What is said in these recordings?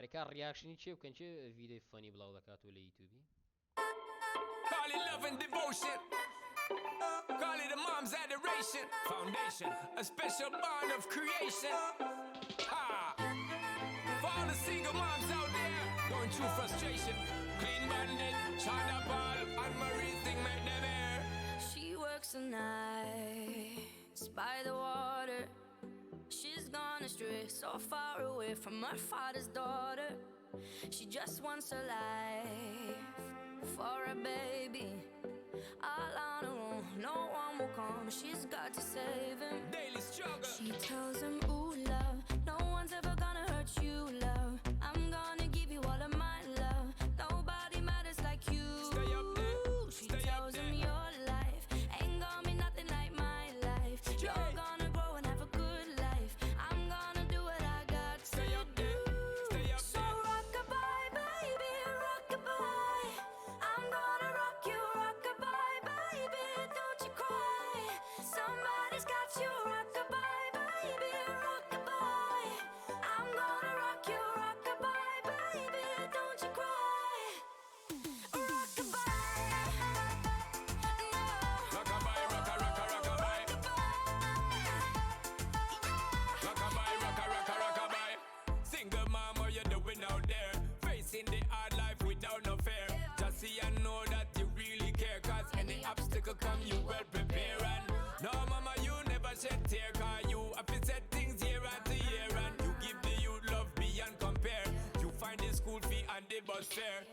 ئەرێ کا reaction ی چێ بکەن چێ ڤیدیۆی funny بڵاو دەکات و لە یوتیوبی. Call it love and devotion. Call it a mom's adoration. Foundation, a special bond of creation. Ha! For all the single moms out there going through frustration. Clean Bandit, China Paul, and Marie thing make them air. She works the nights by the water. She's gone astray, so far away from her father's daughter. She just wants a life for a baby. All on her own, no one will come. She's got to save him. Daily struggle. She tells him, Ooh, love, no one's ever gonna hurt you, love. I'm gonna give you all of my love. Nobody matters like you. Stay up there. She Stay up tells him there. your life ain't gonna be nothing like my life. You're Straight. gonna grow and have a good life. I'm gonna do what I got to Stay up do. there. Stay up So there. rock-a-bye, baby, rock-a-bye. I'm gonna rock you, rock-a-bye, baby, don't you cry. Somebody's got you, rock-a-bye, baby, rock-a-bye. I'm gonna rock you, rock-a-bye, baby, don't you cry. Rock-a-bye, no. Rockabye, rocka, rocka, rockabye. Rockabye, rocka, rocka, rockabye. Single mom, what you doing out there? Facing the hard life without no fear. Just see and know that you really care. Cause any obstacle come, you well prepare. And no, mama, you never shed tear. Cause you have to set things year after year. And you give the youth love beyond compare. You find the school fee and the bus fare.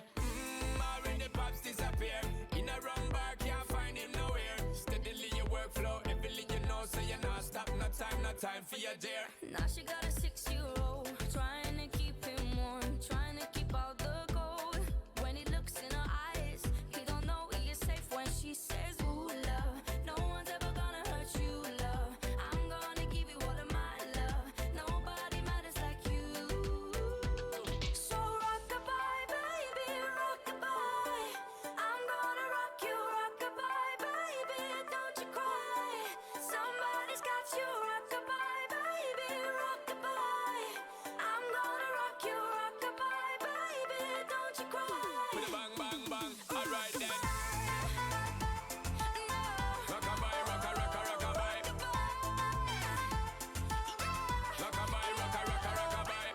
Already pops disappear. In a wrong bar, can't find him nowhere. Steadily your workflow, heavily you know, so you not stop. No time, no time for your dear. Now she got a 6-year-old, trying to keep him warm, trying to keep out the cold. When he looks in her eyes, he don't know he is safe when she says, Ooh, love, no one's ever gonna hurt you, love. I'm gonna give you all of my love. Nobody matters like you. So rock-a-bye, baby, rock-a-bye. I'm gonna rock you, rock-a-bye, baby, don't you cry. Somebody's got you, rock-a-bye, baby, rock-a-bye. I'm gonna rock you, rock-a-bye, baby, don't you cry. With a bang, bang, bang. Alright then. No. Rockabye, rocka, rocka, rockabye. Rockabye, rocka, rocka, rockabye.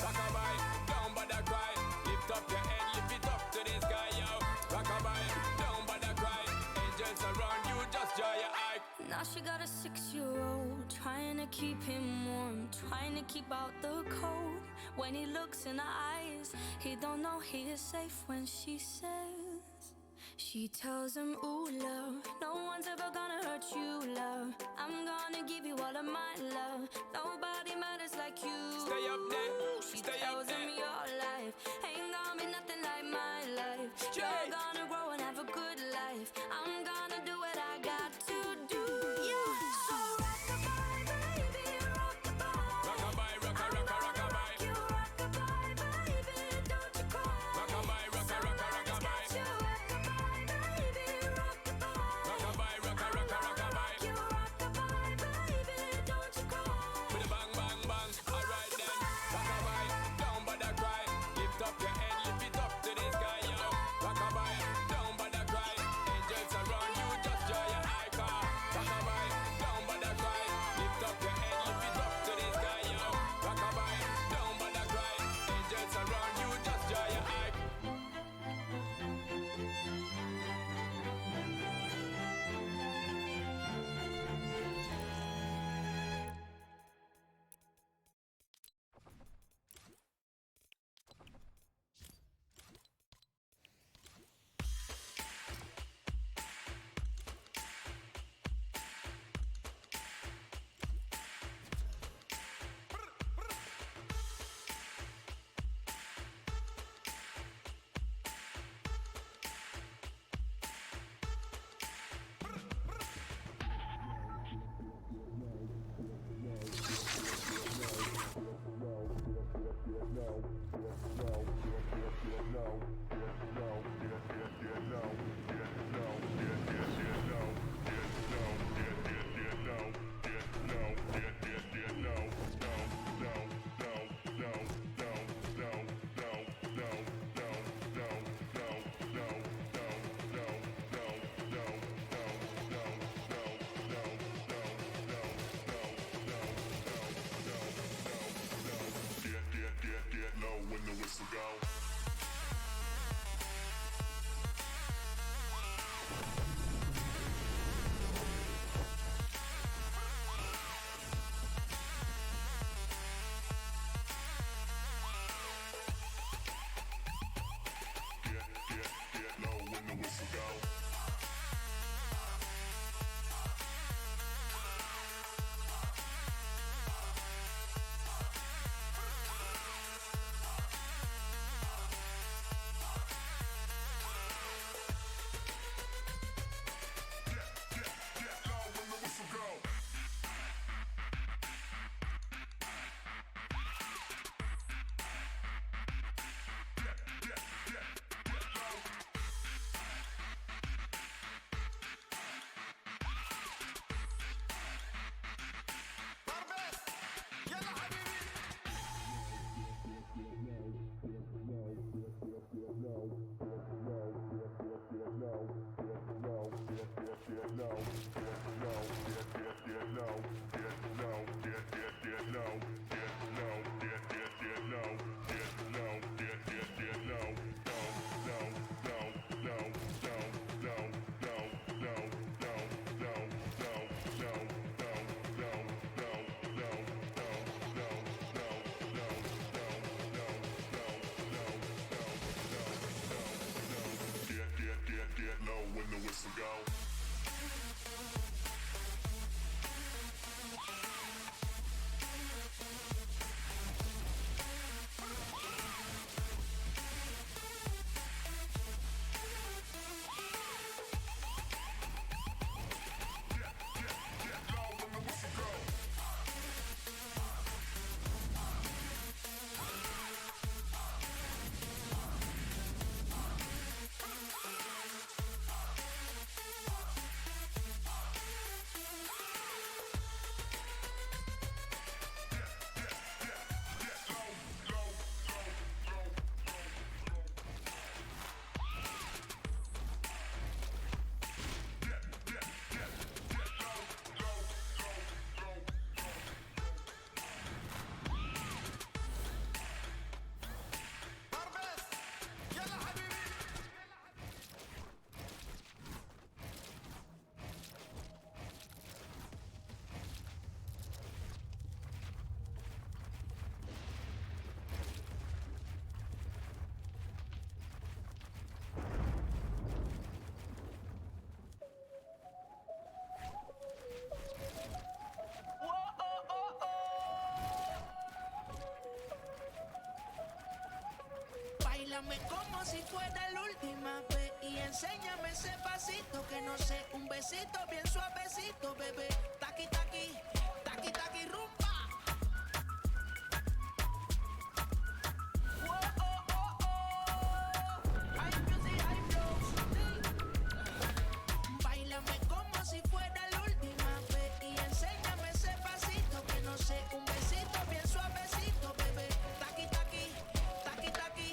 Rockabye, don't bother cry. Lift up your head, lift it up to the sky, yo. Rockabye, don't bother cry. Angels around you, just dry your eye. Now she got a 6-year-old, trying to keep him warm, trying to keep out the cold. When he looks in her eyes, he don't know he is safe when she says. She tells him, Ooh, love, no one's ever gonna hurt you, love. I'm gonna give you all of my love. Nobody matters like you. Stay up there. She Stay up tells him there. your life ain't gonna be nothing like my life. Straight. You're gonna grow and have a good life. I'm gonna do what I got to do. Yeah. So rock-a-bye, baby, rock-a-bye. Rockabye, rocka, I'm rocka, gonna rockabye. rock you, rock-a-bye, baby, don't you cry. Rockabye, rocka, rocka, Somebody's rockabye. got you, rock-a-bye, baby, rock-a-bye. Rockabye, rocka, I'm rocka, gonna rockabye. rock you, rock-a-bye, baby, don't you cry. With a bang, bang, bang. Alright then. Rockabye, don't bother cry. Lift up your head, lift it up to the sky, yo. Rockabye, don't bother cry. Angels around you, just dry your eye, car. Rockabye, don't bother cry. Lift up your head, lift it up to the sky, yo. Rockabye, don't bother cry. Angels around you, just dry your eye. whistle go. Get, get, get low when the whistle go. Get, get, get low when the whistle go. Get, get, get, get low. Get, get, get, get low when the whistle go. Get, get, get low when the whistle go. Get, get, get, get low, low, low, low, low, low. Get, get, get, get low, low, low, low, low. Báilame como si fuera la última vez y enséñame ese pasito que no sé, un besito bien suavecito, bebé. Taqui taqui, taqui taqui rumba. Whoa, oh, oh, oh. High music, high flows. Báilame como si fuera la última vez y enséñame ese pasito que no sé, un besito bien suavecito, bebé. Taqui taqui, taqui taqui,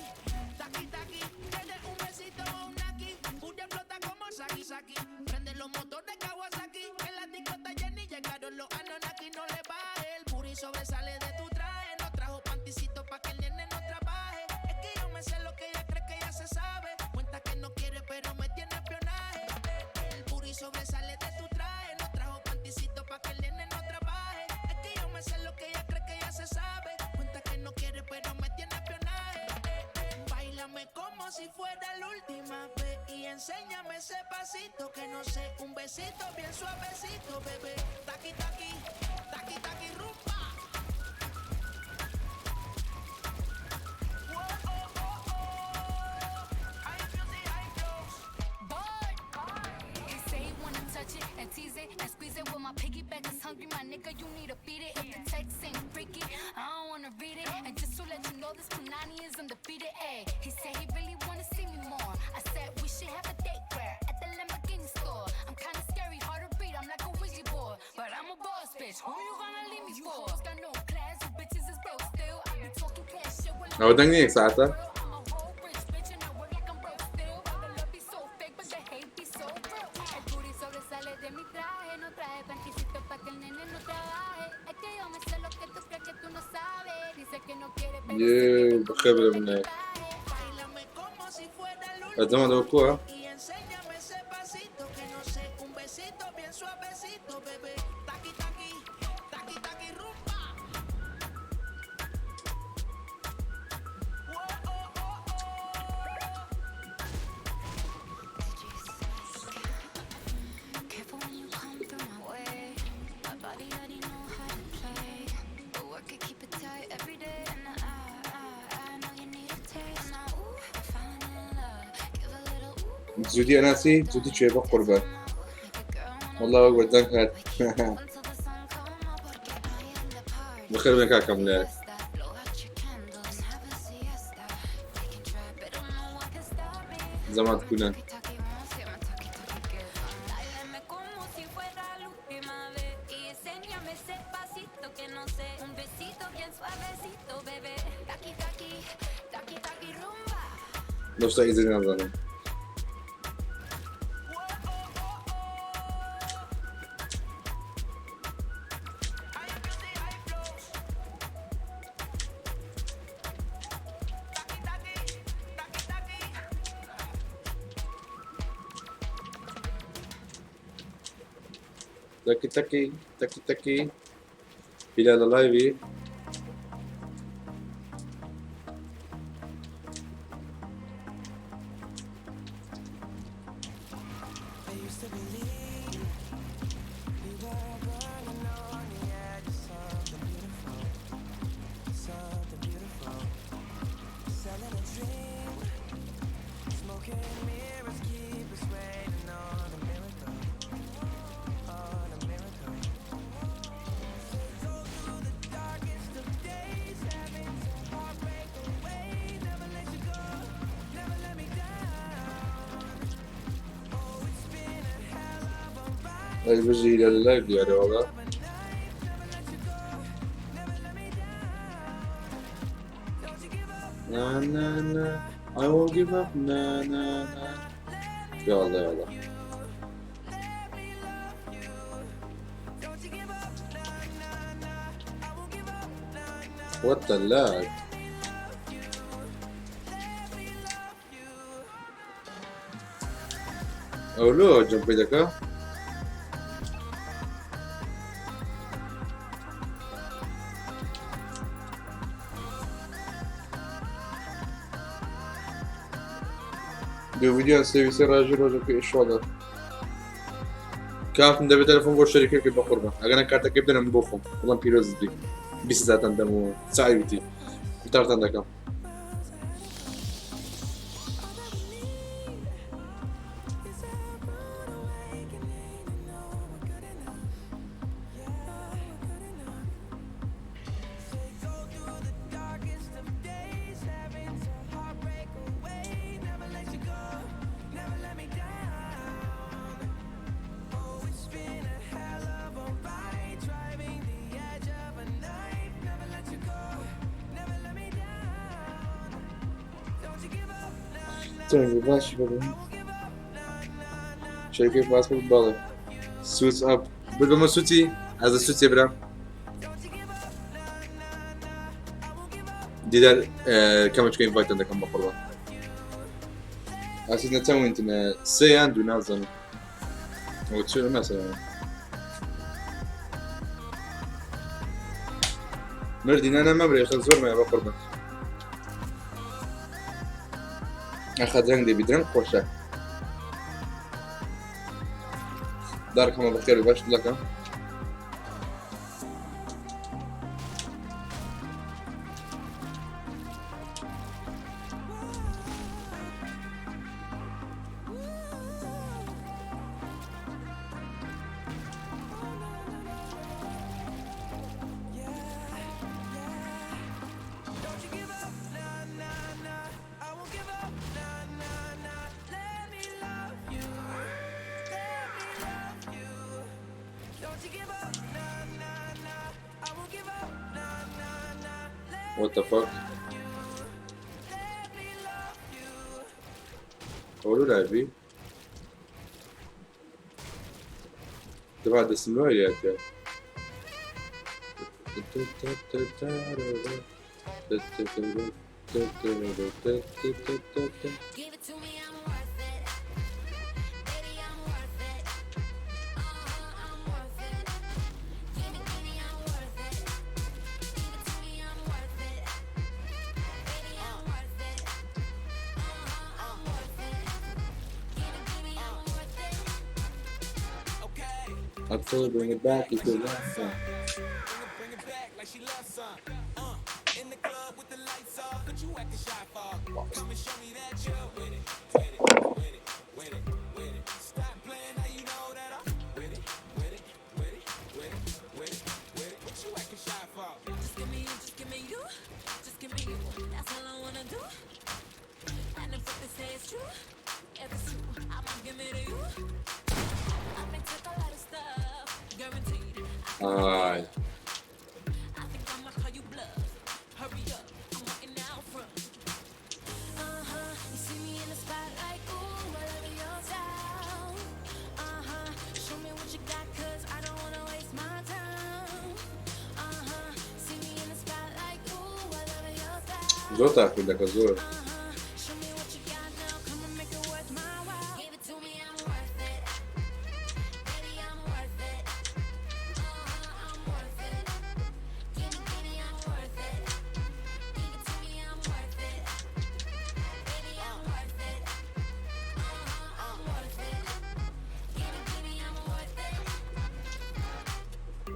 taqui taqui. Tienes un besito o un aquí, un explota como Saki Saki. Prende los motores Kawasaki, en la discota Jenny llegaron los Anunnaki, no le baje. El booty sobresale de tu traje, no trajo panticito pa' que el nene no trabaje. Es que yo me sé lo que ella cree que ya se sabe. Cuenta que no quiere, pero me tiene espionaje. El booty sobresale de tu traje, no trajo panticito pa' que el nene no trabaje. Es que yo me sé lo que ella cree que ya se sabe. Cuenta que no quiere, pero me tiene espionaje. Báilame como si fuera la última vez y enséñame ese pasito que no sé, un besito bien suavecito, bebé. Taqui taqui, taqui taqui rumba. Whoa, oh, oh, oh. High music, high flows. He say he wanna touch it and tease it and squeeze it. Well, my piggyback is hungry, my nigga. You need to beat it. If the text ain't freaky, I don't wanna read it. And just to let you know, this Punani is undefeated. Ay, he said he really wanna see me more. I said we should have a date where at the Lamborghini store. I'm kinda scary, hard to read. I'm like a Ouija board, but I'm a boss bitch. Who you gonna leave me for? Got no class, you bitches is broke still. I be talking cash shit. Well, ئەوە دەنگ نییە یەک ساعتە I'm a whole rich bitch and I work like I'm broke still. The love be so fake, but the hate be so real. El booty sobresale de mi traje, no traje panticito pa' que el nene no trabaje. Es que yo me sé lo que tú crees que tú no sabes. Dice que no quiere, یێ بەخێر بێ منێ ئەدەمە لەوە کووە؟ زودی ئەناسی زودی چێ بە قوربان والله وەک بەدەنگ هات بەخێر بێن کاکەم لە زەمات کونە لەو سایزی نازانم تەکی تەکی تەکی تەکی بیلا لە لایڤی ئەی بژی هیلا لە لایڤ دیارە وەڵا نا نا نا I won't give up نا نا نا يلا يلا What the lag ئەو لۆ جەمپی دەکا دوو ڤیدیۆیان سێویسێ ڕاژی ڕۆژەکە ئیشۆڵە کاکم دەبێت تەلەفۆن بۆ شەریکەکەی بەقوربان ئەگەر کارتەکەی بدەنم بۆ خۆم بڵم پیرۆز بی 20 هەزارتان دەمەوە چاویتی گوتارتان دەکەم باشی بڵێ شەریکەی پاسپۆرت بەڵێ سوچ ئەپ بگەمە سوچی ئەزە سوچێ برام دیدار کەمەچکە ئینڤایتان دەکەم بە قوربان ئاسیت نەچەند وینتنە سێ یان دوو نازانم ئەوە چ ناسەوە مردی نانا مەمرێ خە زۆر مایە بە قوربان ئەخە درەنگ دەبی درەنگ خۆشە دارکەمە بەخێر باش دڵەکەم What the fuck? ئەوە لایڤی دەبا دەستم لۆ یاتە. Give it to me, I'm worth it. Baby, I'm worth it. Uh-huh, I'm worth it. Gimme, gimme, I'm worth it. Give it to me, I'm worth it. Baby, I'm worth it. Uh-huh, I'm worth it. Gimme, gimme, I'm worth it. Okay. I'll totally bring it back if you want some. Bring it back like she loves some. In the club with the lights off, but you acting shy for. Come and show me that you're with it, with it, with it, with it, with it. Stop playing now you know that I'm with it, with it, with it, with it, with it, with it. What you acting shy for? Just give me you, just give me you, just give me you. That's all I wanna do. And if what they say is true, if it's true, I'ma give it to you. I may take a lot of stuff, guaranteed. ئای I think I'ma call you bluff. Hurry up, I'm waiting out front. Uh-huh, you see me in the spotlight, ooh, I love your style. Uh-huh, show me what you got, 'cause I don't wanna waste my time. Uh-huh, see me in the spotlight, ooh, I love your style. زۆر تاقی دەکە زۆر Uh-huh, show me what you got now, come and make it worth my while. Give it to me, I'm worth it. Baby, I'm worth it. Uh-huh, I'm worth it. Gimme, gimme, I'm worth it. Give it to me, I'm worth it. Baby, I'm worth it. Uh-huh, I'm worth it. Gimme, gimme, I'm worth it.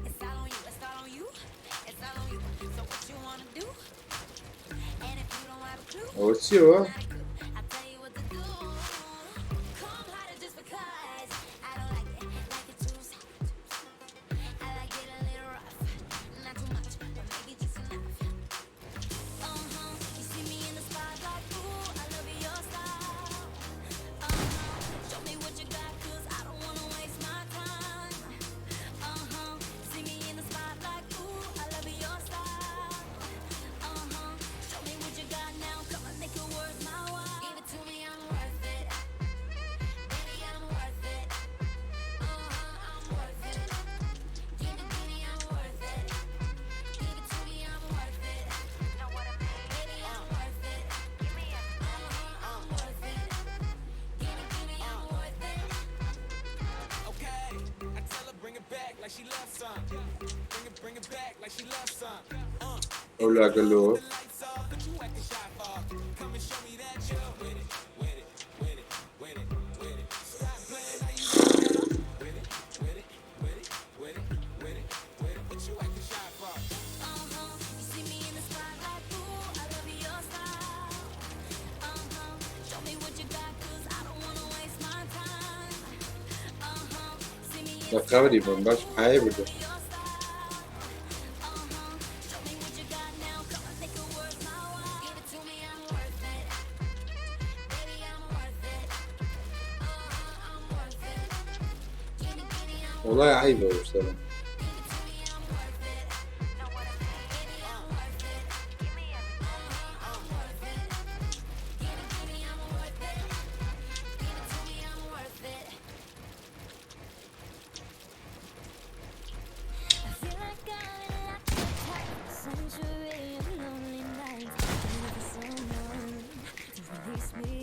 It's all on you, it's all on you, it's all on you. So what you wanna do? And if you don't have a clue, ئەوە چیەوە not a clue. I'll tell you what to do. Come harder just because I don't like it, like it too soft. I like it a little rough, not too much, but maybe just enough. Uh-huh, you see me in the spotlight, ooh, I love your style. Uh-huh, show me what you got, 'cause I don't wanna waste my time. Uh-huh, see me in the spotlight, ooh, I love your style. Uh-huh, show me what you got now, come and make it worth my while. Give it to me, I'm worth it. Baby, I'm worth it. Uh-huh, I'm worth it. Give it, gimme, I'm worth it. Give it to me, I'm worth it. Know what I mean? Baby, I'm worth it. Uh-huh, I'm worth it. Gimme, gimme, I'm worth it. Okay, I tell her bring it back like she loves some. Bring it back like she loves some. ئەو لاگەلەوە Lights off, but you acting shy for. Come and show me that you're with it, with it, with it, with it, with it. Stop playing now you know that I'm with it, with it, with it, with it, with it, with it. What you acting shy for? Uh-huh, you see me in the spotlight, ooh, I love your style. Uh-huh, show me what you got, 'cause I don't wanna waste my time. Uh-huh, see me in لە قەبری بم باش پایە بردە your style. Uh-huh, show me what you got now, come and make it worth my while. Give it to me, I'm worth it. Baby, I'm worth it. Uh-huh, I'm worth it. Gimme, gimme, I'm وڵای عیبە وشتەوە Give it to me, I'm worth it. Know what I mean? Baby, I'm worth it. Give me everything. Uh-huh, I'm worth it. Give it, gimme, I'm worth it. Give it to me, I'm worth it. I feel like I'm in locked up tight. Century of lonely nights. Waiting for someone to release me.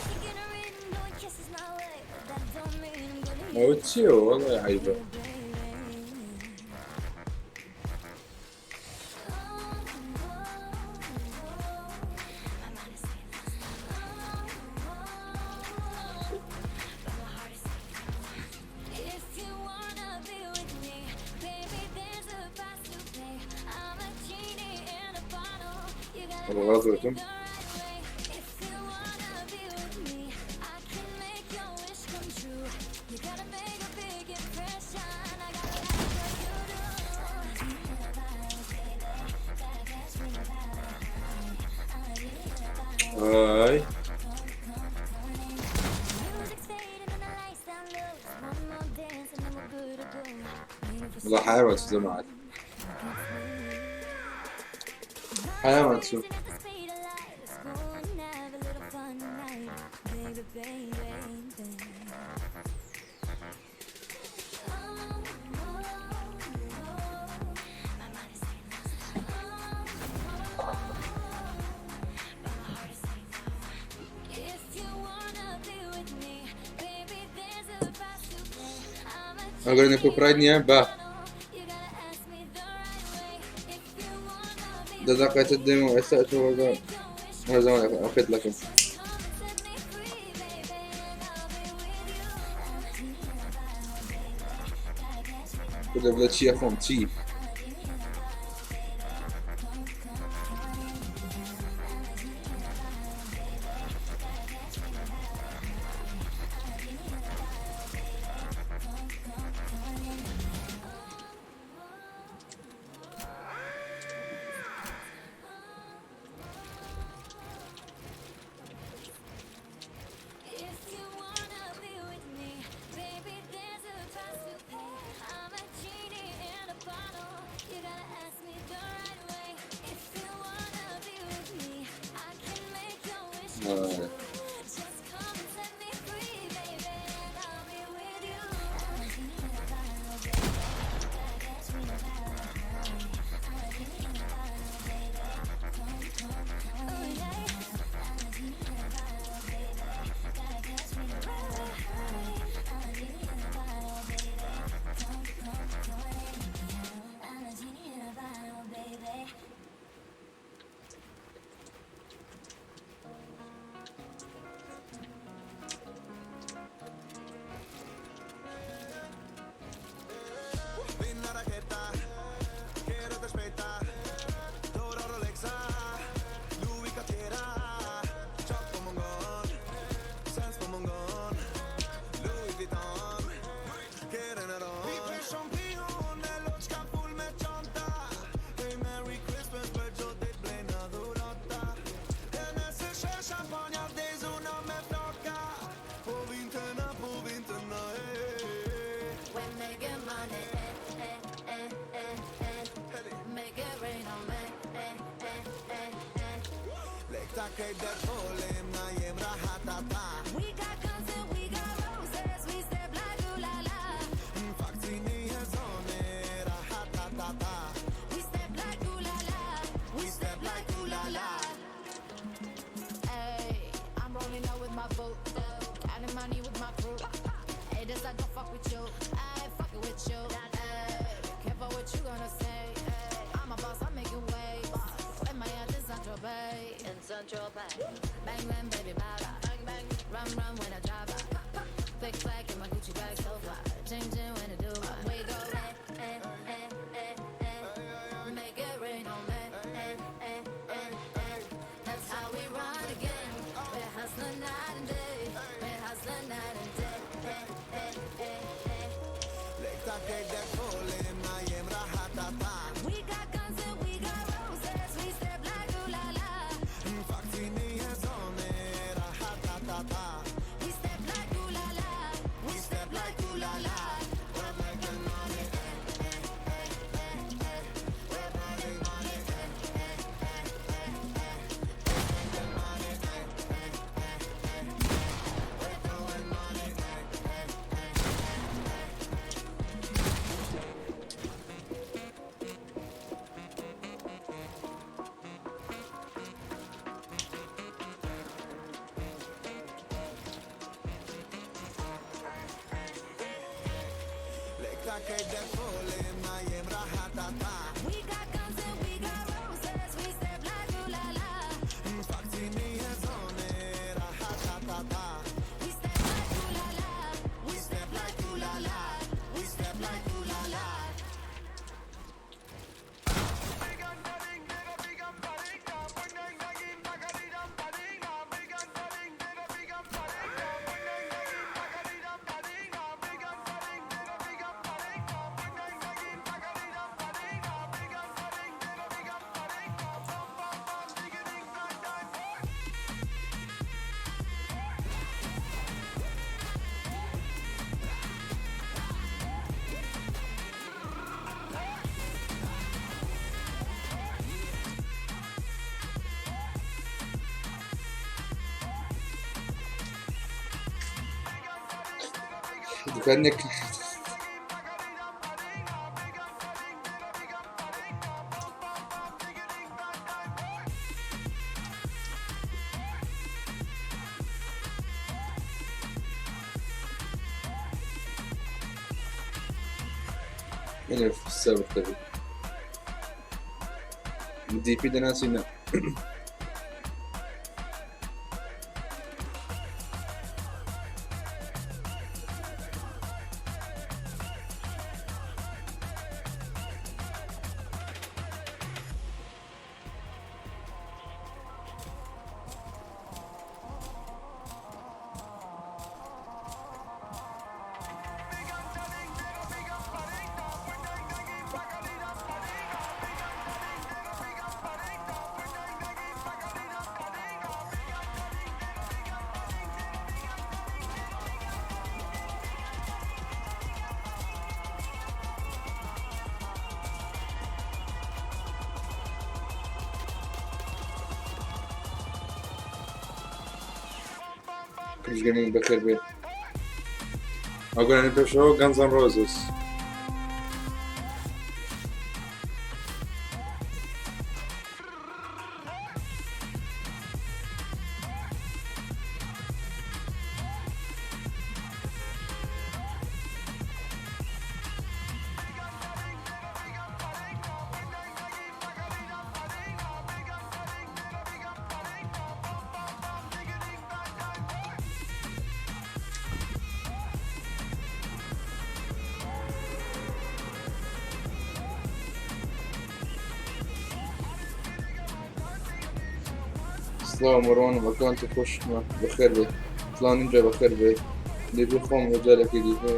Thinking of reading, blowing kisses my way, but that don't mean I'm gonna ئەوە چیەوە وەڵای عیبە you, baby. Oh, oh, my mind is saying oh, but my heart is saying no. If you wanna be with me, baby, there's a price to pay. I'm a genie in a bottle. You gotta ئەوە غەڵەت ask me وتم the right way. If you wanna be with me, I can make your wish come true. You gotta make a big impression. I gotta like what you do. Gotta catch me if I ئای Music's fading and the lights down low. Just one more dance and then we're good to go. Waiting for وەڵا حیامان چ جەماعەت حیامان چوو Racing at the speed of light. Let's go and have a little fun tonight. Baby, baby, baby. Oh, oh, oh. My mind is saying oh, ئەگەر نە کۆپرایت نییە با You gotta ask me the right way if you wanna be دە دەقەتت دێم و ئێستا ئەتۆ وەزە وەزەوە پێت دەکەم. Come and set me free, baby, and I'll be with you. I'm a genie in a bottle, baby. Gotta catch me the کورە بڵێ چی ئەخۆم چی؟ If you wanna be with me, baby, there's a price to pay. I'm a genie in a bottle. You gotta ask me the right way. If you wanna be with me, I can make your wish come true. Just come and set me free, baby, and I'll be with you. I'm a genie in a bottle, baby. Gotta catch me if I high. I'm a genie in a bottle, baby. Come, come, come. Oh yeah. I'm a genie in a bottle, baby. Gotta catch me if I high. I'm a genie in a bottle, baby. Come, come, come in. I'm a genie in a bottle, baby. We making money, eh, eh, eh, eh, eh. Make it rain on me, eh, eh, eh, eh. We got guns and we got roses. We step like ooh la la. We step like ooh la la. We step like ooh la la. Ayy, I'm rolling up with my boot, counting money with my crew. Hey, this I don't fuck with you. I ain't fucking with you. Ayy, careful what you gonna say. Ayy, I'm a boss, I'm making waves. With my yacht in Central Bay. In Central Bay. Bang bang, baby, bye bye. Bang run run when I drive by. Flick flack in my Gucci bag so fly. Ching ching when I do I. We go Eh, eh, eh, eh, eh. make it rain on me. Eh, eh, eh, eh. That's how we run again. We're hustling night and day. We're hustling night and day. Eh, eh, eh, eh. We got guns and we got roses. We step like ooh la la. We step like ooh la la. We step like ooh la la. We're making money. Eh, eh, eh, eh, eh. We're making money. Eh, eh, eh, eh, eh. We're making money. Eh, eh, eh, eh, eh. We're throwing money. Eh, eh, eh, eh, eh. We got guns and we got roses. We step like ooh la la. We step like ooh la la. We step like ooh la la. We step like ooh la la. دوکانێک سەبر دەبێت دیپی دەناسی نا. گەنین بەخێر بێ ئەو گۆرانی پێشەوە Guns N' Roses. سڵاو مەڕوان ئەکاونتی خۆشمە بەخێر بێ. سڵاو نینجا بەخێر بێ. لێبی خۆم لە جارێکی دیکە.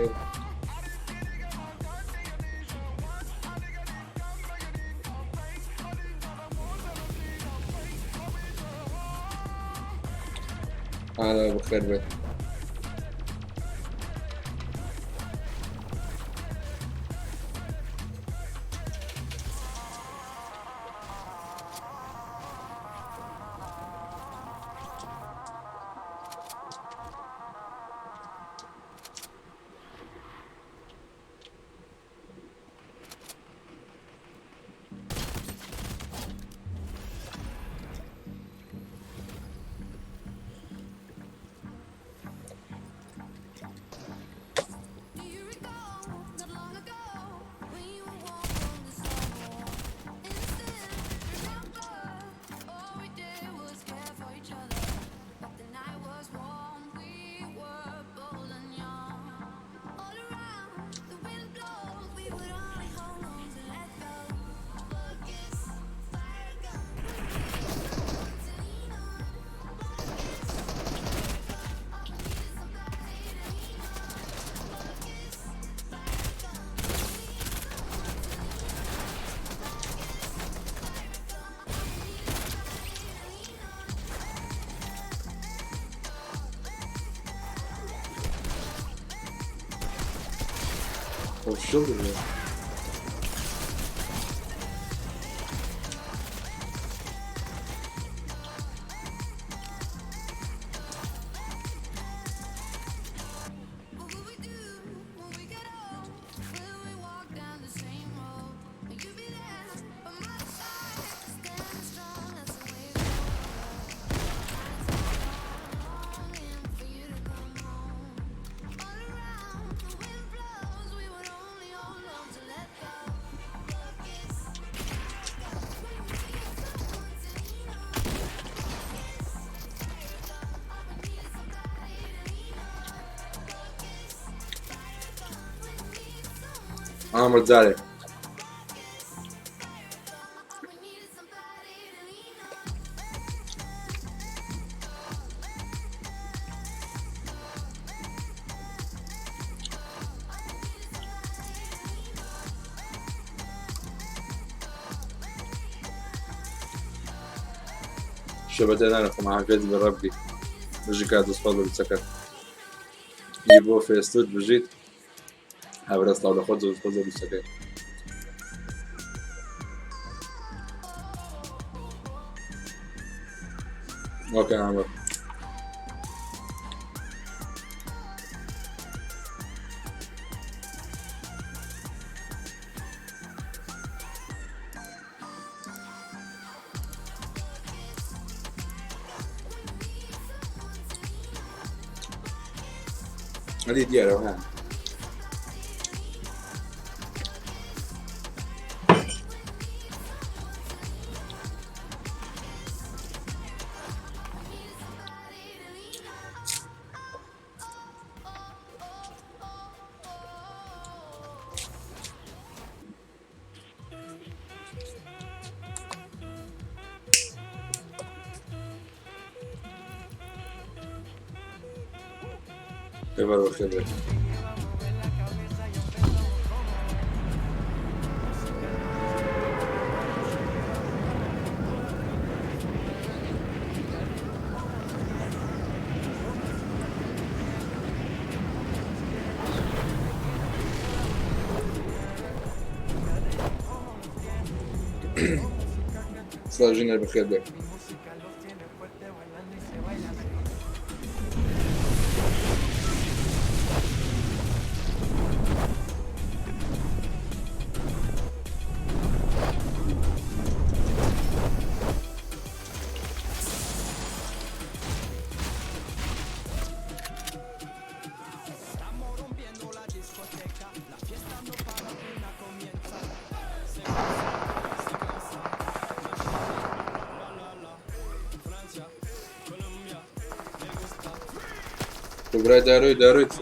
ئارا بەخێر بێت. Do you recall not long ago when you were warm from the sidewalk? Innocent, remember all we did was care for each other. But the night was warm, we were bold and young. All around the wind blows, we would only hold on to let go. Focus, fire gun, we needed someone to lean on. Focus, all we need is somebody to lean on. Focus, fire gun, we need someone to lean on. Focus, fire gun, we need somebody to lean on. Official دەبێ. What will we do when we get old? Will we walk down the same road? Will you be there by my side, standing strong as the waves roll? Longing for you to come home. All around the wind blows, we would only hold on to let go. Focus, we need someone to lean on. Focus, all we need is somebody to lean on. Focus, we need someone to ئامر جارێک. all we need is somebody to lean on. شەبەتە خۆم عافێت بە ڕەبی. بژی کات سپاس بۆ بچەکەت. ی بۆ فێستوت بژیت. هاورە سڵاو لە خۆت زۆر سپاس بۆ بچەکەی. ئۆکەی ئامر. ئەدی دیارەوە ها. ئێوارە بەخێر بێت. سڵاو ژینەر بەخێر بێت. تۆ برای دارۆی دارۆی چ؟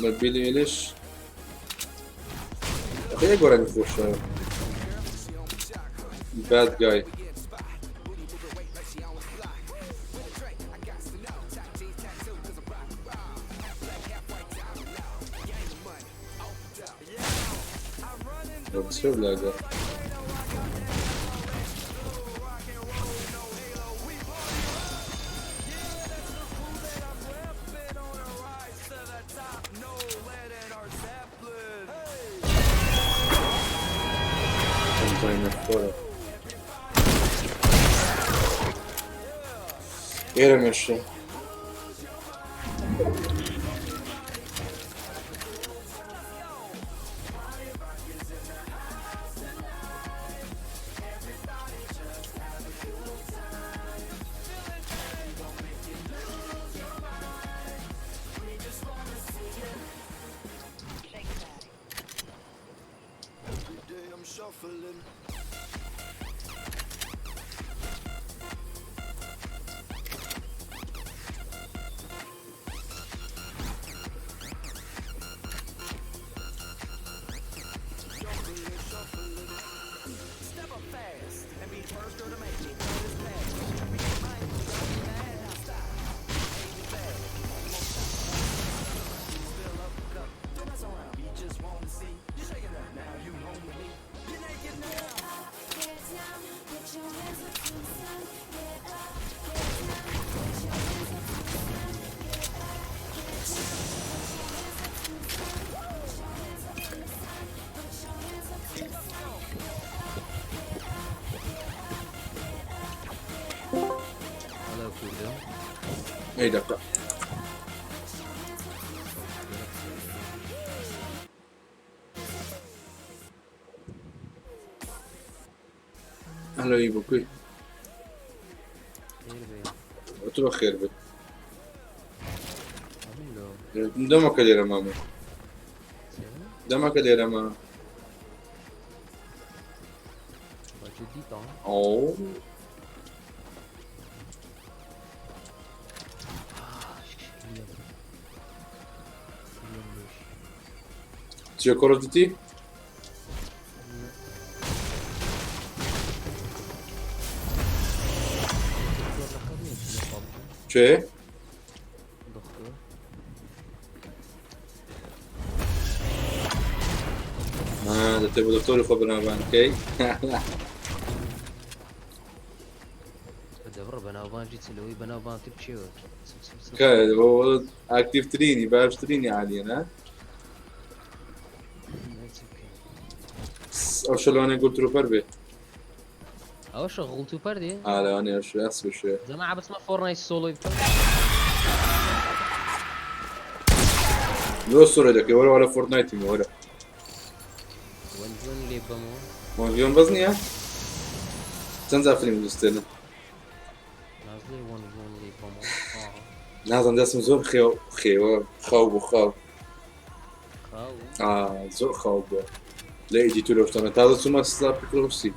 لە بیلی ئێلیش ئەخە یەک گۆرانی خۆشە باد گای چ بلاگە ئێرە مێشە ئەی دەقە ئەلۆ ئی بۆ کوێ تۆ خێر بێت دەمەکە لێرە مامە دەمەکە لێرە ما ئەو چیە Call of Duty؟ چێ؟ دەتێ بۆ دکتۆری خۆ بەناوبانگ کەی دەبڕە بەناوبانگی چ لەوەی بەناوبانگتر کێوە ئاکتیڤترینی باشترینی عالیەنە ئەو شەلوانێ گوڵتروپەر بێ. ئەوەشە غوڵتوپەر دێ. ئا لەوانەیە ئەو شوێ ئەسپ شوێ. جەماعە بچمە فۆرنایت سۆڵۆی بکەم. لۆ سۆرە دەکەی وەرە وەرە فۆرتنایتی وەرە. وەن لێ بەمەوە. وەن ڤیۆن بەس نییە؟ چەند جار فیلم دروستێنن؟ نازلێ وەن ڤیۆن لێ بەمەوە. نازم دەستم زۆر خێو خێوە خاو بوو خاو. خاو؟ ئا زۆر خاو بووە. لە ئیدیتور لەو شتانە تازە چوومە سزا پکرۆسی.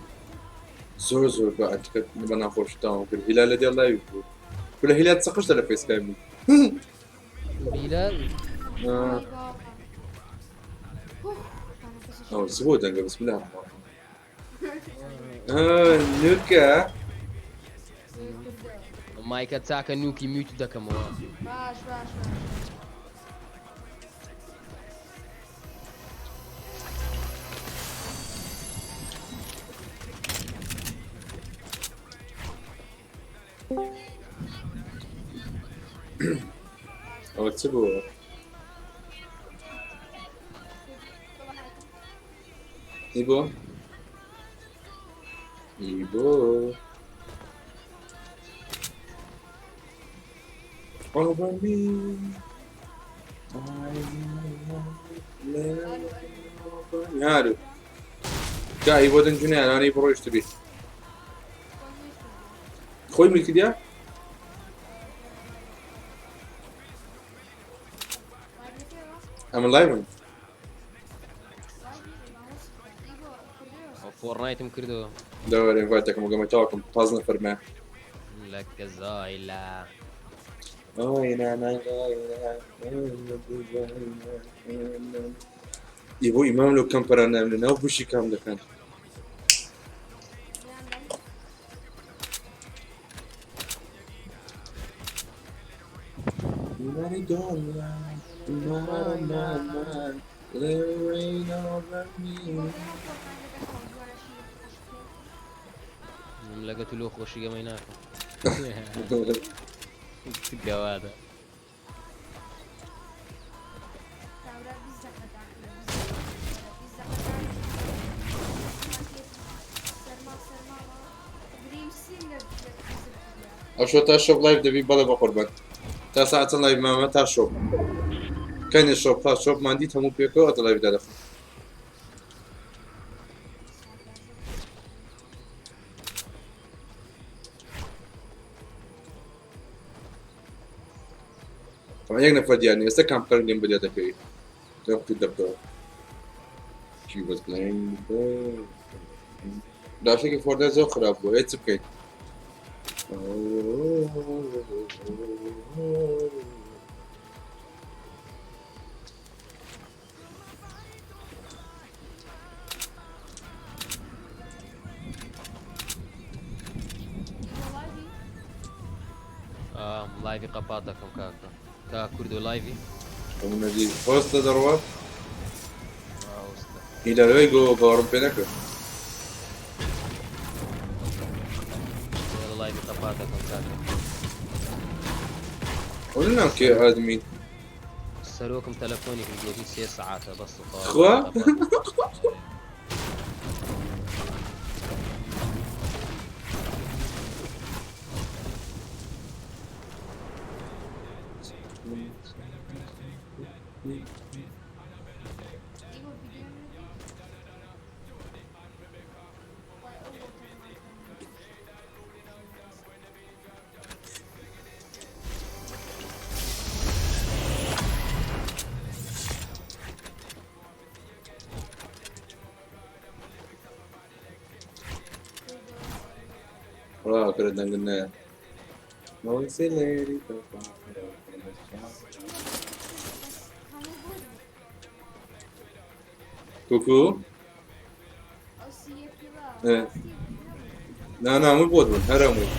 زۆر زۆر بە ئەتکە بە ناخۆشی تاوان کرد. هیلال لە دێڵ لاوی بوو. کولە هیلال چقشتە لە فەیسکای بوو. هیلال؟ ئەو زبۆ دەنگە بسم الله الرحمن نوکە مایکە چاکە نوکی میوت دەکەمەوە. باش باش باش. ئەوە چ بووە؟ ئیبۆ ئیبۆ Over me. هالو کا ئیبۆ دەنگی نایە لەوانەیە بڕۆیشتبی خۆی میوت کردیا؟ ئەمن لایڤم. فۆرنایتم کردەوە. دەوەرە ئینڤایت دەکەم گەمە تاوەکەم 15 نەفەر مایە. لە کەزایلا. ئیبۆ ئیمام لەو کەمپەرە نامێنێ ناو بوشی کام دەکەن. لەگە تو لۆ خۆشی گەمەی ناکەم. گەوادە. ئەو شۆ تا شۆپ لایڤ دەبی بەڵێ بە قوربان تا ساعت چەند لایڤ مامە تا شۆپ کەنێ شۆپ تا شۆپمان دیت هەموو پێکەوە ئەتە لایڤ دادەخەم. طبعا یەک نەفەر دیار نییە ئێستا کامپەر لێم بەدیا دەکەوی دەم کرد دەبتەوە. She was playing the ball. گرافیکی فۆرتنایت زۆر خراپ بووە، ئێ چ بکەین؟ لايڤی قەپات دەکەم کاکە کا کوردۆ لايڤی هەموو هۆستە دەڕوات هیلالەوەی گۆ باوەڕم پێ نەکرد. لايڤی قەپات دەکەم کاکە. قلنا کێ ئادمین. سەرۆکم تەلەفۆنی کرد گوتی سێ سەعاتە بەس. خوا؟ وڵا کرد دەنگت نایە. کوکو؟ نا نا هەمووی بۆت بوون، هەر هەمووی.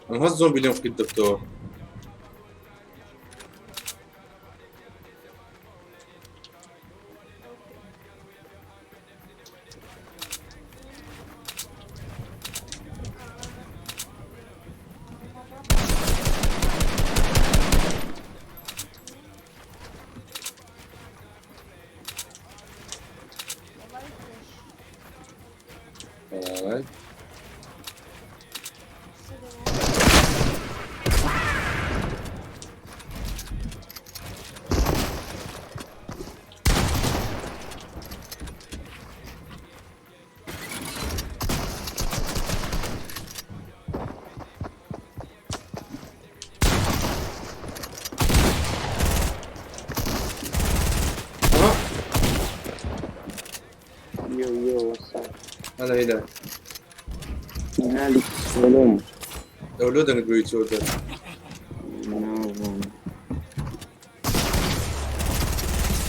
ئەم هەست زۆمبی لێم قیت دەبتەوە. ئای. ها؟ Yo, yo, what's up? هلا هلا. مالك سلام. لو دەنگت بۆی چۆ دەر. No.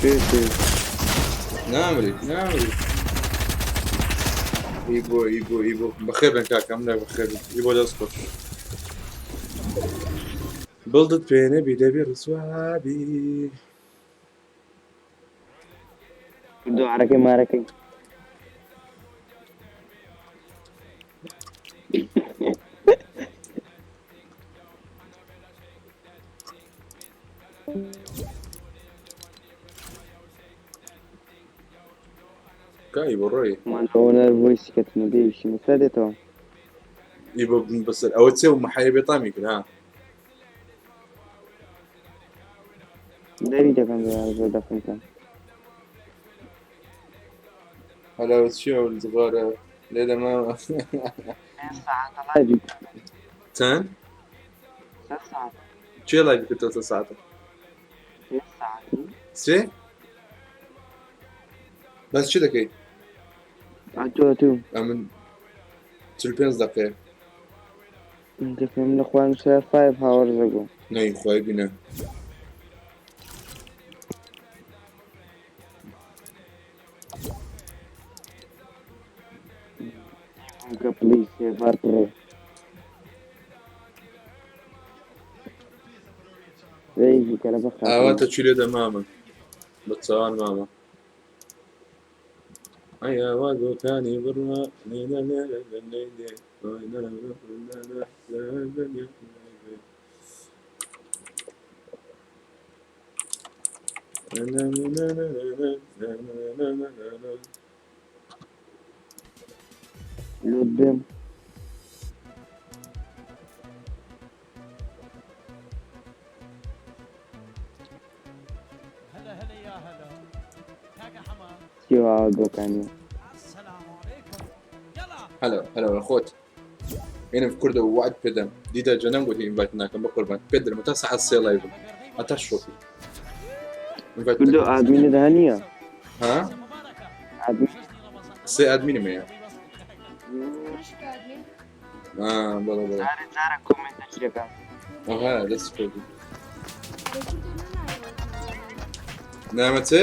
شو نامری نامری. ئیبۆ ئیبۆ ئیبۆ بەخێر بن کاکە، ئەم لای بەخێر بن. ئیبۆ دەست خۆش. بڵدت پێ نەبی دەبی ڕسوابی. دو عركي ماركي. کا ئیبۆ ڕۆی. ما اونر فويس كتنا بيش مسادته. ئیبۆ بەسەر ئەوە چێ و محەیە بێتامی کرد ها. داري دكان زو دفن كان. هلا چییە و زغارە لێدە ماوە. ساعات لايف. چەند؟ ساعات. کێ لایڤ کردەوە ساعتە؟ ساعات. سێ؟ بەس چی دەکەی؟ عتو عتو. ئەمن 45 دقیقە. انت فهم الاخوان 5 hours ago. نەی خۆی بینە. Please save our pro. زي كلا بخ. ئاواتە چی لێ دەمامە بە چاوان مامە. ئەی ئاوا گۆکانی بڕوا. لود بيم. هلا هلا يا هلا. چی وا گۆکانیە؟ هەلۆ هەلۆ خۆت ئێنم کوردە و وعد پێدەم دیدا جەنەم گوتی invite ناکەم بە قوربان پێت دەرم تا سەعات سێ live م هەتا شۆپی invite کوردۆ نەکەم. admin ت هەنیە؟ ها admin سێ admin م هەیە آه بەڵێ بەڵێ جارە جارە comment دەچیەکە. ئەها دەست کردی نامە چێ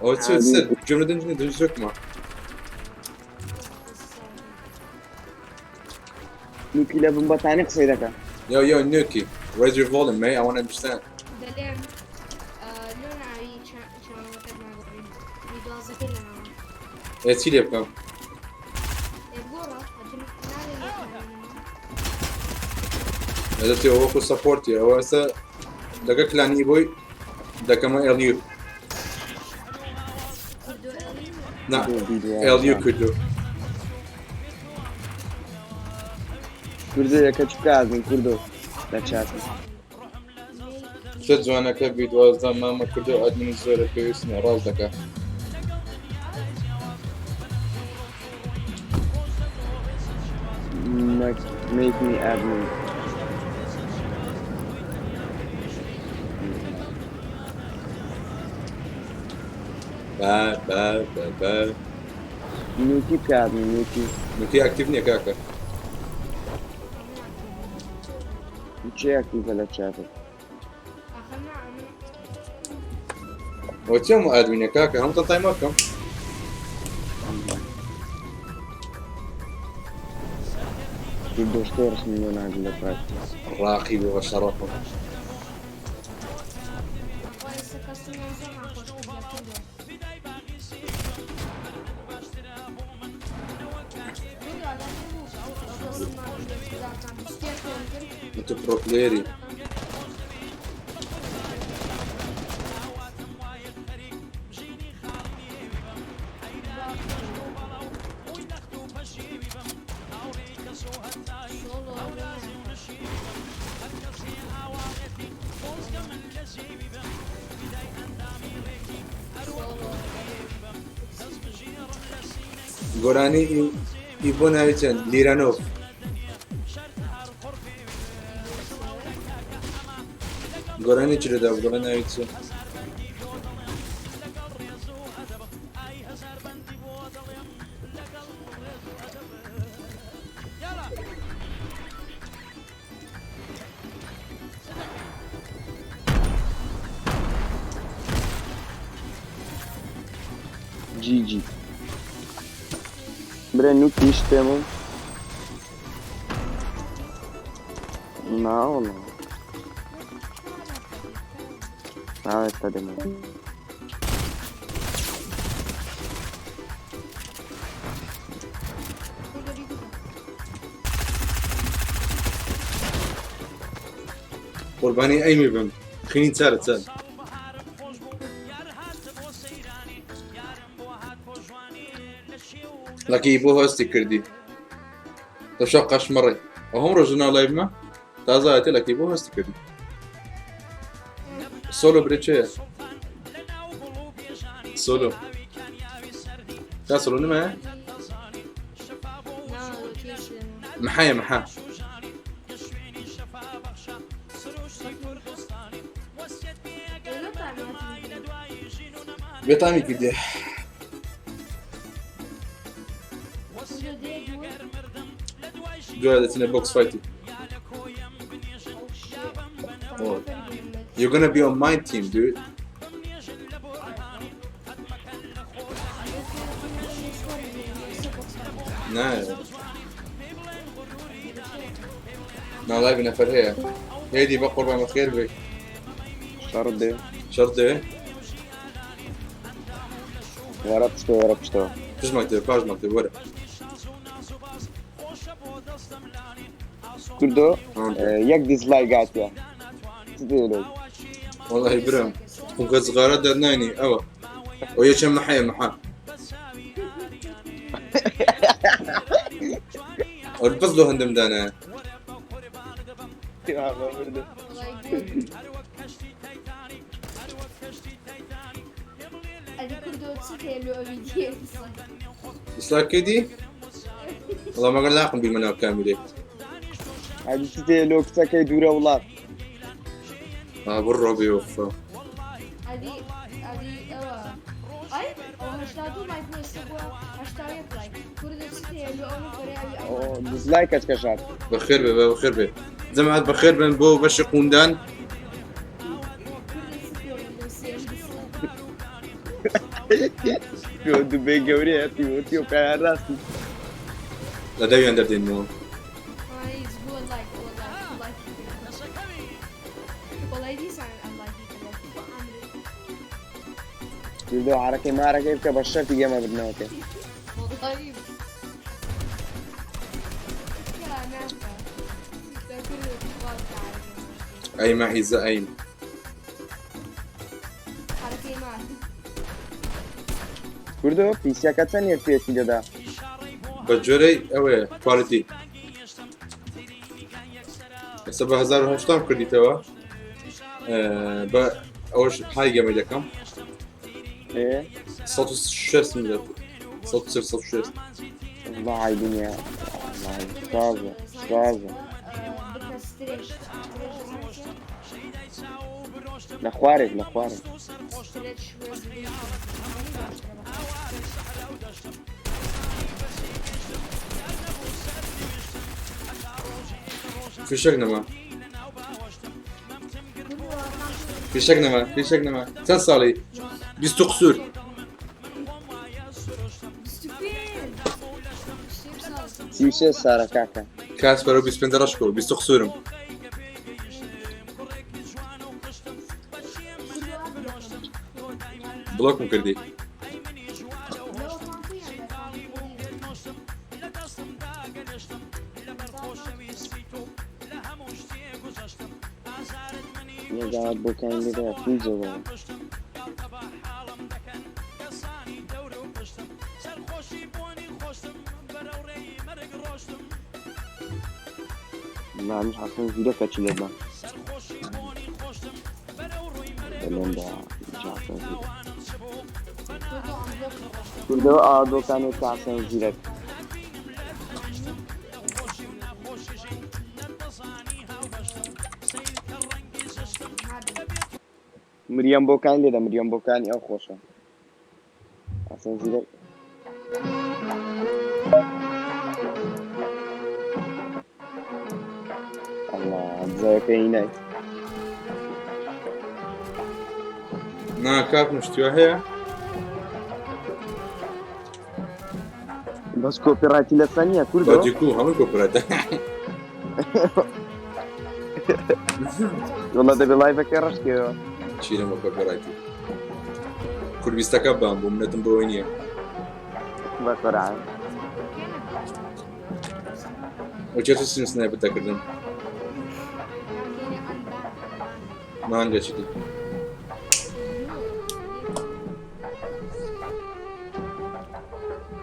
ئەوە چێ سەر گوێم لە دەنج نییە دەنج زۆکمە نوکی لە بمبەتانی قسەی دەکا. Yo, yo, Nuki, raise your volume, mate. I want to understand. دەلێم لۆ ناوی channel ەکەت ناگۆڕین بی دوازدەکەی لە ناوە. ئێ چی لێ بکەم؟ ئێ بگۆڕە ئەتو ناوێ لێ دەتێ وەکو support ی ئەوە ئێستا لەگە clan ی بۆی دەکەمە LU. کوردۆ LU. نا LU کوردۆ. کوردۆ یەکە چ بکە admin کوردۆ لە چات. چە جوانەکە بی 12 مامە کوردۆ admin زۆرە پێویست نییە ڕاست دەکا. Make me admin. با با با با نوکی بکە admin نوکی. نوکی active نییە کاکە. چێ active ە لە چاتە؟ ئەوە چی هەموو admin ە کاکە هەمووتان time بکەم. کوردۆ شتێ ڕسمی لۆ ناردی لە private. ڕاقی بۆ بە شەڕەفم. انت pro player ی. گۆرانی ئی بۆ ناوی چەند لیرانۆف. گۆرانی چی لەدا بوو دەڵێ ناوی چیە؟ GG. برێ نوکیش پێمە. ناوەڵا. ئێستا دێمەوە. قوربانی ئەیمی بم خینی چارە چەند. لەکی بۆ هەستی کردی تەشا قەشمەڕێ ئەو هەم ڕۆژنا live مە تازە هاتێ لەکی بۆ هەستی کردی سۆلۆ برێ چێ سۆلۆ تا سۆلۆ نمایە محایە محا بێتامی کردێ. دوای دەچنە box fight ی. Oh. You're gonna be on my team, dude. نا نا live نەفەر هەیە هێدی بە قوربان بەخێر بێ. شەڕ دێ. شەڕ دەوێ؟ وەرە پشتەوە وەرە پشتەوە. پشت مەکتەب پاش مەکتەب وەرە. کوردۆ یەک dislike هاتیە. چ دەیەوێت؟ والله برام چونکە جغارە دەرنانی ئەوە ئەو یەکە محەیە محە ئەو بەس لۆ هەندم دانایە. چیت هەیە لۆ ئەوی دیێ دیسلایک کردی؟ وەڵا مەگەر لاقم بیرمە ناو کامیرێک. ئەدی چیت هەیە لۆ کچەکەی دوورە وڵات؟ ئا بڕۆ بێوەفا. ئەدی ئەدی ئەوە ئەی ئەوە 82 لایک بوو ئێستا بووە 81 لایک کوردە چیت هەیە لۆ ئەو نەفەرەی ئەوی ئەڵمانیا؟ دیسلایک کەچکە شاد. بەخێر بێ بەخێر بێ جەماعەت بەخێر بن بۆ بەشی قوندان. کوردە چیت پێ لۆ سێش دیسلایک؟ تۆ دوبەی گەورەیە تیمۆتیۆ پێیان ڕاستی. لە دەویان دەردێنمەوە. هیچ بووە لایک بووە لایک لایکی پێ وەڵای دیسان ئەم لایکی کردم بۆ عەمرێ. کوردۆ عەرەقی مارەکەی بکە بە شەرتی گەمە بردنەوەکە. وەڵای کە ناکا دەکرد خوا عەرەقی مار. ئەی مەعیزە ئەیم. عەرەقی مار. کوردۆ پیسیەکە چەند یەک پێسی دەدا؟ بە جۆرەی ئەوەیە کوالیتی. ئێستا بە 1080 کردیتەوە بە ئەوەش های گەمەی دەکەم. ئێ 160 میلێت. 140 160. والله عیبی نییە. والله شازە شازە. بکە سترێش سترێش دەزانی چییە؟ لە خوارێک لە خوارێک. سترێچ ڕێزولوشن ئەوانەی باشترە بەخوا. فیشەک نەما. کوردۆ کام فیشەک نەما فیشەک نەما. چەند ساڵی؟ 20 و قسوور. 25 21 ساڵ. 36 سارە کاکە. کاس بەرەو 25 ڕەشکەوە 20 و قسوورم. کوردۆ ئاد دەکەم. بڵۆکم کردی. لەو ئەکاونتی یان لە ئەکاونتی نەزانات بۆ کاین لێدا فیجەوە. مانیش حەسەن زیرەکە چی لێدا؟ دەلێم بە حەسەن زیرەک. کوردۆ ئەنبلۆک بکە. کوردەوە ئاوا دۆکانێک کە حەسەن زیرەک. نابێ. مریەم بۆکان لێدە مریەم بۆکانی ئەو خۆشە. حەسەن زیرەک. ئەڵڵا دزەکەی نای. نا کاک مشتیوە هەیە؟ بەس کۆپیڕایتی لەسەر نییە کوردۆ؟ بە دیکو هەمووی کۆپیڕایتە. وەڵا دەبێ لایڤەکەی ڕەشکەوە. چی لەمە کۆپیڕایتی؟ کوردبیستەکە بام بوو منەتم بۆی نییە. بە قورعان. کێ نەبێت؟ ئەو چێ سیم سنایپت دەکردم. کێنە ئەنبان ئەنبان. مانگە چیتی.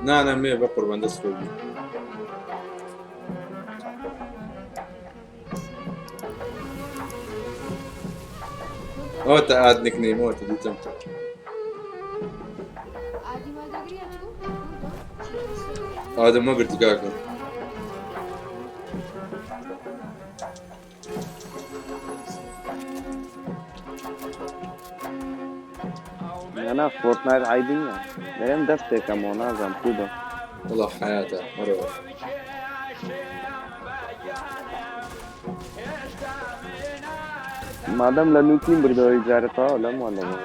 نا نا مێ بە قوربان دەست خۆش بی. ئەوە تا ئاد نکنەیم ئەوە تا دیتم. ئادی وەردەگریە تو کوردۆ؟ چی ئادم وەگرت کاکە. نا فۆرتنایت عیبی نییە. دەرێم دەست پێکەمەوە نازانم کوردۆ. وەڵا حەیاتە مەرەوە. مادەم لە نوکیم بردەوەی جارێ تەواو لەم وان لەگەڵ.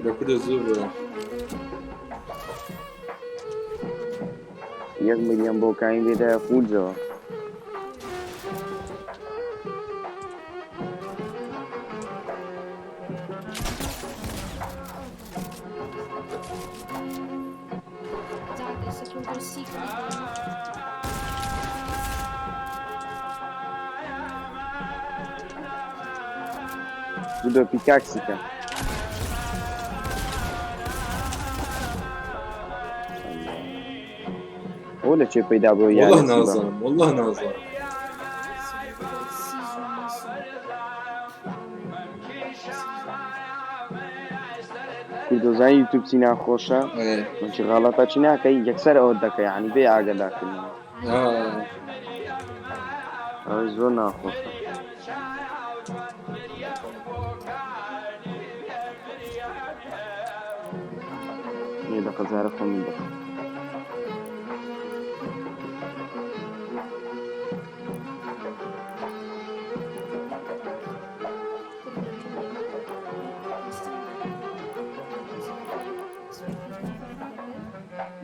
لە کوردە زوو بڕۆ. یەک ملیۆن بۆ کاین لێدایە فولجەوە. جا ئێستا کوردۆ سی کلیک کوردۆ پیکاکسیکە. ئەوە لە چێ پەیدا بۆ والله یانەسیبە نازانم والله نازانم. کوردۆزانی یوتیوب چی ناخۆشە ئێ. منچی غەڵەتە چی ناکەی یەکسەر ئەوە دەکە یعنی بێ ئاگەدارکردنەوە. آه. ئەوەی زۆر ناخۆشە. یە دەقە جارە خۆم دەکەم.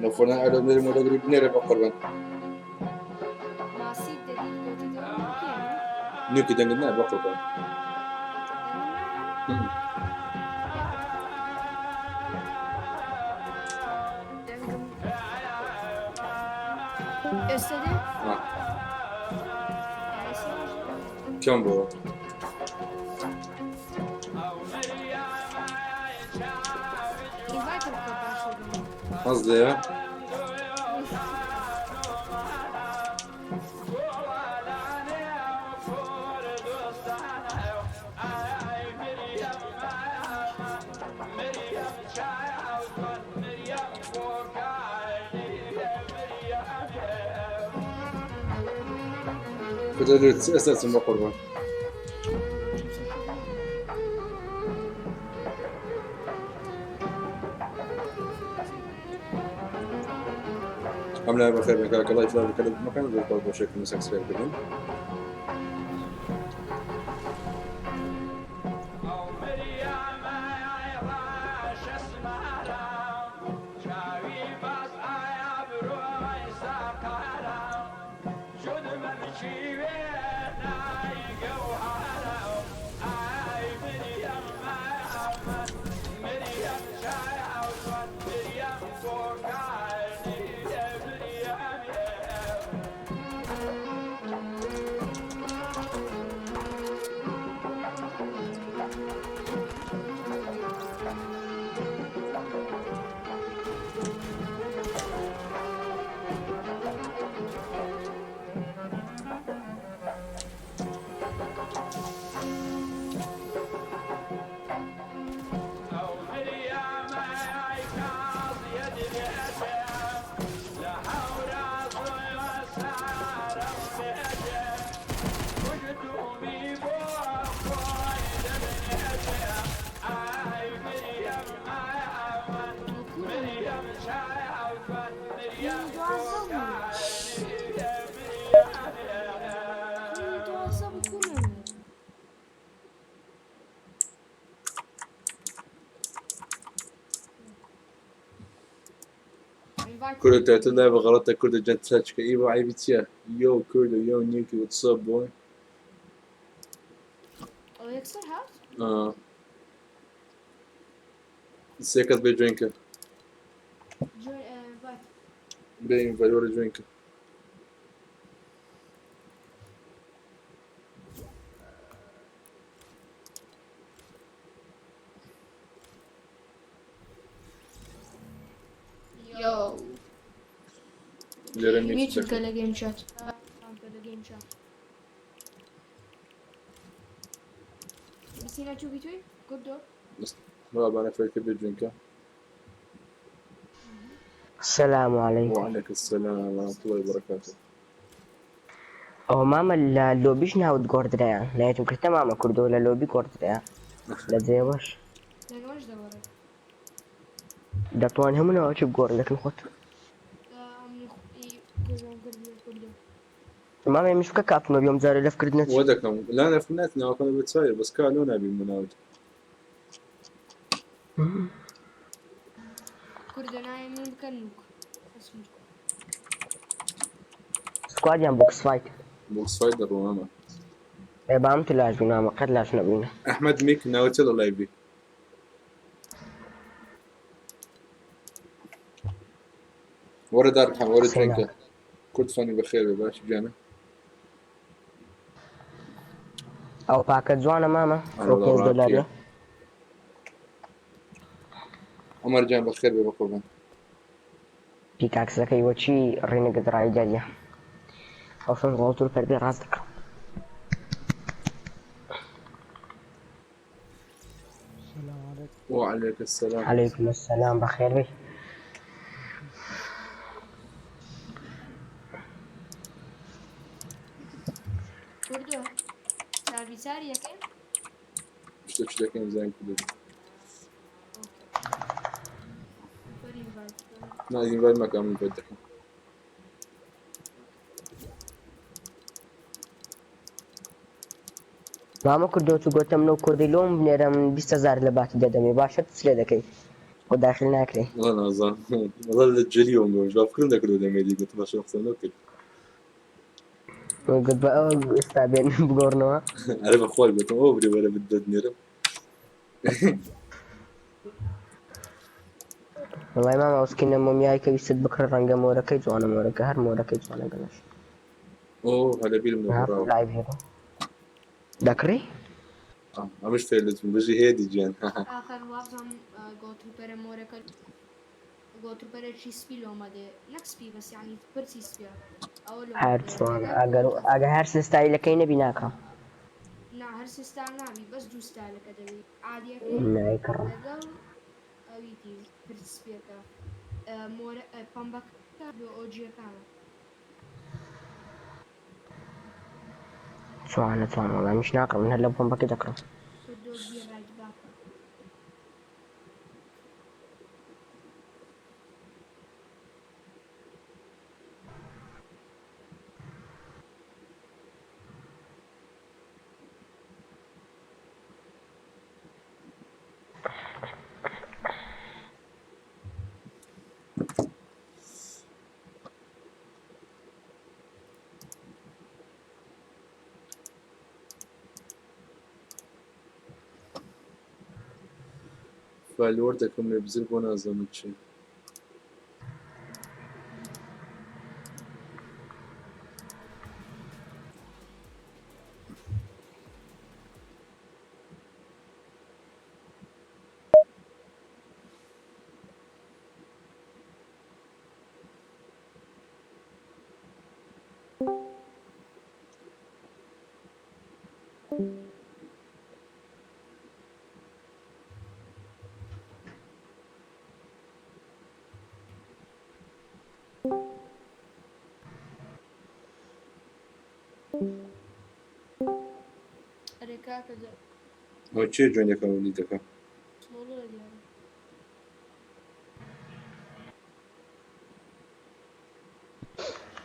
لو فلان قالوا بنرمي ولا قريب بنرمي بقربان. ماسی دەدیت گۆتی دەڵێم کێ؟ نوكي دنقلنا بقربان. دەنگم ئێستا دێ؟ آه. ئێستا باش. كم بو؟ ئینڤایتم بکە باشە بم. قصدي يا كنت اسال بقربان. عامله بخير بك الله يفضل بك مكان بالقرب وشكل مسكس كلهم. دوازدە بوو. 12 بوو کوڕم. ئینڤایت كل تلاتة لعبة غلطة كل جت تاتشكا ايوه عيبتيا يو كل يو نيكي واتس اب بوي. ئەو یەکسەر هات؟ اه سيكت بي درينكر. جۆر ئینڤایت. بي انفالور درينكر. یۆ. ليرمي میوت بکە لە گەیم چات. بکە لە گەیم چات. بسینە چووی توی؟ کوردۆ؟ بابا انا فريق بي درينكر. السلام عليكم. وعليك السلام ورحمة الله وبركاته. ئەوە مامە لە لۆبیش ناوت گۆڕدرایە نایەتم کردە مامە کوردەوە لە لۆبی گۆڕدرایە لە جێوەش. لەگەڵش دەوەڕێ. دەتوان هەموو چ بگۆڕن دەکەن خۆت. ئەمنی کوردم کردی کوردۆ. مامە مش بکە کاپنەوە بیۆم جارێ لەفکردنە چی. ودكم لا انا فناتنا وكنا بتساير بس كانوا نبي مناوت. کوردە نایە من بکەن نوک. ئەسم سکوادیان بۆکس فایت. بوكس فايدر وماما. ئێ بام تو لاش بوو نامە قەت لاش نەبووینە. احمد ميك ناوت يلا لايفي. ورا دارك ورا درينكر. كنت فاني بخير يا باشا جانا. ئەو پاکە جوانە مامە أنا والله 5 دلاریە. راكي. عمر جان بخير بابا قربان. پیکاکسەکەی وەچی ڕینگت ڕایدەریە ئەوشۆن ڕۆڵتور پەربێ ڕاست دەکەم. سلام علیکم. وعليك السلام. علیکم السلام بەخێر بێی. کوردۆ چاویچاری یەکەین. شتە شتەکەم زانین کوردۆ. تۆ ئینڤایت بکە. نا ئینڤایت مەکە من ئینڤایت دەکەم. مامە کوردۆ تو گۆتم لەو کۆدەی لۆم بنێرە من 20 هەزار لە باتی دەدەمێ باشە تو چ لێ دەکەی خۆ داخل ناکرێ. وەڵا نازانم وەڵا لە جەلیەوە بووم با فکرم دەکرد دەمێ گوتم باشە قسەم نەکرد. گوت بە ئەوە ئێستا بێن بگۆڕنەوە. ئەرێ بەخوای گوتم ئەوە برێ وەرە بدەنێرم. وەڵای مامە ئەو سکینە مۆمیای کە ویستت بکڕی ڕەنگە مۆرەکەی جوانە مۆرەکە هەر مۆرەکەی جوانە گەلەش. ئۆ هەلە بیرم نەبڕاوە. لایڤ هەبوو دەکڕی؟ ئەمش فێلت بوو بژی هێدی گیان. ئاخر وابزانم گۆتروپەرە مۆرەکە گۆتروپەرێکی سپی لۆمە دێ نەک سپی بەس یعنی پرچی سپیە ئەوە لۆمە هەر دێ جوانە لەگەڵ ئەگەر ئەگەر هەر سێ ستایلەکەی نەبی ناکڕم. نا هەر سێ ستایل نابی بەس دوو ستایلەکە دەبی عادیەکەی نایکڕم. لەگەڵ ئەوی دی پرچ سپیەکە مۆرە پەمبەکە لۆ ئۆجیەکانە. جوانە جوانە وەڵا منیش ناکڕم من هەر لە پەمبەکەی دەکڕم. کوردۆ بی ڕایت باک. فالۆر دەکەم لێ بزر بۆ نازانم چی. ئەرێ کاکە دە ئەوە کێ جوێن دەکا و لی دەکا؟ سۆڵۆ دیارە.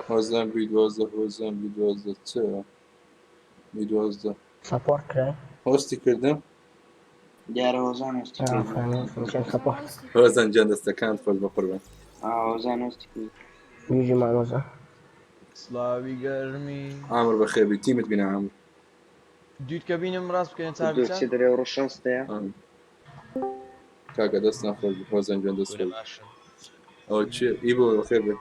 هۆزان بی 12 هۆزان بی 12 چ بی 12 سەپۆرت کرای؟ هۆستی کردم. دیارە هۆزان هۆستی کردم. سەپۆرت. هۆزان گیان دەستەکانت خۆش بە قوربان. هۆزان هۆستی کرد. بژی مامۆستا. سڵاوی گەرمی. عامر بەخێر بی تیمت بینە عامر. دویتکە بینم ڕاست بکەنە چاوی کوردۆ چا چی دەرێ ڕۆ شەنستەیە؟ کاکە دەست ناخۆش بی هۆزان گیان دەست کورە خۆش. باشم. ئەوە چیە ئیبۆ بەخێر بێ.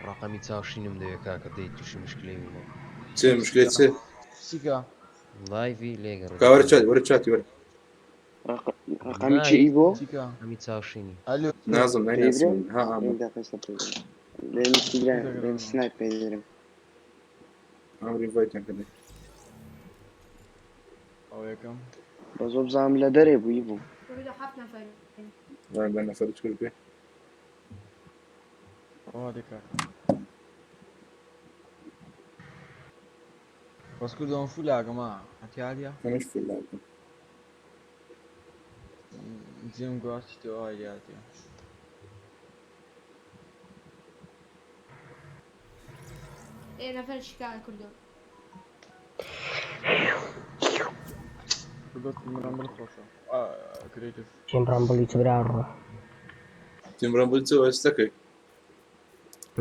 ڕقەمی چاوشینم دەوێ کاکە دەی تووشی مشکلەی بوومە. چێ مشکلەی چێ؟ چیکە؟ لایڤی لێگەڕێ. کا وەرە چاتی وەرە چاتی وەرە. ڕقەمی چی ئیبۆ؟ چیکە؟ ڕقەمی چاوشینی. ئەلۆ. نازم پێیدرم؟ نایناسم ها عامر. یەک دەقیقە ئێستا پێیدرم. لێم چیدرا لێم سنایپ پێیدرم. عامر ئینڤایتیان کردی. ئەو یەکەم. بەس وەبزانم لە دەرێ بوو ئیبۆ. کوردۆ حەفت نەفەر. وای بە نەفەرت کرد بێ. ئەوە دێ کاکە. بەس کوردەوە فولاگەمە هەتیاریە؟ ئەمەش فولاگم. جێم گواستیتەوە ئایدیاتیە. ئێ نەفەر شکا کوردۆ. کوردۆ تیمرامبل خۆشە. کرێتیڤ. تیم ڕامبڵی چ برا ڕۆ. تیم ڕەمبل چ ئێستەکەی؟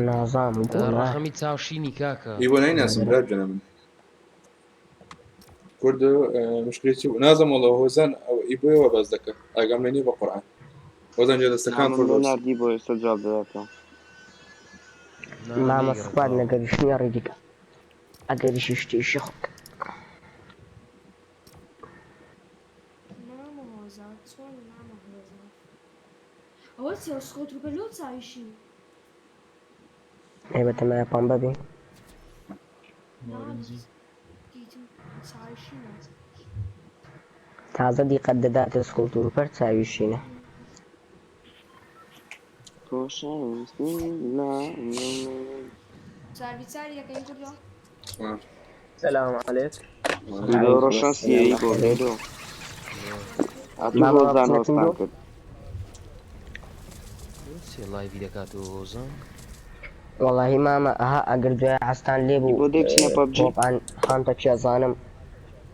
نازام گوڵە. ڕقەمی چاوشینی کاکە. ئیبۆ نایناسم برا گیانە من. کوردۆ مشکلەی چی بوو؟ نازم وەڵا هۆزان ئەو ئیبۆیەوە باس دەکا. ئاگام لێ نییە بە قورعان. هۆزان گیان دەستەکان نامەم خۆش بۆ بەس. ناردی بۆ ئێستا جواب دەداتەوە. مامە سوپات نەگەریش نییە ڕێدیکە ئەگەریش شتێکی خۆ مامە هۆزان چۆن مامە هۆزان ئەوە چیە سکۆتروپە لۆ چاویشی. ئێ بەتەمایە پەمبە بین. نارنجی. دیتم چاوی شینە. تازە دیقەت دەداتە سکوڵ تروپەر چاوی شینە. چار بیچاری دەکەین کوردۆ. سلام عليك. کوردۆ ڕۆشن سیەی بۆ کوردۆ. ئەتوو مامە هۆزان بچنە هۆستان تیندۆ؟ کرد. سێ لایڤی دەکات و هۆزان. وەڵاهی مامە ئەها ئەگەر دوای عەستان لێ بۆ بوو دەی بچینە پەبجی؟ تۆپان هانتە چی ئەزانم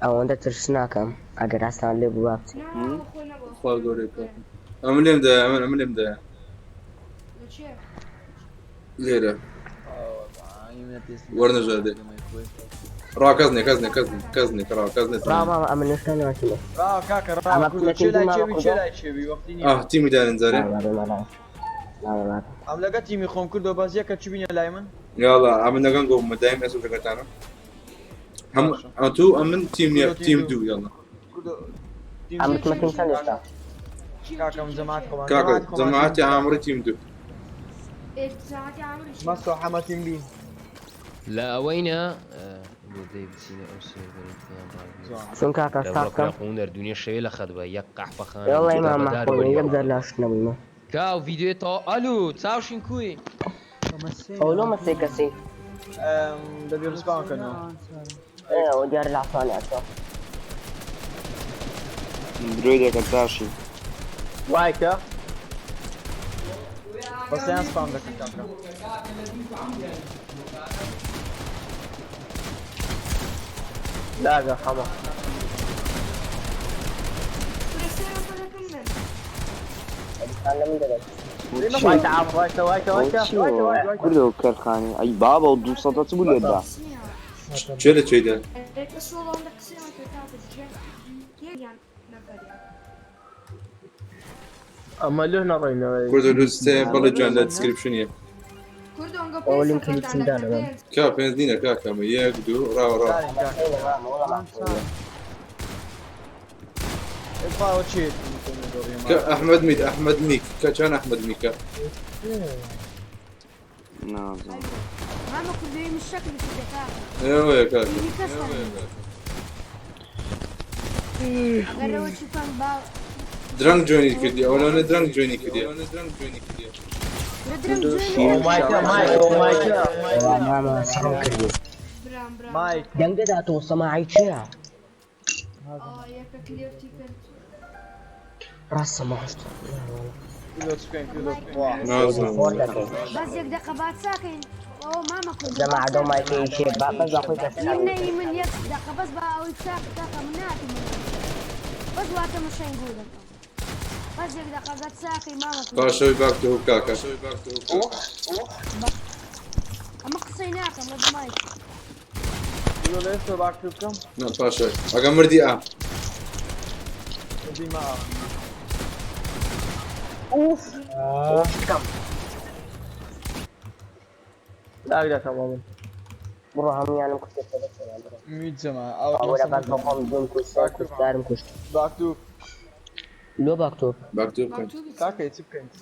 ئەوەندە ترسناکەم ئەگەر عەستان لێ بوو با بچین. نا ئەوە خۆی نەبوو خوا خۆی گەورەی نەبوو. کاکە ئەمن لێم دایە ئەمن ئەمن لێم دایە لە چێ؟ لێرە وەرنەژادێ ڕا کەس نییە کەس نییە کەس نییە کەس نییە ڕا کەس نییە ڕا مامە ئەمن نوشتە ناتیمە. ڕا کاکە ڕا ئەمە کوردۆ بچنە چێ تیندۆ لای مامە چێوی چێ کوردۆ؟ لای چێوی وەختی نییە. ئاه تیمی دانن جارێ مامە بێ مامە مامە مامە. ئەم لەگە تیمی خۆم کردۆ بەس یەکە چ بینە لای من؟ یاڵا ئەمن لەگەن گۆم دایم ئێستا دەگەتانە هەم باشە. ئەتوو ئەمن تیم کوردۆ تیم تیم دوو. دوو یاڵا کوردۆ تیم ئەم دوو. بچمە تیم چەند ئێستا؟ چی چی کاکەم چی جەماعەت چێ؟ خۆمان کاکە جەماعەت خۆمان تیم جەماعەتی دوو کاکە. عامڕی تیم دوو. ئێ جەماعەتی عامری چییە؟ مەسۆ حەمە تیم دوو. لە ئەوەینە بۆ دەی بچینە ئەو سێرڤەرەی تیان ڕاگرێت. جوان. چون کاکە لە ستاپ بڕۆ بکەم. کوڕە قوندەر دنیا شەوێ لە خەت بە یەک قەحپەخانە وەڵی جودا مامە بەدار خۆی وەری یەک جار لاشت نەبوویمە. کاو ڤیدیۆی تەواو ئەلو چاوشین کوی ئەو لۆ مەسەی کەسی. دەبی ڕسپان کەنەوە. ئێ ئەوە دیارە لە عەسمانی ئەچۆ. درۆی دەکەن تاشی. مایكا بەسیان سپام دەکەن کاکە. لا يا حما کورە سێ نەفەرەکەم من. ئەدیسان لە من دەبێت. وايتا عامر وايتا وايتا ئەوە وايتا چییە؟ وايتا وايتا کوردۆ کەرخانی ئەی بابە و دوو سەدە چ بوو لێدا؟ نییە. چێ لە چێدا؟ ئەرێ کەس وەڵا ئەوەندە قسەیان کرد کاکە جێ یەکیان نەفەریان. اما له نڕينا کوردۆ لۆ سێ بەڵێ جوان لە دیسکریپشنیە. کوردۆ ئەنگۆ ئەوە پێنج لیم نەفەرتان کلیپسم دەکرد دانە مام. پێنج. کا پێنج نینە کاکە ئەمە یەک دوو ڕاوە ڕاوە. دارین ئەمە کاکە. سێنە مامە وەڵا ماقوڵە. ئێ چێ کە ئەحمەد میت ئەحمەد میک کە چۆن ئەحمەد میکە؟ نازانم. مامە کوردۆی من شەکلی کردە کاکە. ئێوەیە کاکە. تیمی کەسان ئەگەرەوە چی بکەم با درەنگ جوێنی کردی ئەوە لەوانە درەنگ جوێنی کردی. لە درەنگ کوردۆ جوێنی شیر مایكا مایكا مایكا وەڵا مامە سڕم کردی. برام برام. مایک دەنگ دەداتەوە سەماعی چییە؟ ئا یەکە کلێفتی کرد. ڕاست سەماعشت. کوردۆ چ بکەین کوردۆ وا. نازانم. فۆر دەکەین. بەس یەک دقە با چاکەین. ئەوە مامە کوردۆ با جەماعە دەو چاکەین. مایکەی چێ با بەس با خۆی کەس من نەی من یەک دقە بەس با ئەوەی چاک کاکە من ناتم بەس واتە مشەین گوو دەکەم. بەس یەک دقە گەت چاکەی مامە کوردۆ. پاشەوەی باک تۆ کاکە. ئەمە قسەی ناکەم لە مایک. کوردۆ لە ئێستا باکتو بکەم؟ نا پاشەوەی ئەگە مردی ئا. مردی ما. ئوف کەم. لا لا تمام بڕۆ هەمویانم کوشت بڕۆ. میت جەما ئەوە ئەوەرە بەس بە خۆم دوم کوشت سێ کوشتارم کوشت. باکتو لۆ باکتۆب. باک تۆ بکەن. کاکە چ بکەین چ؟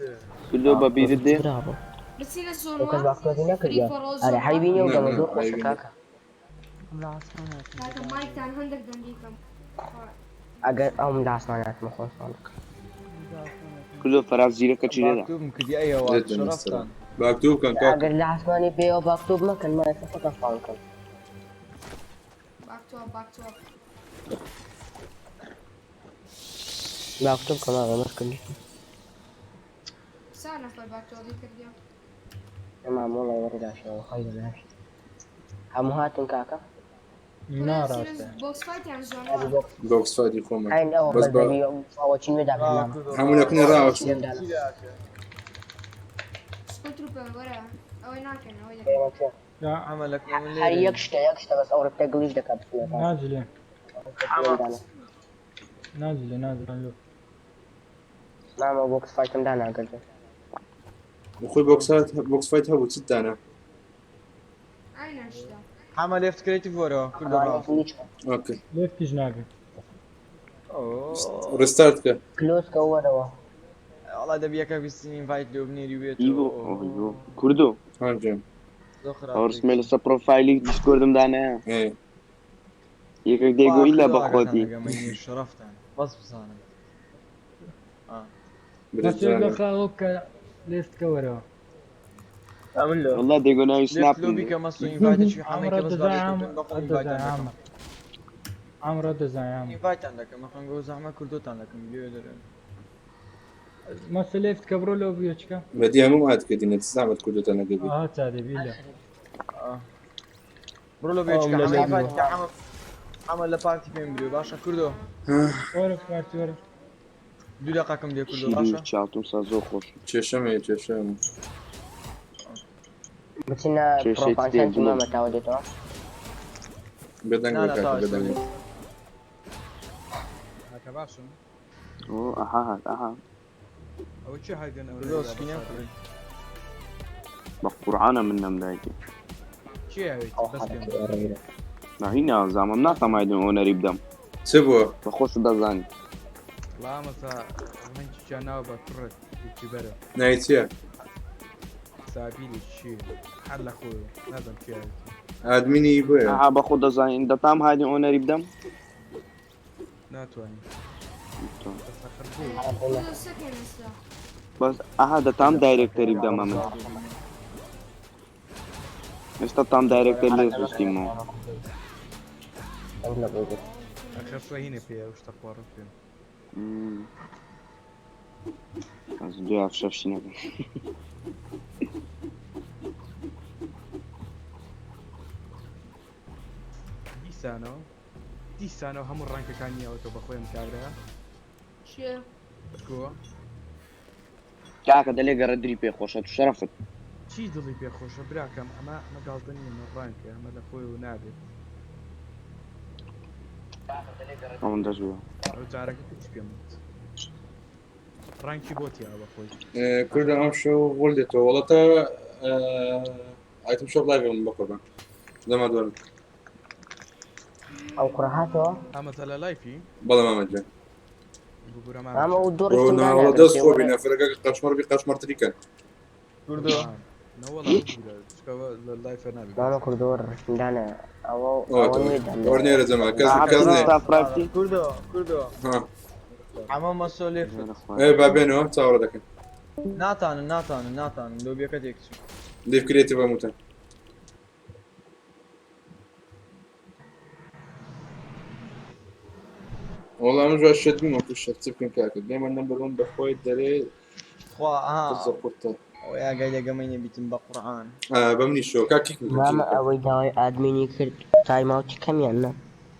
کوردۆ بە بیرت دێ؟ برابۆ. بچینە ئەو کەس زۆنوە باکتۆبی فری نەکردیە. فۆر ئۆڵ ئەرێ زۆنوە. حەیبی نییە و نا دەمە نا زۆر خۆشە عەیبی نییە. کاکە. کاکە مایکتان هەندێک دەنگی کەم. ئەگەر ئەوم لە عاسماناتمە خۆشمان بکەم. کوردۆ فەراز زیرەکە چی لێدا؟ باکتوبم کردی ئەی هەوا لێت دەنەستەوە. شەرەفتان. باک تۆ بکەن کاکە. ئەگەر لە عاسمانی پێوە باکتۆب مەکەن مایکە خۆتان فاڵ کەن. باکتۆ باکتۆ. باکتۆب کە مامە مەشکل. سا نەفەر باکتۆڵی کردیە. مامە وەڵای وەڕی داشەوە خۆی دەناش. هەموو هاتن کاکە؟ کورە نا بچینە ڕاستە. بۆکس فایتیان ئەبی زۆنوە. بۆکس. بۆکس فایتی خۆمە. عین ئەوە بەس بەس بە دەبی ئەوە چی نوێ ڕا دابنێ مامە. کوردۆ هەموو ڕا. لەکنی ڕاوە سێم چی دانا. داکە؟ سکول تروپە وەرە ئەوەی ناکەن ئەوەی دەکەن. ئێمە چێ؟ حەمە لەکن من هەر لێرەین. یەک شتە یەک شتە بەس ئەو ڕێپتە گڵیش دەکات بچینە کاکە. نازلة سێم دانا. نازلة نازلة لو مامە بۆکس فایتم داناگردن. خۆی بۆکس فایت هەبوو چت دانا؟ عینە شتە. حەمە لێفت کرێتیڤ وەرەوە کوردۆ ئەوانە ڕا. گڵیش کە. ئۆکەی. ليفت جنابي ئۆ. ڕیستارت کە. کلۆز کە وەرەوە. وەڵا دەبی یەکە بیستین ئینڤایت لۆ بنێری ئیگۆ بێتەوە. ئۆیگۆ. کوردۆ هان جوێن. زۆر خراپ ئەو ڕسمەی لەسەر پرۆفایلی دیسکۆردم دانایە ئێ یەکێک دەیگۆ ئیلا بە خۆتی شەرەفتان بەس بزانم مەسێک لە خاوە بکە لێفت کەوەرەوە. والله دەیگۆ ناوی لێفت سناپم لۆبی بوو. کە مەسو ئینڤایتێکی حەمەی عەمرۆ کە بەس دەزای باش عەمرۆ بکەن بەخۆم دەزای ئینڤایتان دەکەم عەمرۆ عەمرۆ دەزای عەمرۆ ئینڤایتان دەکەم ئەخەنگۆ زەحمە کوردۆتان دەکەم لێ دەرێن مەسە لێفت کە بڕۆ لۆ بیۆچکە بەدی هەموو ئاد کردینە چ زەحمەت کوردتان نەگەبی ئاها چادێ بیلە بڕۆ لۆ ئەوم بێچکە لە حەمە لۆبی ئینڤایت بوو. کە حەمە حەمە لە پارتی پێم برێ باشە کوردۆ وەرە پارتی وەرە دوو دەقەکەم لێ کوردۆ شیرین باشە چاوتم سا زۆر خۆش کێشەم هەیە کێشەم بچینە کێشەی پرۆفایل تێ سەنتی بڵێ. مامە تاوە دێتەوە. بێدەنگ نا بە نا کاکە تا ئێستا بێدەنگ بە. کاکە باشم ئۆ ئەها هات ئەها ئەوە چی هایدن ئەو کوردۆ سکینیان کوڕی بە قورعانە من نەمدایکی چی هاویت ئەو بەس پێم حەرەکەی ئێرەیرە. ناهی نازانم ناتام هایدن ئۆنەری بدەم چ بووە بە خۆشت دەزانی وڵا مەسا هەنگیان ناوە بە کوڕێک یوتیوبەرە ناوی چییە سابیلی چی هەر لە خۆی نازم چی هاویت ئادمینی بۆیە ئەها بە خۆت دەزانین دەتام هایدن ئۆنەری بدەم ناتوانین بەس ئەخر بوو کوردۆ سەکەن ئێستا بەس ئەها دەتام دایرێکتەری بدەم ئەمن ئێستا تام دایرێکتەر لێ سوستیمەوە ئەو لە بۆ گرت. ئەخر سەهینە پێ ئەو شتە خواڕم پێم ئەز دویا فشەفشی نەکەم دیسانەوە دیسانەوە هەموو ڕەنگەکانی یاوەتەوە بە خۆیم کابرا چییە؟ گۆ کاکە دەلێ گەڕە دری پێ خۆشە تو شەرەفت چی دڵی پێخۆشە براکەم ئەمە ئەمە گاڵتە نییە ئەمە ڕەنگە ئەمە لە خۆی و نابێت ئەوەندەش بووە ئەو جارەکە چ پێم وت ڕەنگی بۆ تیا بە خۆی کوردە ئەم شەو غۆل دێتەوە وەڵا تا ئایتم شۆپ لایڤم بە قوربان دەما دوارم ئەو کوڕە هاتەوە ئەمەتە لە لایفی بەڵێ مامە گیان ببورە مامە مامە ئەو دوو بۆ ڕیفتم ناوەڵا دانابێت دەست خۆ وەرە بینە فرەکە قەشمەر بی قەشمەرتریکەن کوردۆ نەوەڵا ببورە چکەوە لە لایفە نابێت مامە کوردۆ وەرە ڕیفتم دانە ئەوە ئەوە نوێ وەر دامنایە نێرە جەما کەس ئەها کەس نێ ئێستا پرایڤتی کوردۆ کوردۆ ها حەمە مەسۆ لێفت ئێ با بێنەوە چاوەڕێ دەکەن ناتانن ناتانن ناتانن لۆبیەکە تێکچوو لیف کرێتی بەموتە والله من جوای شت بیم وەکو شت چ بکەم کاکە گەمە نەمبەر وەن بە خۆی دەرێ خوا ئەها قزە قورتە ئەوەی ئاگای لە گەمەی نەبیتم بە قورعان بە منی شۆ کاک کیک بکەم چی مامە بکەم ئەوەی داوای ئادمینی کرد تایماوتی کەمیان نا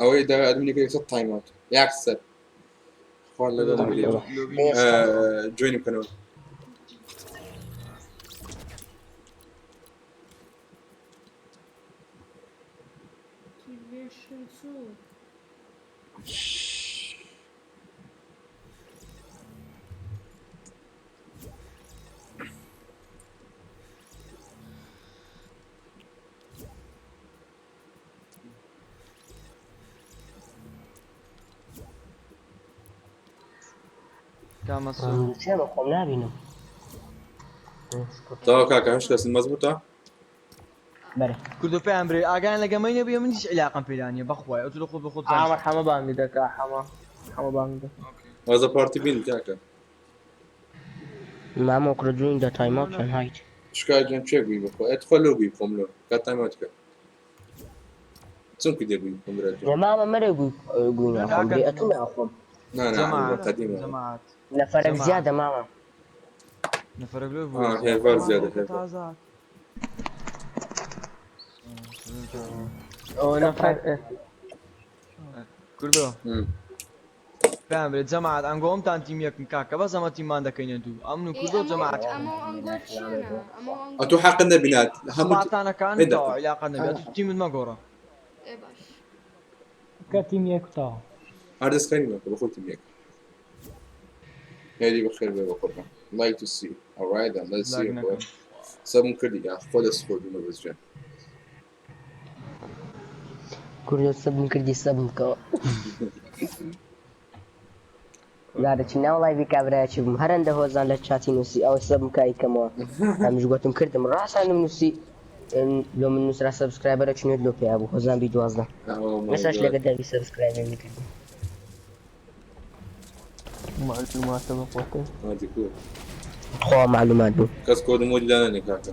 ئەوەی داوای ئەدمینی کرد یەکسەر تایم ئاوت یەکسەر خوا کوردۆ لەگەڵم دەبی بێت لۆبی ئێستا نوێ جوێنی بکەنەوە Activation 2. کامەسۆ چێ بە خۆم نابینم تەواو کاکە هەشت کەسن مەزبوتە بەرێ کوردۆ پێیان برێ ئاگایان لە گەمەی نەبیە من هیچ عیلاقەم پێدا نییە بەخوای ئەو تو لە خۆت بە خۆت عامر زانست حەمە بانگی دەکا حەمە حەمە بانگی دەکا وازە پارتی بین کاکە مامە کوڕە جوین دە تایماوتیان هایت شکایت گیان چێ گوی بخۆ ئێ تخوا لۆ گوی بخۆم لۆ کات تایم ئاوت کە چون کردێ گوی بخۆم برا لە مامە مەرێ گوی گوی ناخۆم کاکە برێ ئەتو ناخۆم نا نا جەماعەت قەدیمە جەماعەت نەفەرەک جەماعەت زیادە مامە نەفەرەک لۆ بوو آه زیادە هێڤار ئەمە زیادە ئەوکە هێڤار تازە ئەوە نەفەر کوردۆ پێیان برێ جەماعەت ئەنگۆ ئەمتان تیم یەکن کاکە بەس ئەمە تیممان دەکەینە دوو ئەمن و ئێ کوردۆ ئەمە جەماعەت ئەمە ئەنگۆ چۆنە؟ ئەمە ئەنگۆ ئەتو حەقت نەبینات هەموو جەماعەتانەکان ئێ تەواو دەقە عیلاقەت نەبێ ئەتو تیمت مەگۆڕە ئێ باش کە تیم یەک تاوە هەر دەستکاری مەکە بەخۆی تیم یەک هێری بەخێر بێ بە قوربان like to see you alright then let's see لاگ you boy نەکەم سەبم کردی یا خۆ دەست خۆش بوو مەبەست گیان کوردۆ سەبم کردی سەبم بکەوە لادەچی ناو لایڤی کابرایەکی بووم هەرەندە هۆزان لە چاتی نووسی ئەوەی سەبم کای کەمەوە ئەمش گوتم کردم ڕاستانم نووسی. لۆ من نووسرا subscriber ە چنێت لۆ پێیا بوو خۆزان بی 12 Oh my مەساش God. لەگە دەوی subscriber میکردم. معلوماتە بەقوتە. هادی کو. خوا معلومات بوو. کەس کۆد و مۆدی دانانێ کاکە.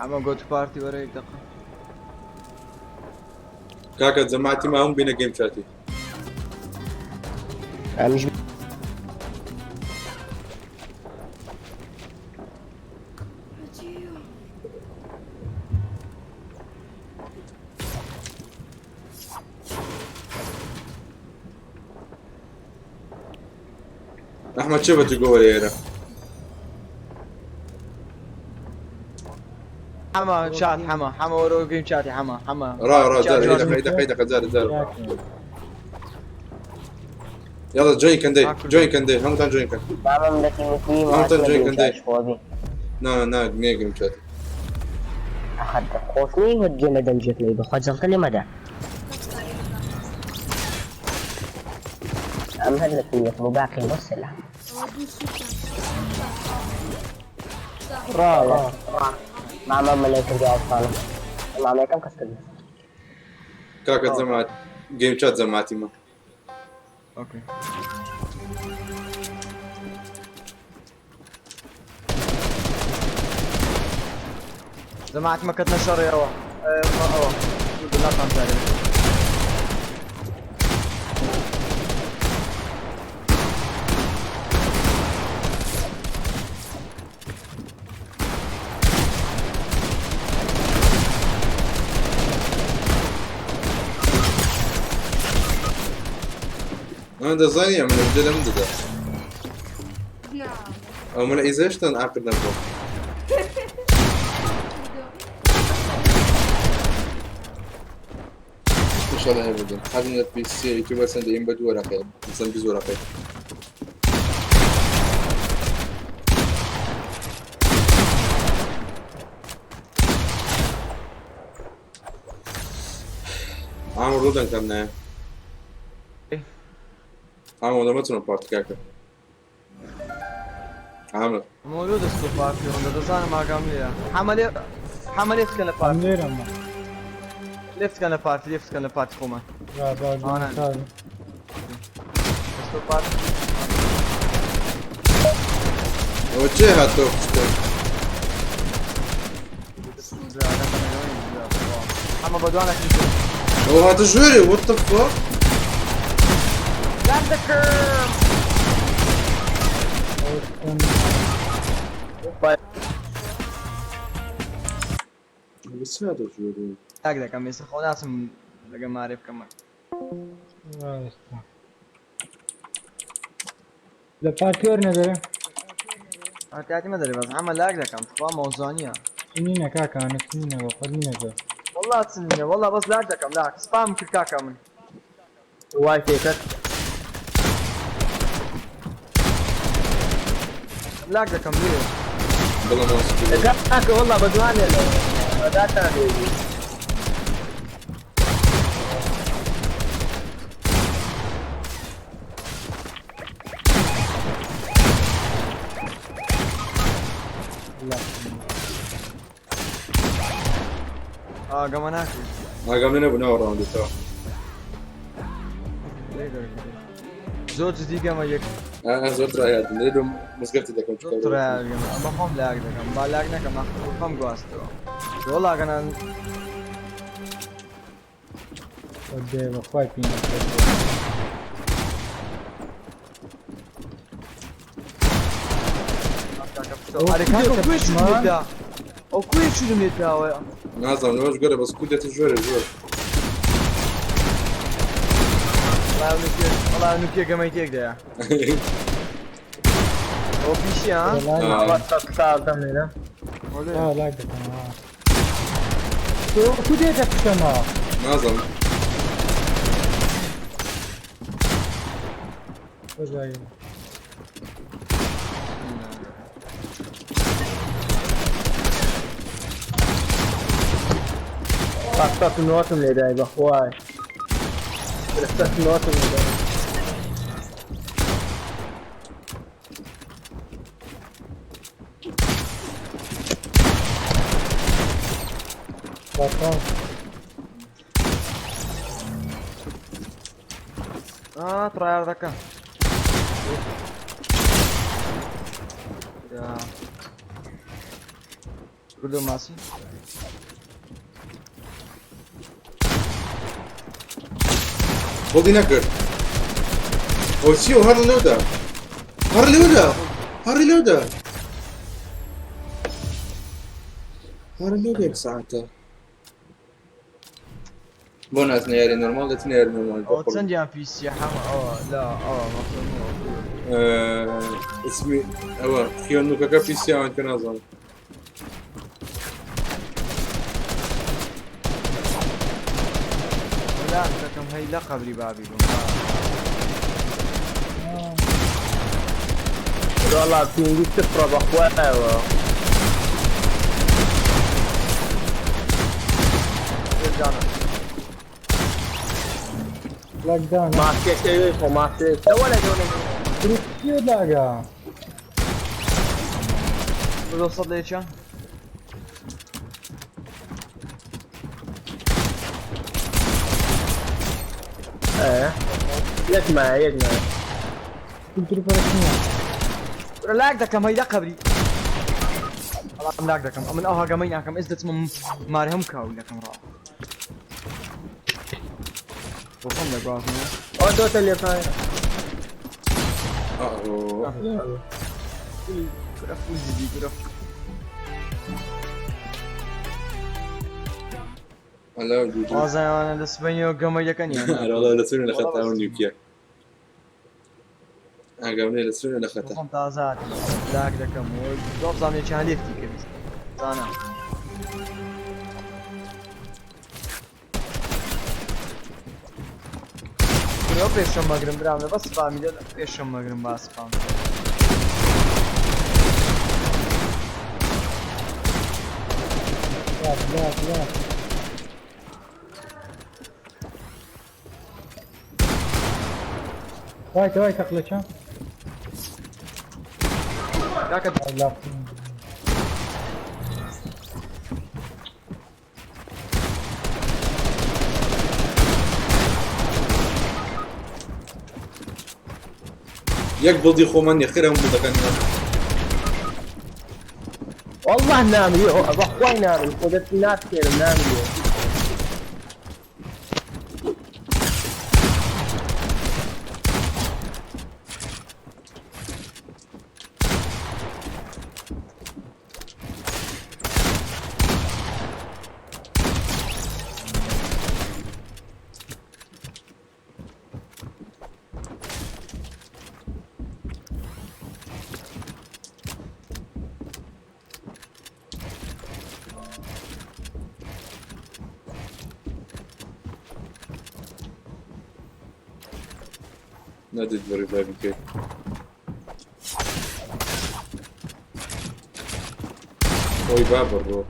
حەمە go to party وەرە یەک دەقە. کاکە جەماعەتی ما هەموو بینە game chat ی. ئەمیش ئەحمەد چێ بە تو گۆوەرە ئێرە؟ حەمە چات حەمە حەمە وەرەوە گەیم چاتی حەمە حەمە. ڕا ڕا چات جارێ جواب. دقە دقە دقە جارێ جارێ. یاڵا جۆین کەن دەی جۆین کەن دەی هەمووتان جۆین کەن. مامەم لە تیمەکی هەمووتان جۆین کەن دەی. خۆبی. نا نا نێ گەیم چاتی. ئەخەر خۆش نیە وەت گوێ لە دەنگێک نەی بەخوا جەڵتە لێ مەدە. ئەم هەر لە تیمێکم و باقی وەسەلام. ڕا ڕا. مامە مەلای کردی ئاوسانم. مامەکەم کەس کردی. کاکە جەماعەت گەیم چات جەماعەتی ما. ئۆکەی. جەماعەت مەکەتنە شەڕێەوە ئەوە ناتان جارێ. ئەمە دەزانی ئەمە لە لە من دەدا. نا. ئەو من ئیزەشتان عاقل نەبوو. إن شاء الله هيبدون حازم لە PC يوتيوبر سند ئیم بە دوو وەرەقەیە مثلا 20 وەرەقەیە. عامر ڕوودەن کەم نایە. عامر دەمەچنە پارت کاکە. عامر مۆلۆ دەست و پارتی هۆندە دەزانم ئاگام لێیە. حەمە لێ حەمە لێ بکەن لە پارتی. لێرەمە. لێ بکەن لە پارتی لێ بکەن لە پارتی خۆمان. ڕا با ئانان. سازم. دەست و پارتی. ئەوە چێ هاتەوە کوشتە؟ حەمە بەدوانە کرد. ئەوە هاتە ژوێرێ what the fuck؟ لاگ دەکەم. بەس چێ هاتە ژوێرێ؟ لاگ دەکەم ئێستا خۆ ناچم لەگە مارێ بکەم. ڕاستە. لە پارتی وەرنە دەرێ. پارتیاتی مەدەرێ بەس حەمە لاگ دەکەم تخوا مەوزوع نییە. سنینە کاکە ئەنە سنینە بە خۆت نینە زۆر. والله سنینە والله بەس لاگ دەکەم لاگ سپام کرد کاکە من. وای تێکەت. لاگ دەکەم لێ. بەڵام ماوس کاکە والله بەدوانێ لە بەداتان لێ. ئاگەمە ناکرد. ئاگام لێ نەبوو ناوە ڕاوندێتەوە. زۆر جدی گەمە یەک. ئا زۆر ترایاتم لێ لۆ مزگەفتی دەکەم زۆر ترایات گەمە ئەمە خۆم لاگ دەکەم با لاگ نەکەم خۆم گواستەوە. وەڵا گەنان دێ بەخوای پینە. ئەرێ کاکە کوێ چوونم لێدا؟ ئەو کوێ چوونم لێداوە؟ نازانم لەوەش گەرە بەس کو دێتە ژوێرێ زۆر. وەڵا نوکێ گەمەی تێک دایە. ئەو پیشی ها؟ سازدەم لێرە. ئا لاگ دەکەم. تۆ کو دێتە کوشتەمە؟ نازانم. خۆش سەد نۆتم لێدای بەخوای. سەد نۆتم لێدای. ئا tryhard ەکە. یا. کوردۆ ماسی. بڵدی نەکرد ئەو چییە هەر لەودا هەر لەودا هەر لەودا هەر لەودا یەک ساعتە بۆ ناتنە یاری نۆرماڵ دەچنە یاری نۆرماڵ ئەوە چەندیان پیسیە حەمە ئەوە لا ئەوە مەخزەنەوە. اسمی ئەوە خیۆن نوکەکە پیسیاوان کە نازانم لا دەکەم هەی لە قەبری بابی بووم. والله پینگی سفرە بەخوایەوە. لاك دانا. ماسیەکەی خۆ ماسیەکە وەرە چیە لاگا؟ بۆ سەد لە یەکیان. یەک مایە یەک مایە. برا لاک دەکەم هەی لە قەبری. بەڵام لاک دەکەم ئەمن ئەو هاگەمەی ناکەم ئێس دەچمە ماری هەم کاول دەکەم ڕاو. بۆ خۆم دەگوازمەوە. ئەوە تۆ تەلێفۆن. کورە فول جدی کورە. ئەلا دوو وازانە لە سبەینەوە گەمەی دەکەن یان نا؟ ئەرە وەڵا لە سوێنە لە خەتا و نیوکیە ئاگام لێ لە سوێنە لە خەتا. خۆم تازە هاتم لاک دەکەم و دوابزانم یەکیان لێفتی کرد زانا. کورە پێشم مەگرم برام لە بەس سپامی دە پێشم مەگرم با سپام. لاك لاك لاك. وايت وايت اقلك ها. کاکە لا یەک بڵدی خۆمان نیە خێرا هەموو بڵدەکان والله نامری بەخوای نامری خۆ دەستی ناسکێنم نامری. نادیت بە ریڤایڤ بکەیت. خۆی بابە ڕۆ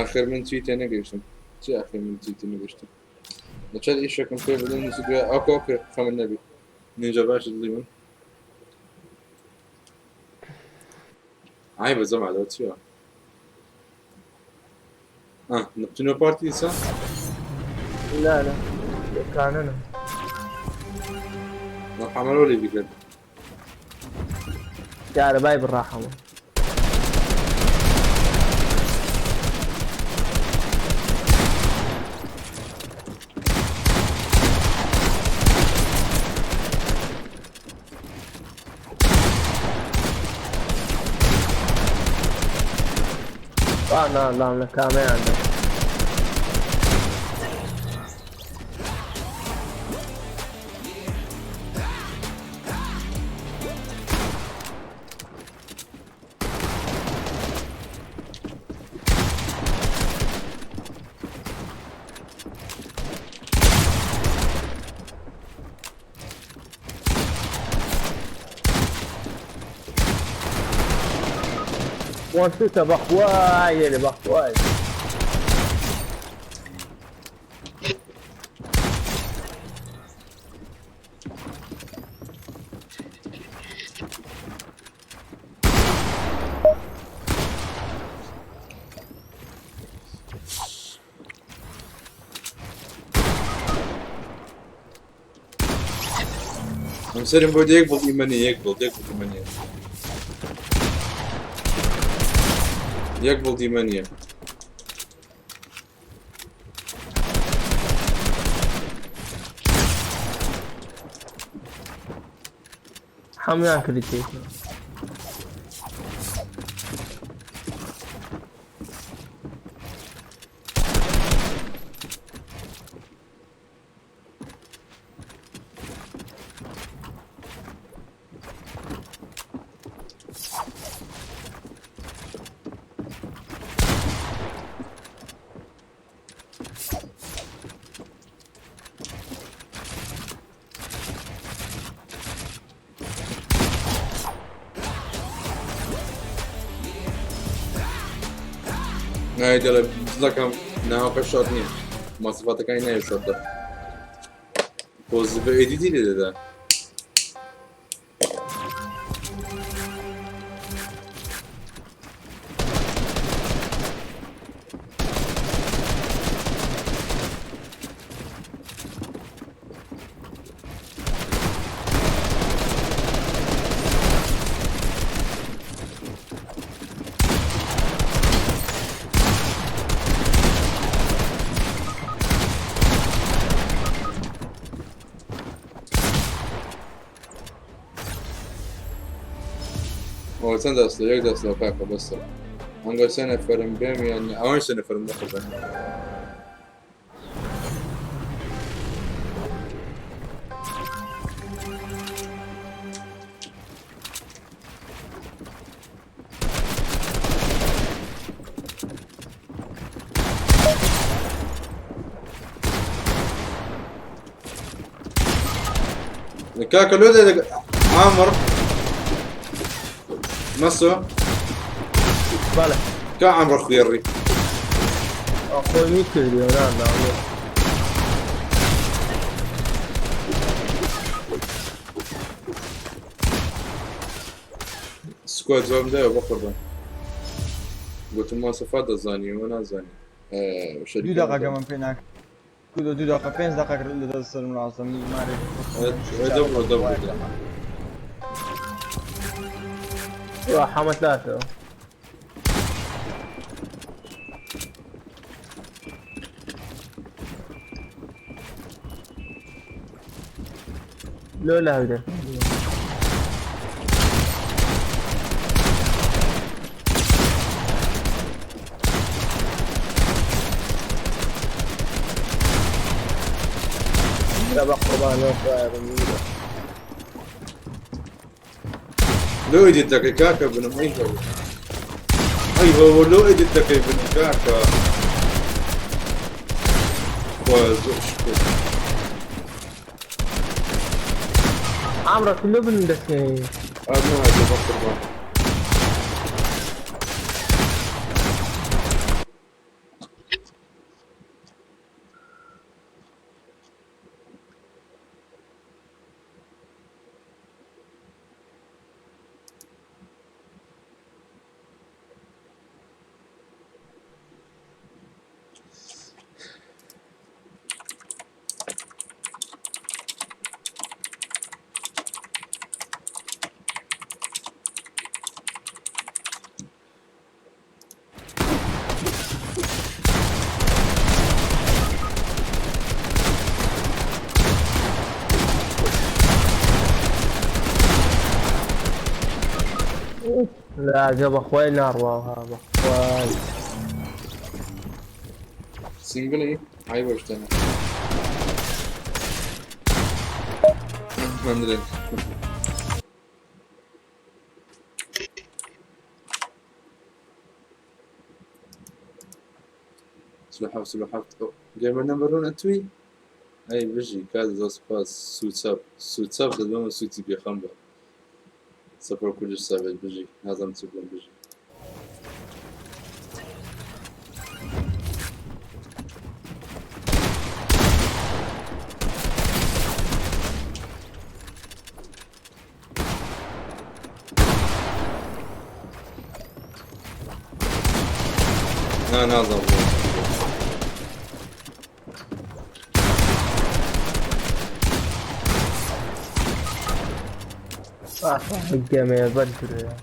آخر من چی تێ نەگەیشتم چی آخر من چی تێ نەگەیشتم لە چەند ئیشێکم پێ بدەن نووسی دوای ئۆکە ئۆکە خەمت نەبی نینجا باشە دڵی من عیبە جەماعەت ئەوە چییە ئاه نەبچنەوە پارتی ئیسا لا لا کانەنم. حەمەرەوە لێ بیکرد. دیارە بای بڕاحەوە. نا لا لە کامیان دا. وانتوتا بەخوای لێ بەخوای. سەرم بۆ یەک بڵ ئیمە نییە یەک بڵ یەک بڵ ئیمە نییە یەک بڵ دیمە نییە هەموویان کردی نای دەڵێ دڵەکەم ناوەکە شۆت نییە ماسفاتەکانی ناوی شۆتە پۆز بە ئێدیتی لێ دەدا. ئەوە چەند دەستە یەک دەستەوە کاکە بەسە ئەنگۆ سێ نەفەرم بێم یان ئەوەی سێ نەفەرم بخۆبن. کاکە لۆ دەدە عامر مەسۆ بەڵێ کا عامر خوێڕی خۆی می کردی نازانم. سکواد جواب دایەوە بەقوربان گوتم ماسەفات دەزانی و نازانی دوو دقیقە گەمەم پێ ناکرد دوو دقیقە پێنج دقیقە لە دەست سەرم ڕاستم مارێ دەبڕۆ دەبڕۆ حەمە ثلاثة. لو لا هيدا لا بقربان لۆ ئیدیت دەکەی کاکە بنم ئەی هەوە ئەی هەوە لۆ ئیدیت دەکەی بنم کاکە خوا زۆر شکر. عمرك كله بندسني. ئەرنە هاتێ بەقوربان. لا جاب اخوي نار واو هذا اخوي. سینگڵی ئای بۆشتەنە مەندرێن. سلحف سلحف گەمە نەمبەر ئەتوی ئەی بژی کات زۆر سپاس سوچەپ سوچەپ دەدەمە سوچی بێخەم بە سەفەر کوردش سابێت بژی نازانم چ بڵێم بژی. نا نازانم بڵێم چ بڵێم. گەمەیە بەر درۆیە.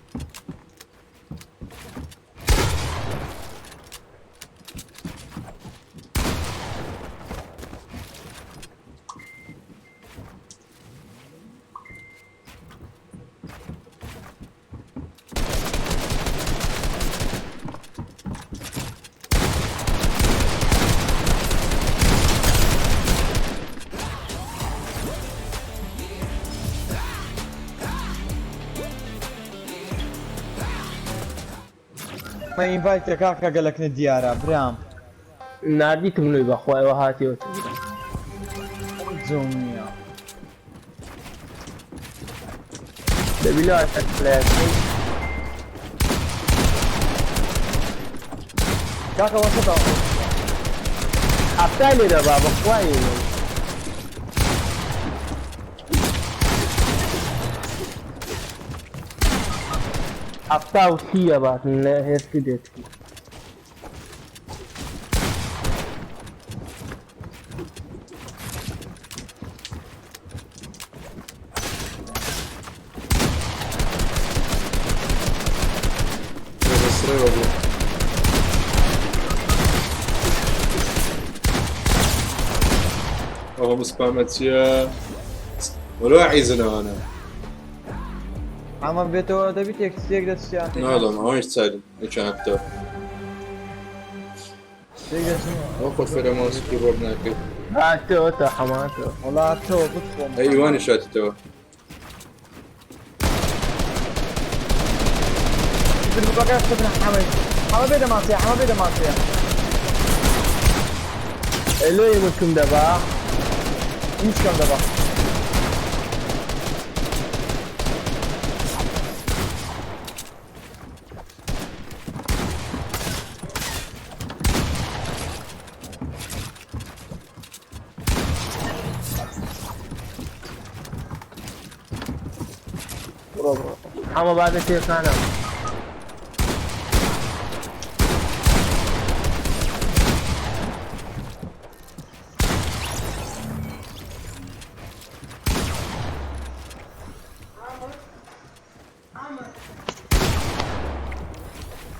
ما ئینڤایتە کاکە گەلەکنە دیارە برام. ناردیتم لۆی بەخوایەوە هاتیەوە زۆم نییە. دەبی لە کاکە وەسەتە حەفتای لێ دەبا بەخوای 70 ئەبات لە هێرشی دێت. بەسڕێوە بوو. ئەوە مسپامە چییە؟ وەلو عیزنەوانە. ئەمە بێتەوە دەبی تێک دەچیان ناڵم ئەوەیش چارم یەکیان هەفتە. تێک دەچن. ئەوە خۆ فێرە ماوس کیبۆرد ناکەیت. هاتەوە تا حەماتەوە. وەڵا هاتەوە بتخۆم. ئەی ئیوانیش هاتیتەوە. بەکە خستن حەمە حەمە بێ دەماسەیە حەمە بێ دەماسەیە. لۆی مکم دەبا. هیچ کەم دەبا. بڕۆ بڕۆ حەمە با بێ تێکانە.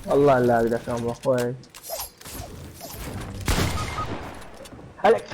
والله لاق دەکەم بەخۆی. هەلک.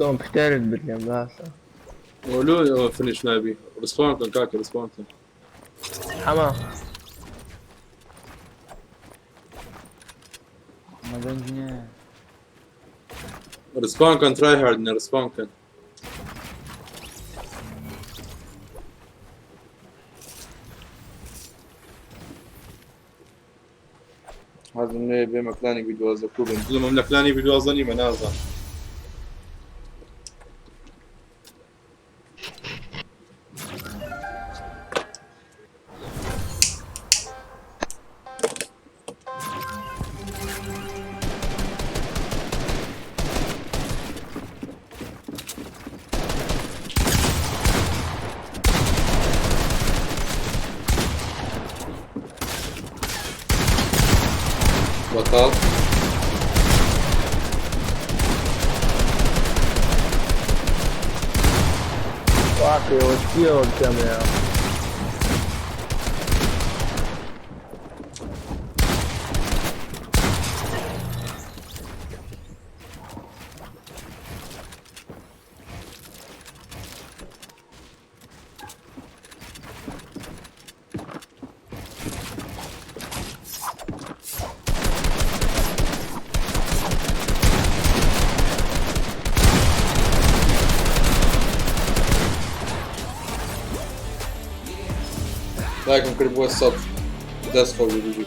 کۆمپیوتەرت بدەم باشە. وەلو ئەوە فنیش نابی. ڕسپان کەن کاکە ڕسپان کەن. حەمە. ئەمە دەنگی نییە. ڕسپان کەن ترای هاردنە ڕسپان کەن. حەزم لێیە بێمە کلانی بی 12 کو بم. دڵم ئەم لە کلانی بی 12 نیمە نازانم. بەتاڵ. واقعەوە چیەوە گەمەیە. لایکم کرد بۆ سەد دەست خۆش بژی.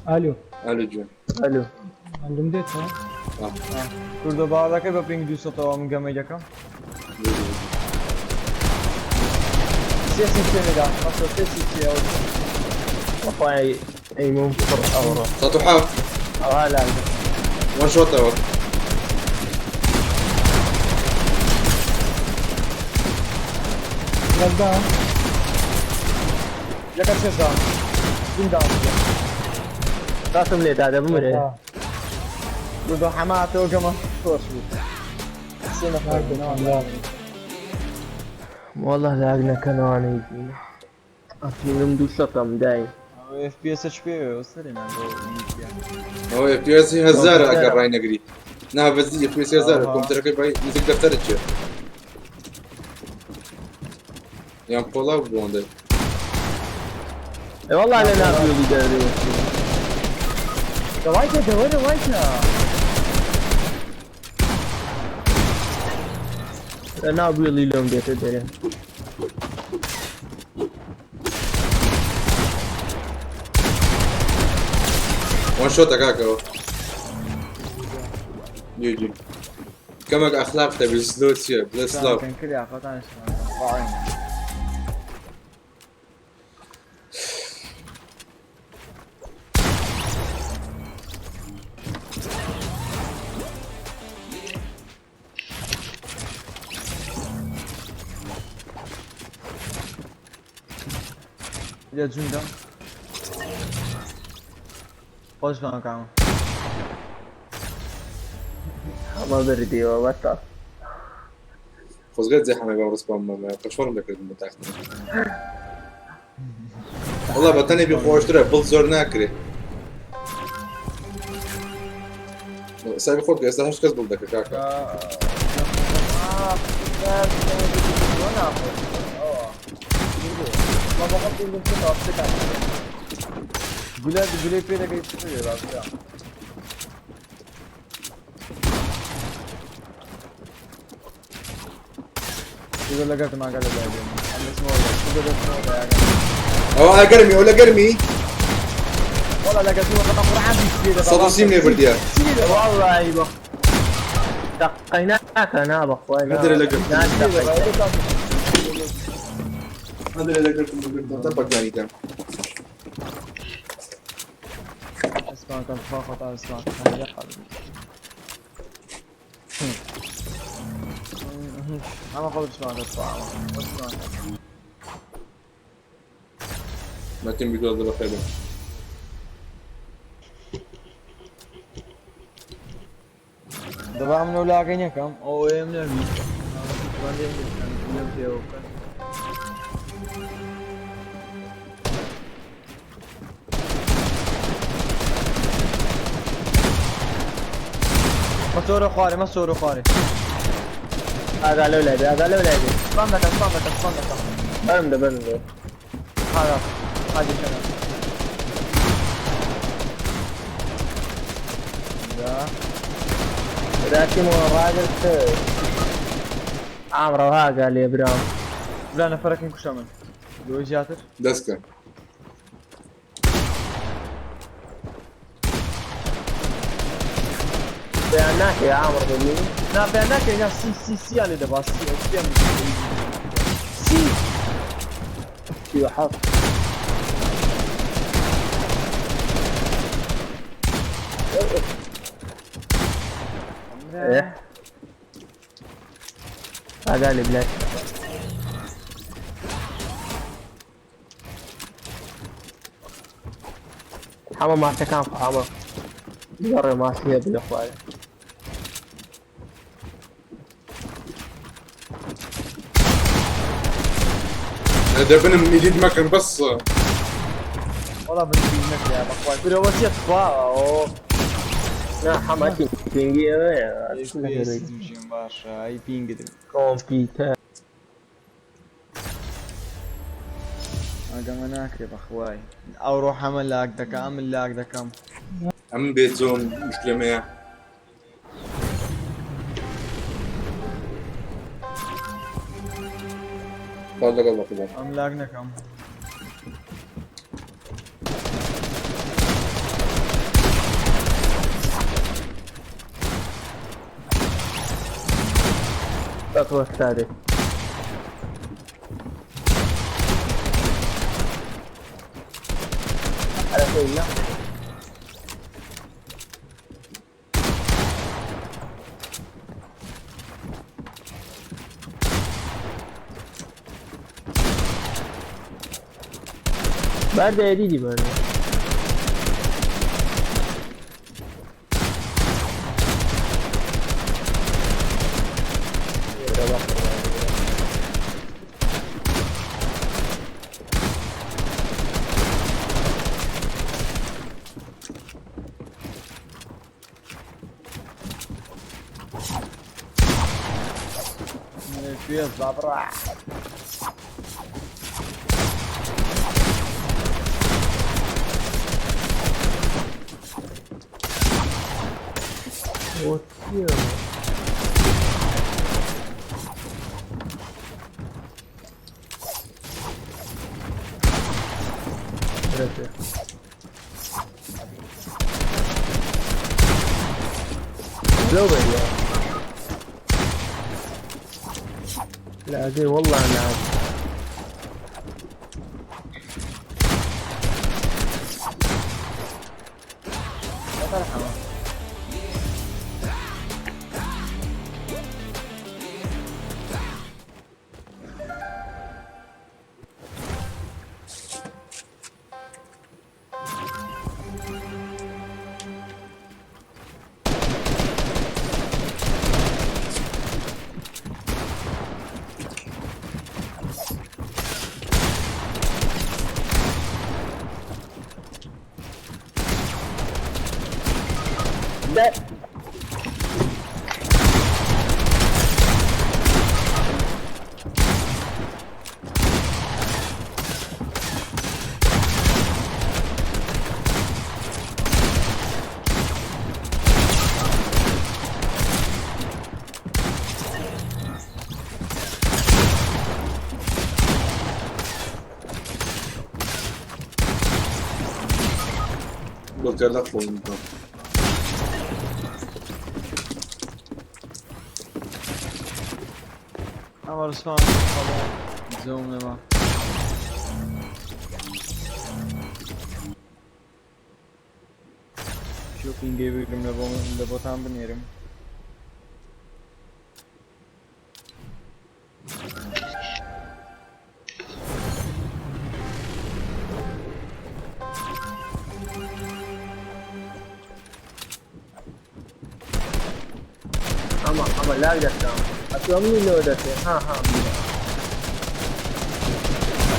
ئالۆ ئالۆ گیان. ئەلو ئەنگم دێتەوە؟ کوردۆ باوەڕەکەی بە ping 200 ەوە من گەمەی دەکەم. سێ سی سێ لێدا مەسە سێ سی سێ ئەوە. بەخوای ئەیمم پڕ ئەوڕۆ. 107 ئەوها لاگ. وان شۆتەوە. لەگداوە لەگەڵ سێ داوم. دوم داوم. ڕاستم لێ دا بمرێ. کوردۆ حەماتەوە گەمە خۆش بوو. سێ نەفەر بوو. والله لاگ نەکەنەوانەی بینە. ئەپینگم دوو سەتەم دایم. FPS چ پێ وەسەرێ نا ئەوە FPS هەزارە ئەگەر ڕای نەگری. نا بەزی FPS هەزارە کۆمپیوتەرەکەی بای نزیک دەفتەرت چێ. یان پۆڵا بوو ئەوەندە. ئێ والله لە ناویڵی دەرێ. دەوایتە دەوەرە وایتە. لە ناو بوێڵی لۆم دێتە دەرێ. وان شۆتە کاکەوە. جی جی. کەمێک ئەخلاق دەبی سلۆ چییە بڵێ سلاو. کریا خۆتان شمان. لە جوندە خۆش بانکام. هەمە بردیەوە بەسە. خۆزگە جێ حەمەی بە ڕسپام مەمە قەشۆڕم دەکردم بە تاختم. والله بە تەنێ بی خۆشترە بڵ زۆر ناکرێ. ساوی خۆت ئێستا هەشت کەس بڵ دەکرد کاکە. گولە گولەی پێ دەکەی باشە. شو لەگەڵ ماگە لە دای بێن. ئەم اسمه شو اسمه ئەوە ئەگەرمی ئەو لە گەرمی والله لەگەڵ قورعان 130 لێ بردیە. والله بخ دقيناك انا بخوي. هذا اللي لقيت. هذا اللي لەگەڵ تەپەکانی دەم. اسمع كان فاخط اسمع انا قبل اسمع اسمع اسمع ماتین بیدۆ بەخێر بن. دەبا منەوە لاگەی نەکەم ئەو ئێم نەرمی پێوە بکەن. مەسۆرە خوارێ مەسۆرە خوارێ. ئاگا لەو لای بێ ئاگا لەو لای بێ. سپام دەکەم سپام دەکەم سپام دەکەم. بەرم دە بەرم دە. هذا هذه شنو لا راكم راجل عمرو ها قال لي برام. لا نفرك كشامن لو جاتر دەستکە. بيانات يا عمرو بني. نا بيانات نا سي سي سي على دبا سي سي سي شو حط ايه هذا اللي بلاش. حما ما كان حما جرى ما سيب بالاخوان. دەبنم ئیدیت مەکەن بەس. والله بنبي نكلي يا بخوان كل وصية فا لا حما تنجي باشا اي بينج كمبيوتر. ئاگەمە ناکرێ بەخوای ئەو ڕۆ حەمە لاک دەکەم ئەمن لاک دەکەم. ئەم بێت زۆم مشکلەمەیە. خوات لەگەڵ بەقوبان. ئەم لاگ نەکەم. وەستادێ. على لا. بعد دیدی برده. بابرا. لو بدي لا زين والله انا عارف. ده قلت لك خون. ئەمە ڕسپان زەوم نەما. شۆپینگەی بگرم لە بۆ لە بۆتان بنێرم. اما اما لا دەکەم ئەتۆ منی لەوە دەکەی ها ها.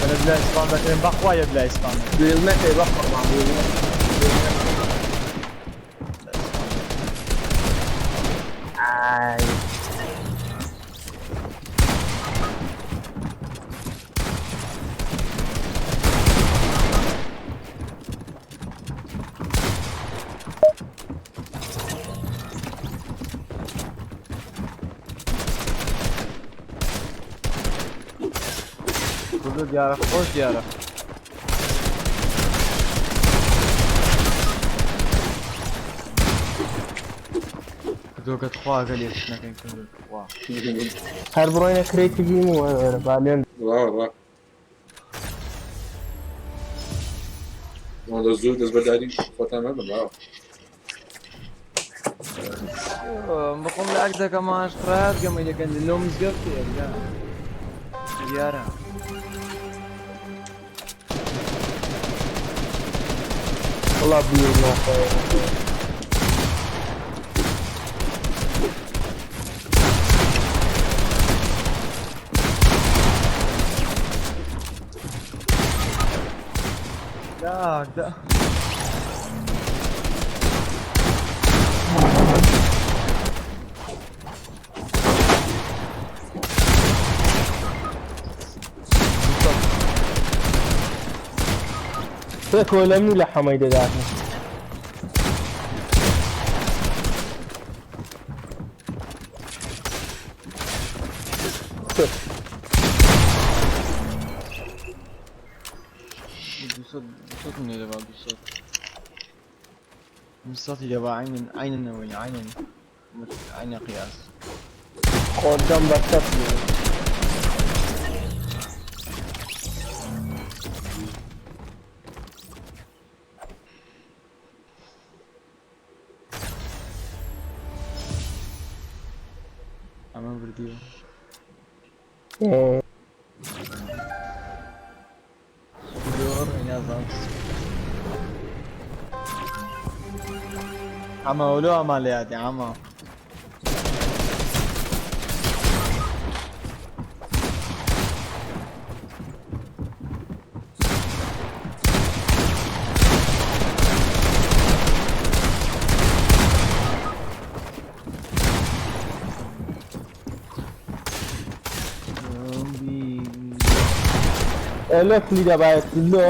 لە بلای سپان دەکرێن، بەخوا یە بلای سپان دەکرێن. دوێلمەکەی بەخۆمان. ئای کوردۆ دیارە، خۆش دیارە. کوردۆکە تخوا ئەگەر لێ نەکەین کوردۆ تخوا. هەر بڕۆینە کرێتی بیم و وەرە با لێم. وا وا ئەوەندە زوو دەستبەرداری خۆتان مەبن. وا بەخۆم لە ئەک دەکەم ئاشترات گەمەی دەکەن لۆ مزگەفتێ دیارە. والله بیر ناخۆ. لاک دە. پێکەوە لە من و لە حەمەی دەداتن. 200 200 منی دەبا 200 من سەتی دەبا عینن عینن عینن عینە قیاس. خۆدەم بە سەت ئەمە بردیوە. زۆر نازانم. عمى ولو عملياتي عمى. لۆ کلی دەبایەت لۆ.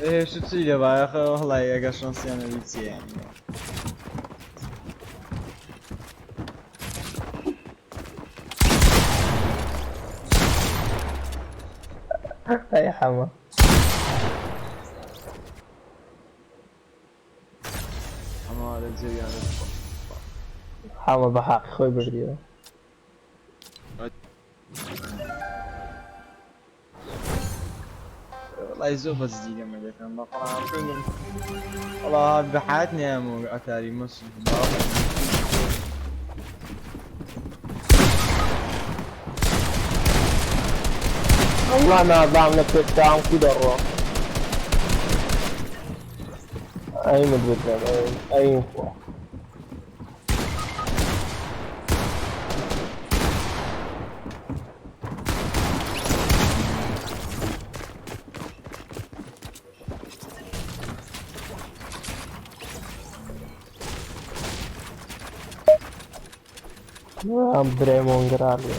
ايه شو تسوي يا اخي والله يا شانسي انا بيتي يعني. ئەی حەمە. اما على الزريان. حەمە بە حەقی خۆی بردیەوە. والله زۆر بەس دیگەمە دەکەم بە قڕان. والله بحياتني يا مو اتاري مصر. والله نازانم لە پێشتام کو دەڕۆ. ئەی من بدەم ئەی خوا. ئەم برێمۆنگرا لێ.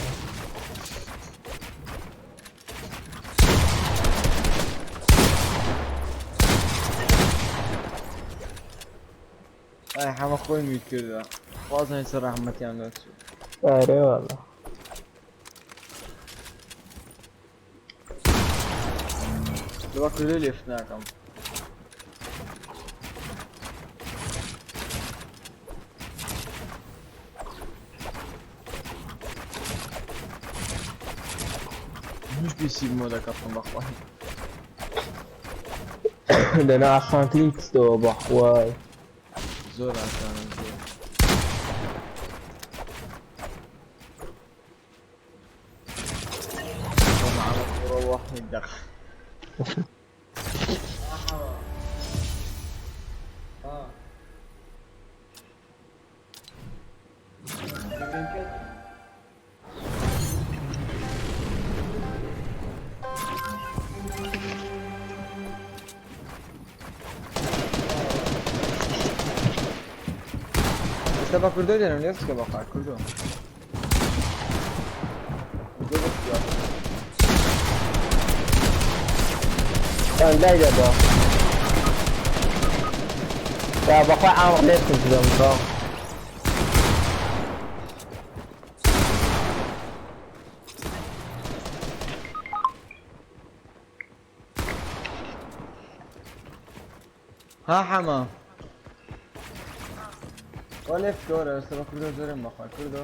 اي حما خوي ميت كذا خلاص يصير رحمتي انا. ئەرێ والله. لو كل اللي فتناكم. مش بيسيب مودا كابتن بخوي. دەنا ئاسانترین کستەوە بەخوای. زۆر ئاسانە زۆر. روحني الدخل. ئێستا بە کوردۆ دێنم لێ بچکە بەخوا کوردۆ. لای دەبا. یا بەخوای ئامڕ لێ بدەم بە. ها حما ولا كورة بس بە کوردۆ زۆرم بەخوا کوردۆ.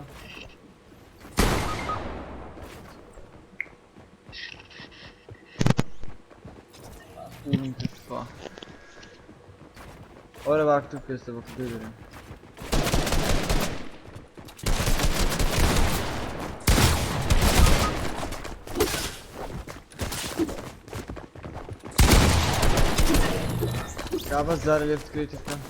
ولا بكتب كيس بكتب دێنم. کابەس زارە لێفت کرێتیف بکەم.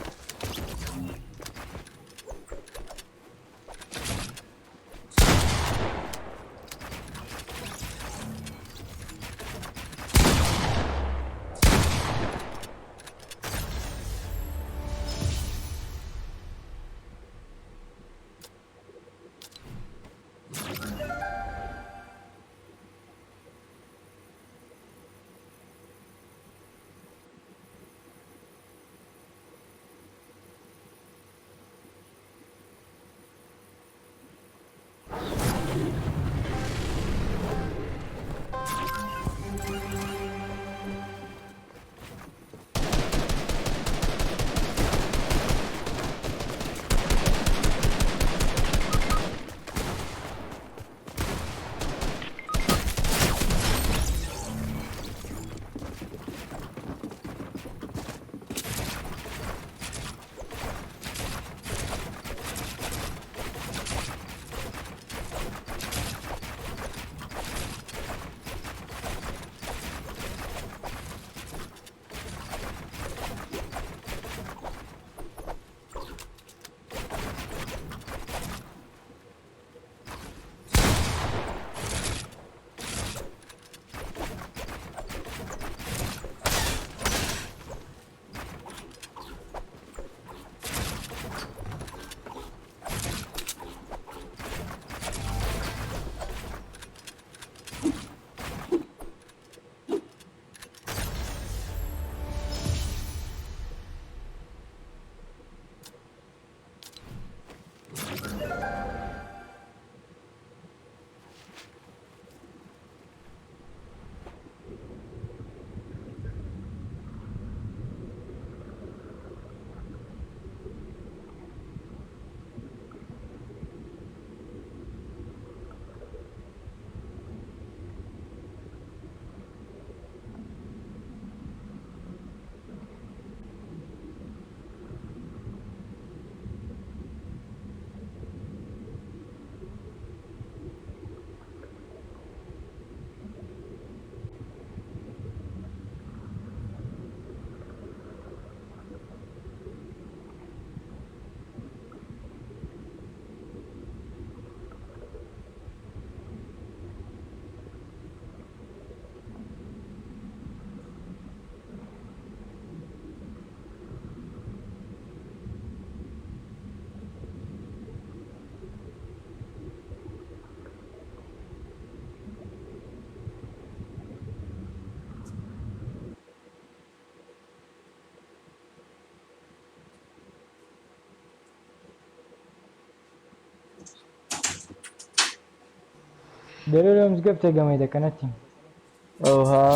دەرێ لە مزگەفتێ گەمەی دەکەن نەتیم. ئەوها.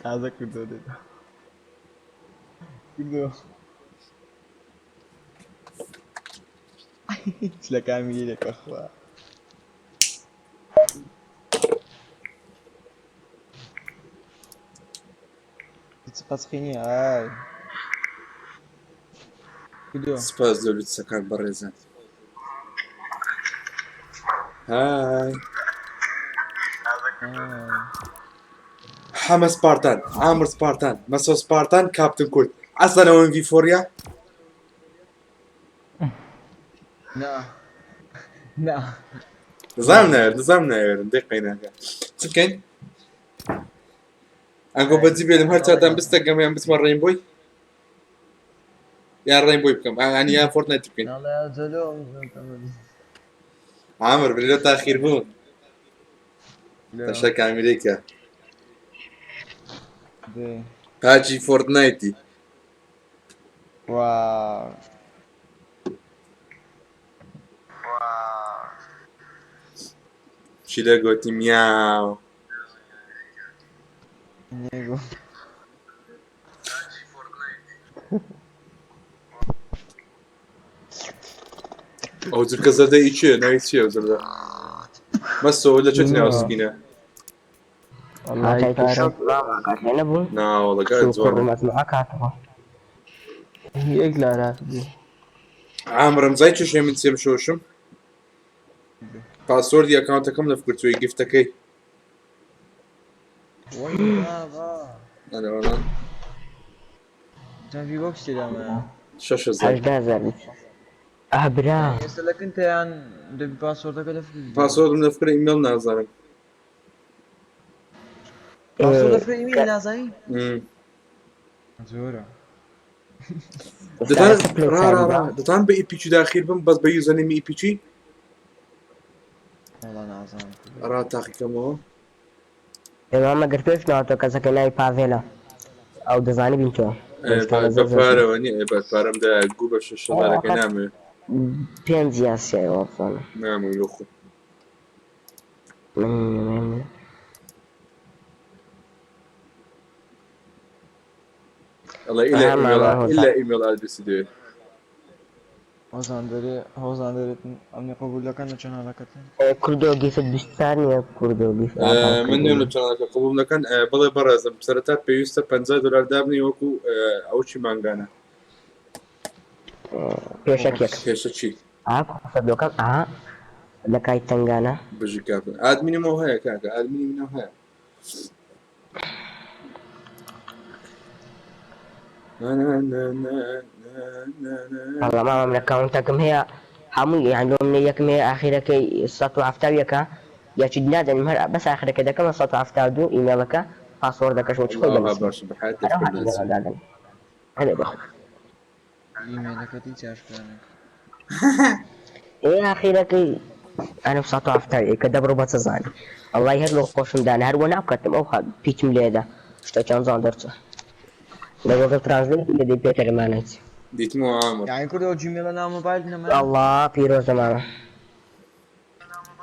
تازە کوردۆ دێت کوردۆ چلەکانی لێ دەکە خوا. هیچ قەسخی نییە ئای کوردۆ. سپاس لە لوتسەکان بەڕێزان. های. حەمە سپارتان، عامر سپارتان، مەسۆ سپارتان، کاپتن کورد. ئەسڵەن ئەوە ئێم ڤی فۆریە؟ نا نا. نزام ناوێت نزام ناوێرن دەی قەیناکە چ بکەین؟ ئەنگۆ بەجی بێنم هەر چاتان بستە گەمەیان بچمە ڕێین بۆی یان ڕێین بۆی بکەم ئانی یان فۆرتنایت بکەین. عامر بلێ تاخیر بوو تەشە کامیرێکە پاچی فۆرتنایتی. واو. چی لە گۆتی میاو. نێگۆ. ئەو جرکە زەردە ئی چییە ناوی چییە ئەو زەردە مەسۆ لە چێت ناو سکینە ناوەڵە کاک جوانە. یەک لارات بوو. عامرم زای چێشێ من چێم شۆشم پاسۆردی ئەکاونتەکەم لەفکرتووی گفتەکەی وەی بابا. ئەرێ جا ڤی بۆکس تێدامایە. 6000. 18,000 ئاه برا. ئێستا لە کنتەیان دەبی پاسۆردەکە لە فکر پاسۆردم لە فکر ئیمێڵ نازانم. پاسۆرد لە فکر ئیمێل نازانی؟ زۆرە. دەتان ڕا ڕا ڕا دەتان بە ئیپیچی داخیر بم بەس بە یوزەرنەیمی ئیپیچی؟ وەڵا نازانم. ڕا تاقیکەمەوە. ئێ مامە گەر پێش ناوەتەوە کەسەکە ناوی پاڤێلە ئەو دەزانی بین تۆ بە پارەوە نییە ئێ بە پارەم دا گوو بە شەش هەزارەکەی نامەوێ. پێنج یا سێ وابزانم. نامەوێ لۆ خۆم. من ئەڵێ ئیلا ئیمێڵ ئیلا ئیمێڵ ئادرسی دەوێ. هۆزان دەرێ هۆزان دەرێت ئەمنی قبول دەکەن لە چەناڵەکەتن. کوردۆ گیفت 24 نییە کوردۆ گیفت من نوێم لە چەناڵەکە قبوڵ دەکەن بڵێ بەڕێزم سەرەتا پێویستە 50 دلار دابنی وەکو ئەو چی مانگانە پێشەکێک پێشەکی سەدۆکەم ئا لە کای تەنگانە بژی کاکە ئادمینمەوە هەیە کاکە ئادمینی منەوە هەیە. وەڵا مامە من ئەکاونتەکەم هەیە هەمووی یان لۆ منە یەکم هەیە ئاخیرەکەی 171 یاچی نادەنم هەر بەس ئاخرەکە دەکەمە 172 ئیمێڵەکە پاسۆردەکەش وەکی خۆی والله دەنووسم باشە بەحیات هەر دەفکر ئەوها ناچی. ئیمێڵە دادەنم هەرێ بەخوا. ئیمێلەکەتی چاشکانێک. ئێ ئاخیرەکەی ئەنم 171 کە دەبڕۆ بەچە زانی ئەڵڵای هەر لۆ خۆشم دانا هەر وە ناوکەتم ئەو پیچم لێدا شتەکان زان دەرچە لە گوگل ترانسلەیت لێ دەی پێکەرمانە چی. دیتمەوە عامر. یانی کوردەوە جیمێڵە ناو مۆبایل نەما. ئەڵڵا پیرۆزە مامە.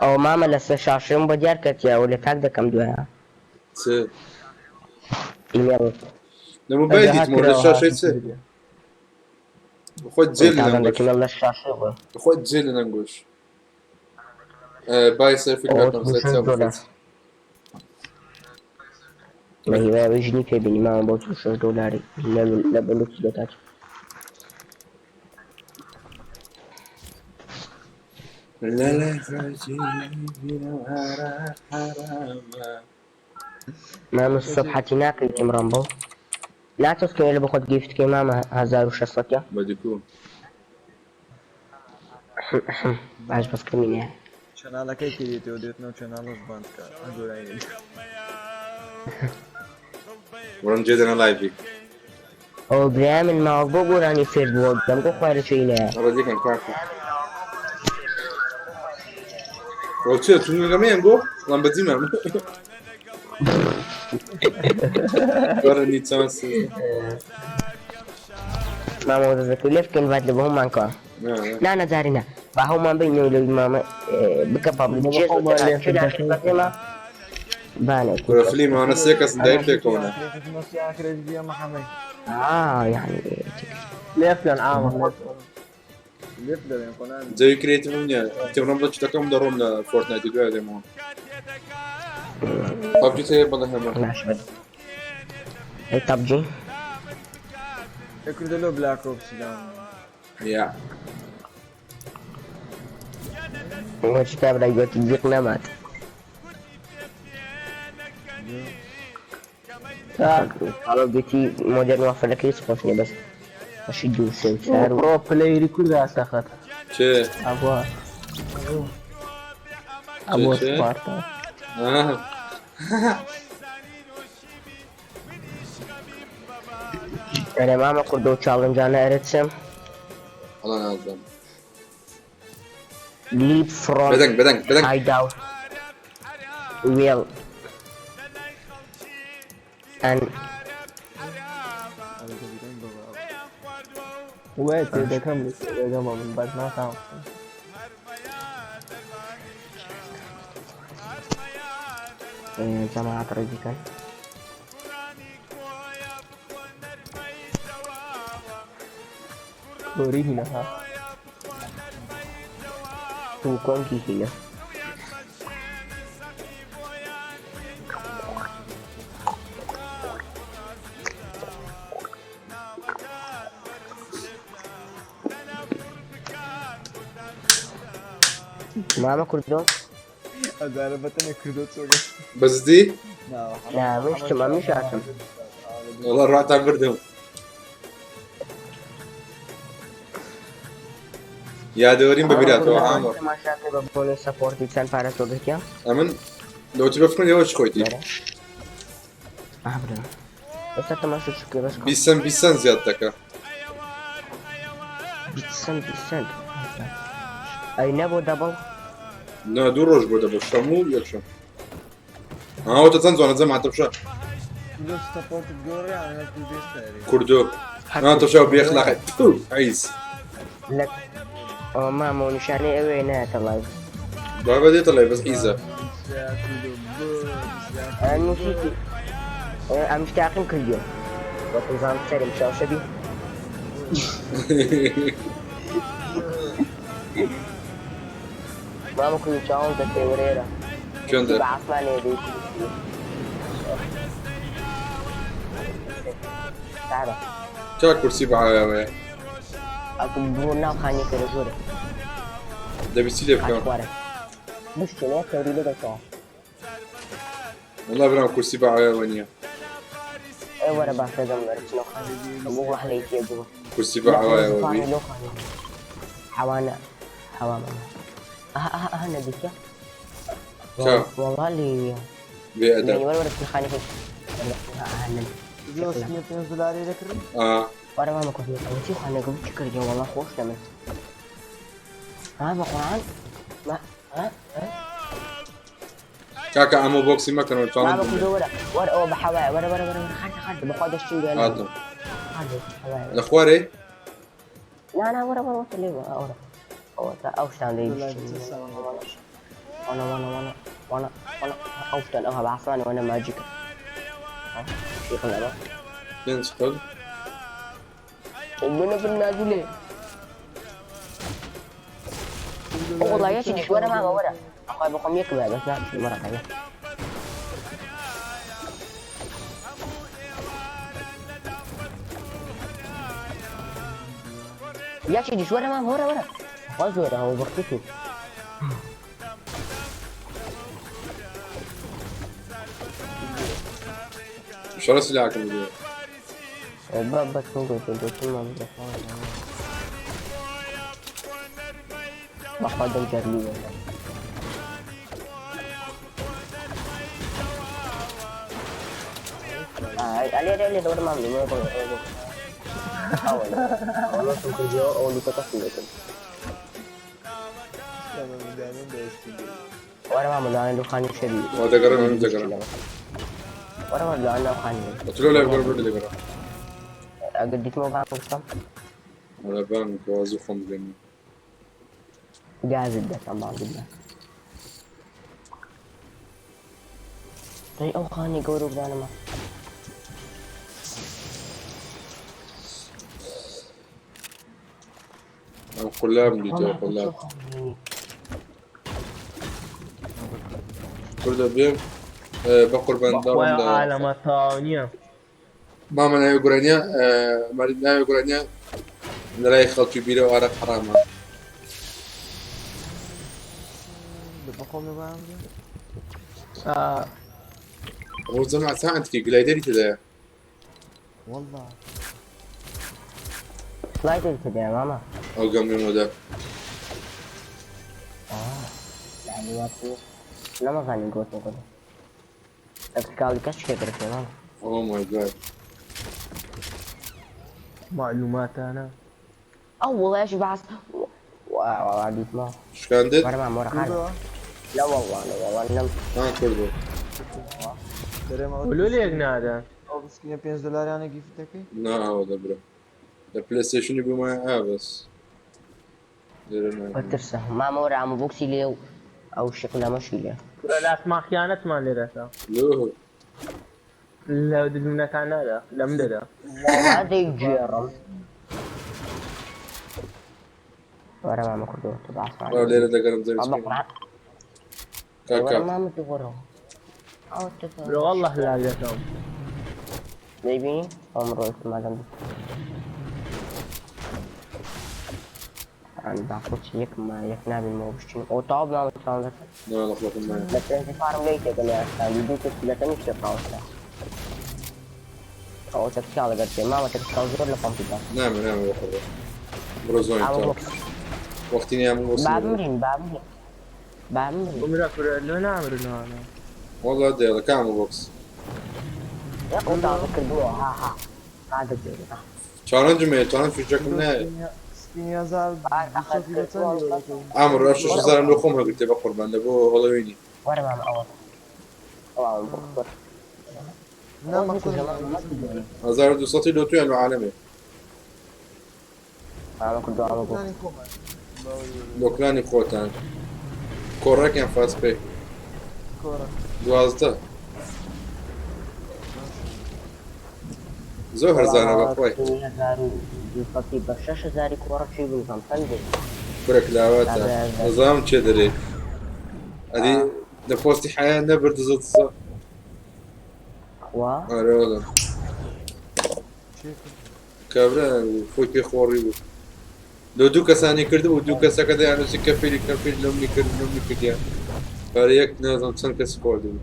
ئەوە مامە لەسەر شاشەم بۆ دیار کەتیە و لە تاک دەکەم دوایە. چ؟ ئیمێڵ. لە مۆبایل دیتمەوە لە شاشەی چ؟ خۆت جێ لە تازەم نەنگۆش. دەکەم لە شاشە بۆ. خۆت جێ لە نەنگۆش. بای سەرفی ئەوە کاتم سەر 46 چاو دۆلار. بخەت. بە هیوای ئەوەی ژنی پێ بینی مامە بۆ 46 دۆلاری لە بەلوکی دەکات. لا لا خرجي حرامە. مامە سەفحەتی ناکەیتم ڕەمبڵ. ناتۆسکەوێ لە بۆ خۆت گیفت کەی مامە 1600 بەدیکو. باش بەس کەمینە. چەناڵەکەی کردێتەوە دێتنەوە چەناڵەش باند کە گۆرانی. وەرم جێ دەنە لایڤی. ئەو برای من ماوە بۆ گۆرانی فێر بووە دەم بۆ خوای لە چێینەیە. ڕەدیکەن کاکە. ئەو چیە چونگەکەمەیان گۆ؟ وەڵام بەجیمە. وەرە نیچان سێ. مامە دەزەکە لێ بکەین بات لە بۆ هەموومان کەوە نا نا جارێ نا با هەموومان بینەوە لەوی مامە بکە پابلیک چێ خۆمان لێ بەزێمە بانێ کورە فلیم ئەوانە سێ کەسن دایم پێکەوەنە. آه يعني لێ بکەن عامە جەوی کرێتیڤم نییە تێمڕۆم بە چتەکەم دەڕۆم لە فۆرتنایتی دوای دێمەوە. پەبجی تێ بەڵێ هەمە. باشە ئەی پەبجی کوردە لۆ بلاک ئۆپسی یا وەچ کابرای گوتی دیق نەمات. Call of Duty Modern Warfare هیچ خۆش نییە بەس بەشی دوو سێ و چوار و پرۆ پلەیری کوردە سەخت. چێ؟ ئەبوە ئەبوە چێ؟ سپارتا. آه. ئەرێ مامە کوردە و چاڵنجانە ئەرێ چم وەڵا نازانم. لیپ فرۆم بەدەنگ بەدەنگ بەدەنگ. هایداوت وێڵ ئەن وێ تێدەکەم تێدەگەمە من بەس ناتام. جەماعەت ڕێزیکەن. کۆری هینە ها. تو کۆنکی هینە. مامە کوردۆ ئەزارە بەتەنێ کوردۆ چۆگە. بەزدی؟ نا منیش منیش هاتم. وەڵا ڕاتان بردم. یادەوەریم بەبیراتەوە عامر. تەماشاکە بە بۆنی سەپۆرتی چەند پارە تۆ گرتیە؟ ئەمن لەوەتی بەفکرم ئێوە چ خۆیتی؟ ئاه برا ئێستا تەماشا چ بکەی بەس بیسەن بیسەن زیاد دەکە. بیسەن بیسەن ئەی نەبۆ دەبڵ؟ نا دوو ڕۆژ بۆ دەبڵ شەم و یەکشەم. ئاوە چەند جوانە جەماعەت تەماشا. کوردۆ نا تەماشا بێ ئەخلاقی تفو عیز. لە ئەوە مامە و نیشانەی ئەوێ نایەتە لایڤ. بابە دێتە لای بەس عیزە. نووسیتی ئەم تاقیم کردیە وەتم زان سەرم شاوشە بی. مامە کوردی چاوم دەکەی وەرێرە. چۆن دە؟ بە عاسمانێ دەی تعالە. چا کورسی بەعاوەیە؟ ئەکو بۆ ناو خانیەکە لە ژۆرە. دەبی چی لێ بکەم؟ خوارە. بشکێنە تەوری لێ دەکەوە. وەڵا برام کورسی بەعاوەیە نییە. ئێ وەرە باشە دەم وەرە چنەوە خانی. بۆ وەحلەی تێ بوو. کورسی بەعاوەیە بی. حوانا حوا ماما. ئەها ئەها ئەها نەدیتە؟ چا؟ وەڵا لێویە. بێ ئەدەب. وەرە وەرە خانەکەی. ئەها نەدی. آه. وەرە مامە کوردی ئەوە چی خانەکە چی کردیە وەڵا خۆش لە من. ها بە قورئان؟ ما ها ها کاکە ئەمە بۆکسی مەکەنەوە مامە چاڵنج کوردۆ وەرە وەرە ئەوە بە حەوایە وەرە وەرە وەرە وەرە خاردە خاردە بەخوا دەشتین دوای هاتم. خاردە حەوایە. لە خوارێ؟ نا نا وەرە وەرە وەرە لێ وەرە ئەوە تا ئەو شتان لێ وەنە وەنە وەنە وەنە وەنە ئەو شتان ئەوها بە عاسمانە وەنە ماجیکە. شيخ الأمر. پێنج قل. ومنە بالنازلة. والله يا شيخ ورا ماما ورا أخوي بقوم يكبر بس لا مرة ثانية. يا شيخ ورا ماما ورا ورا خلاص ورا هو بختفي. شەڕە سلاحەکەم بدەوە. بابا تنقل تنقل ما بەخوا دەم جەرمی وەرە. علي علي علي دور ما عملي ما أول أول كنت أول تقصي وأنا ما عمل أنا دخاني شبي. وا دەگەڕێم من دەگەڕێم. وأنا ما أنا دخاني. ئەتلۆ لای بگەڕ بردە لێگەڕە. أقدر ديت مو بعمل صم. وەلا بانگم کە وا زوو خۆم بگەنم. گازت دەکەم بانگت دەکەم. دەی ئەو خانی گەورە گرانەمە. ئەم قولابم دیتەوە قولاب. کوردە بێم بە قوربان بەخوای عالەمە تەواو نییە. مامە ناوی گۆرانیە ناوی گۆرانیە لەلای خەڵکی بیرە و ئارەق حەرامە. بەخۆم لە بام ئەو جەماعە تا عندك گلایدەری تێدایە. والله سلايدر تێدایە مامە. ئەو گەمەی مۆدە. يعني واتو نەمەزانی گۆتن گۆتن تەکتیکاڵی کەس شتێک دەکرێ مامە. Oh my god. معلوماتانە ئەو وڵایش باس والله دیتمەوە. شکاندت؟ وەرە مامە وەرە خالد. لا والله لا والله نەم ها کوردۆ. ولو لێک نادا. ئەو بسکینە 5 دلاریانە گیفت دەکەی؟ نا ئەوە دەبرە. لە پلەیستەیشنی بوومایە ئا بەس. لێرە نا. بەترسە مامە وەرە ئامە بۆکسی لێ و ئەو شقلەمەشی لێ. کورە لاسمان خیانەتمان لێ دەکا. لۆ؟ لە دژمنەکان نادا لە من دەدا. وەڵا دەیگێڕم. وەرە مامە کوردۆ تۆ باسمان. وەرە لێرە دەگەرم زەوی ئەمە سپی. قورئان. کاک وەرە کاک. مامە تۆ وەرەوە. ئەو تۆ برۆ والله لاگ دەکەم. دەیبینی؟ ئەو مرۆ مادەم يعني باخۆچ یەک ما یەک نابینمەوە بشتین ئەو تاو مامە چاوەکە. نا لەخڵەکم مایە. لە پێنج فارم لێی تێکەم یاستان دوو کەس لە تەنیشت پاوەستە. ئەو تەکتیکاڵ لەگەر تێ مامە تەکتیکاڵ زۆر لە پەمپی دا. نامە نامە بەخۆ. بڕۆ زۆین ئەوە تاو. بۆکس. وەختی نییە من با وەسڵ. بمرین با بمرین با بمرین. بمرە کورە لۆ نامرن ئەوانە. والله دێڵە کامە بۆکس. ئەو تازە کردووە ها ها ها دەگێڕێ. چالنجم هەیە چالنج فیچەکم نایە. سکینی 1200 بە چەند لێ دەکەی؟ ئامر 6000 لۆ خۆم هەگرتێ بە قوربان لە بۆ هەڵەوینی. وەرە مامە ئەوە ئەوە بۆکس وەرە. نا مەقسەد 1200 لۆ تویان لۆ عالەمێ. مامە کوردۆ ئەوە بۆکس. نانی خۆمان. لۆکلانی خۆتان. کۆڕێکیان فاست پێ. کۆڕە. 12. زۆر هەرزانە بەخوای. 1200 بە 6000 کۆڕەکی بووم چەند بێ؟ کورە کلاواتە. نەزانم چێ دەرێ. ئەدی لە پۆستی حیا نەبرد دزە دزە. خوا؟ ئارە وەڵا. کابرا خۆی پێ خۆڕی بوو. لۆ دوو کەسانی کردبوو دوو کەسەکە دەیانووسی کەفیلی کەفیل لەمنی کرد لەمنی کردیان. پارە یەک نازانم چەند کەسی خواردبوو.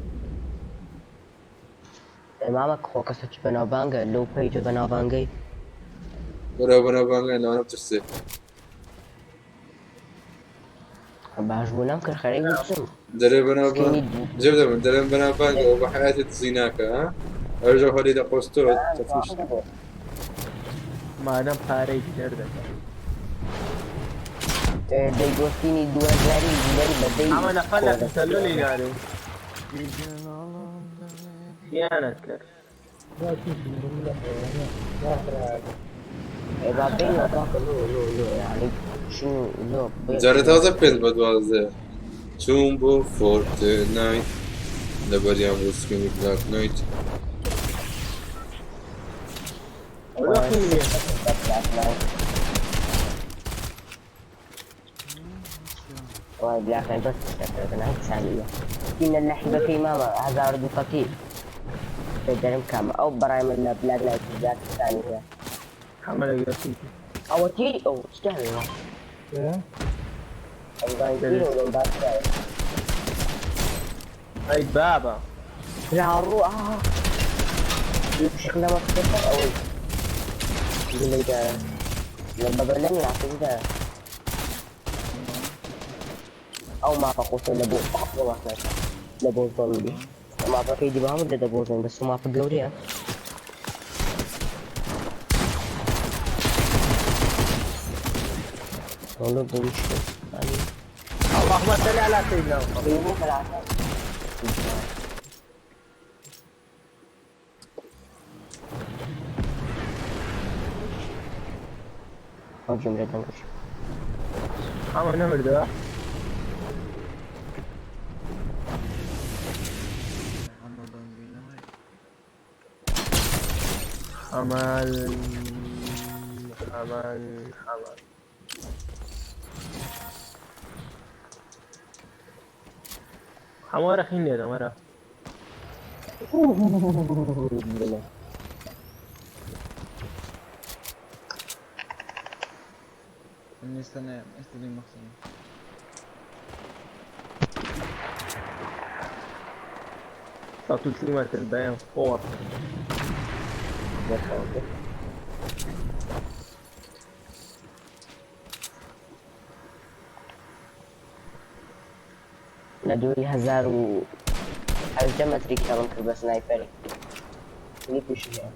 مامە خۆ کەسێکی بەناوبانگە لەو پەیجە بەناوبانگەی. بەرەو بەناوبانگە لەوانە بترسێ. باش بوو نەم کرد خەریک بوو بچم. دەرێ بەناوبانگ سکینی جێ بدەم دەرێم بەناوبانگە و بە حیاتی دزی ناکە ها ئەوژە هەلی دەقۆستەوە تەفیش. مادەم پارەی دەردەکە. دەیگۆستینی 2000 دیناری بە دەی ئەمە نەفەر لە تەسەلولی نارێ. خیانەت کرد. جارێ تازە 5 بە 12 چوون بۆ فۆرتنایت لەبەریان بۆ سکینی بلاک نایت. واي بلاك نايت بس نايت سالية إن اللحظة في ماما هزار دقتي تدرم كام أو برايم إلا بلاك نايت بلاك الثانية حمل يوسف. أو تيري أو تستاهل أي بابا. لا الروح شكلها ما تفكر أو يقول لك لما بلني أعتقد أو ما فقوس لبو والله لبو ظلمي ما بقي دي بهم ولا دبو ظلم بس ما فقوري والله بمشي اللهم صل على سيدنا محمد. ئەو گوێم لێ دەنگش. حەمە نەمردووە؟ حەمال حەمال حەمال حەمە وەرە خین لێدەم وەرە. من ئێستا نایەم ئێستا دێم مەخزەنم. 130 مەتر بەیان خۆر. لە دووری 1018 مەتری کێڵم کرد بە سنایپەری. کلیپیشی هەیە.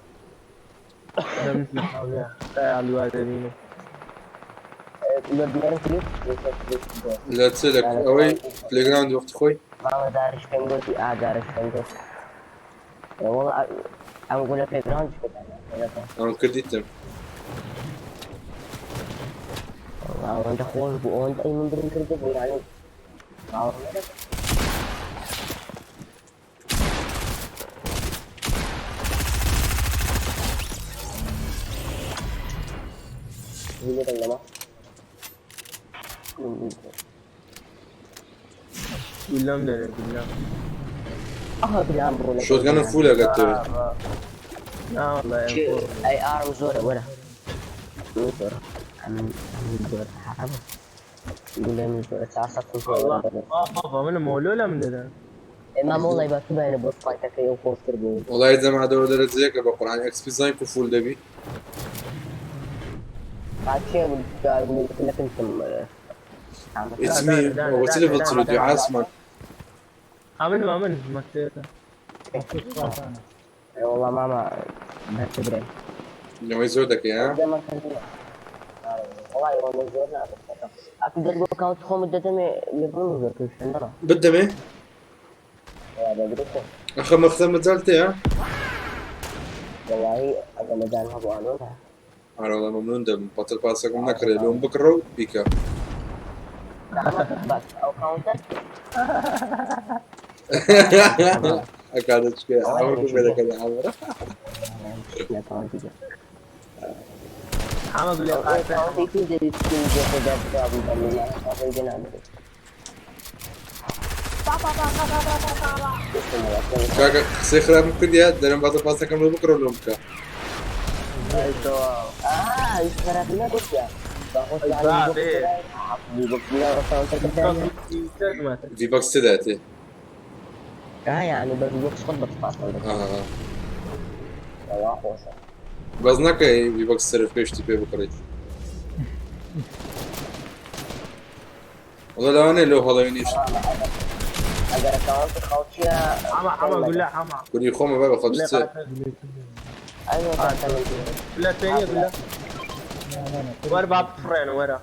لە بینەرم کلیپ لەسەر کلیپ بۆ. لە چ لە ئەوەی پلەیگراوند وەختی خۆی؟ مامە دارش پێم گوتی ئا دارش پێم گوت. وەڵا ئەم گولە پلەیگراوندش پێدانا. ئەم کردیتم. ئەوەندە خۆش بوو ئەوەندە ئەی من بریم کرد بوو یعنی باوەڕ نەدەکرد. لێدەم لەمە. گولەم دەرێ گولەم. ئەها بلام بڕۆ لە شۆتگەنم فول ئەگەر تەوێت. نا والله ئەی ئارم زۆرە وەرە. من زۆرە. ئەمن زۆرە حەرامە. گولەم زۆرە 400 والله بابا من مۆلۆ لە من دەدەن. ئێمە مۆڵی با تو باینە بۆ فایتەکەی ئەو خۆشتر بوو. وەڵای جەماعەتەوە دەرەجەیەکە بە قورئان ئێکس پی زانی کو فول دەبی. چێ لە کنتم. It's me. ئەوە چ لێڤڵ 42 عاسمان. ئەمن ئەمن مەکتێتە. والله ماما بەرتبرێن. لەوەی زۆر دەکەی ها؟ والله والله زۆر نابێت. ئەتو دەرگۆ کاونت خۆمت دەدەمێ لێبڕم زۆر کردنەوە. بدەمێ؟ دەدرێت. ئەخە مەخزە مەجال تێیە؟ والله ئەگە مەجال هەبوو ئانۆ. ئارە وەڵا مەمنون دەبم پەتر پاسەکەم نەکڕێ لۆم بکڕە و بیکە. بەس ئەو کاونتە ئەکاتە چکە ئەوە پێ دەکەن ئەوە. حەمە بلێ قاتە. کاونتێکی دەبێت سکین جێ دەرکرابوو بەڵێ نامرێت. کاکە قسەی خراپم کردیە دەرم پەتر پاسەکەم لۆ بکڕە و لۆم بکە. ڤی باکس تێدایەتێ. يعني بس بوكس خد بتفاصيل. آه. والله خۆشە. بەس نەکەی ڤی باکس سەرف پێشتی پێ بکڕیت. وەڵا لەوانەیە لەو هەڵەوینیش. ئەگەر ئەکاونتی خەڵکیە حەمە حەمە گولە حەمە. کوری خۆمە بابە خەڵکی چ؟ ئەیوە کاکە من گولە پێ گولە. وەرە با بفڕێن وەرە.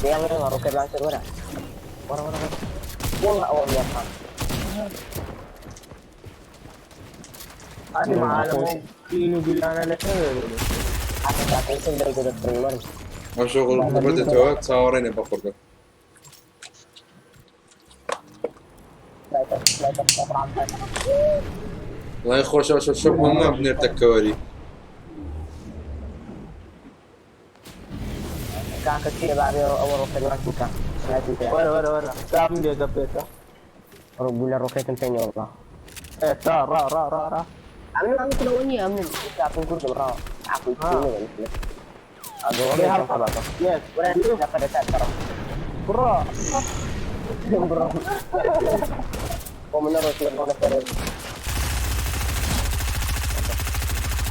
يلا يلا rocket launcher وەرە. وەرە وەرە وەرە. والله ئەوەم لێخان. هذه معالم فين وگولانە لەکوێ حتى کاکە دەرگۆ دەفڕین وەرن. ئەم شغل بردەتەوە چاوەڕێنێ بە قوربە. وەڵای خۆشە شەو شەو هەمووان بنێرتە کەوەری. کاکە چییە بابێ ئەوە ڕۆکێت لانچ بکە. سنایپم پێ. وەرە وەرە وەرە تام لێ دەپێتە. گولە ڕۆکێتم پێ نییە والله. ئێ تا ڕا ڕا ڕا ڕا. ئەمن ئەم کلەوە نییە ئەمن کاکم کوردم ڕاوە. عفو بڕۆ. بڕۆ. بۆ من نەڕۆشت لە بۆ نەفەر.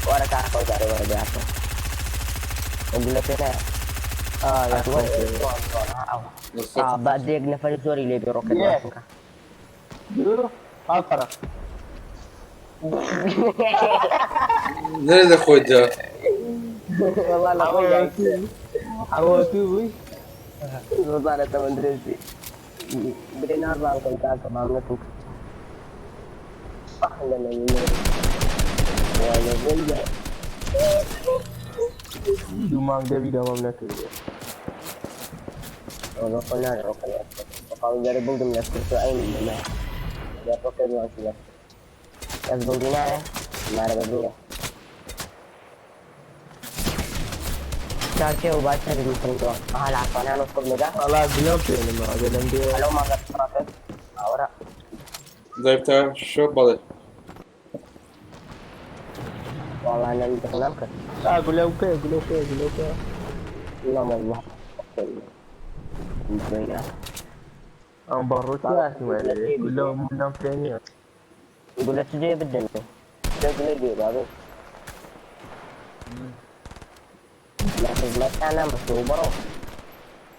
وەرە کاکە جارێ وەرە بێ گولە پێ نایە. آه يا آه بعد ديك نفر زوري اللي بيروح كده. ئافرە. نەرێ لە خۆیدا. والله لا خوي حەمە تو بووی؟ زۆزانە تەمەن درێژ بی. برێ نازانکەم کاکە مام نەتوک. دوو مانگ دەبی دەوام نەکردێ. والله قلنا له قالوا جرب بلدم نفسك عين ما يا فكر ما شو بس بلدنا ما ربنا شاركه وبعد كده مثلا اه العفو انا نطلب لك وەڵا گلەم پێنم ئەگە لەم دێ لو ما قصرت اورا دایب تا شۆ بەڵێ. والله انا مدخلك ئا گولەو پێ گولەو پێ گولەو پێ. لا والله ئەم بەڕوو گولەو منم پێ نییە. يقول لك تجي بالدنيا تجي لي بابا لا خدمت انا مطلوب بروح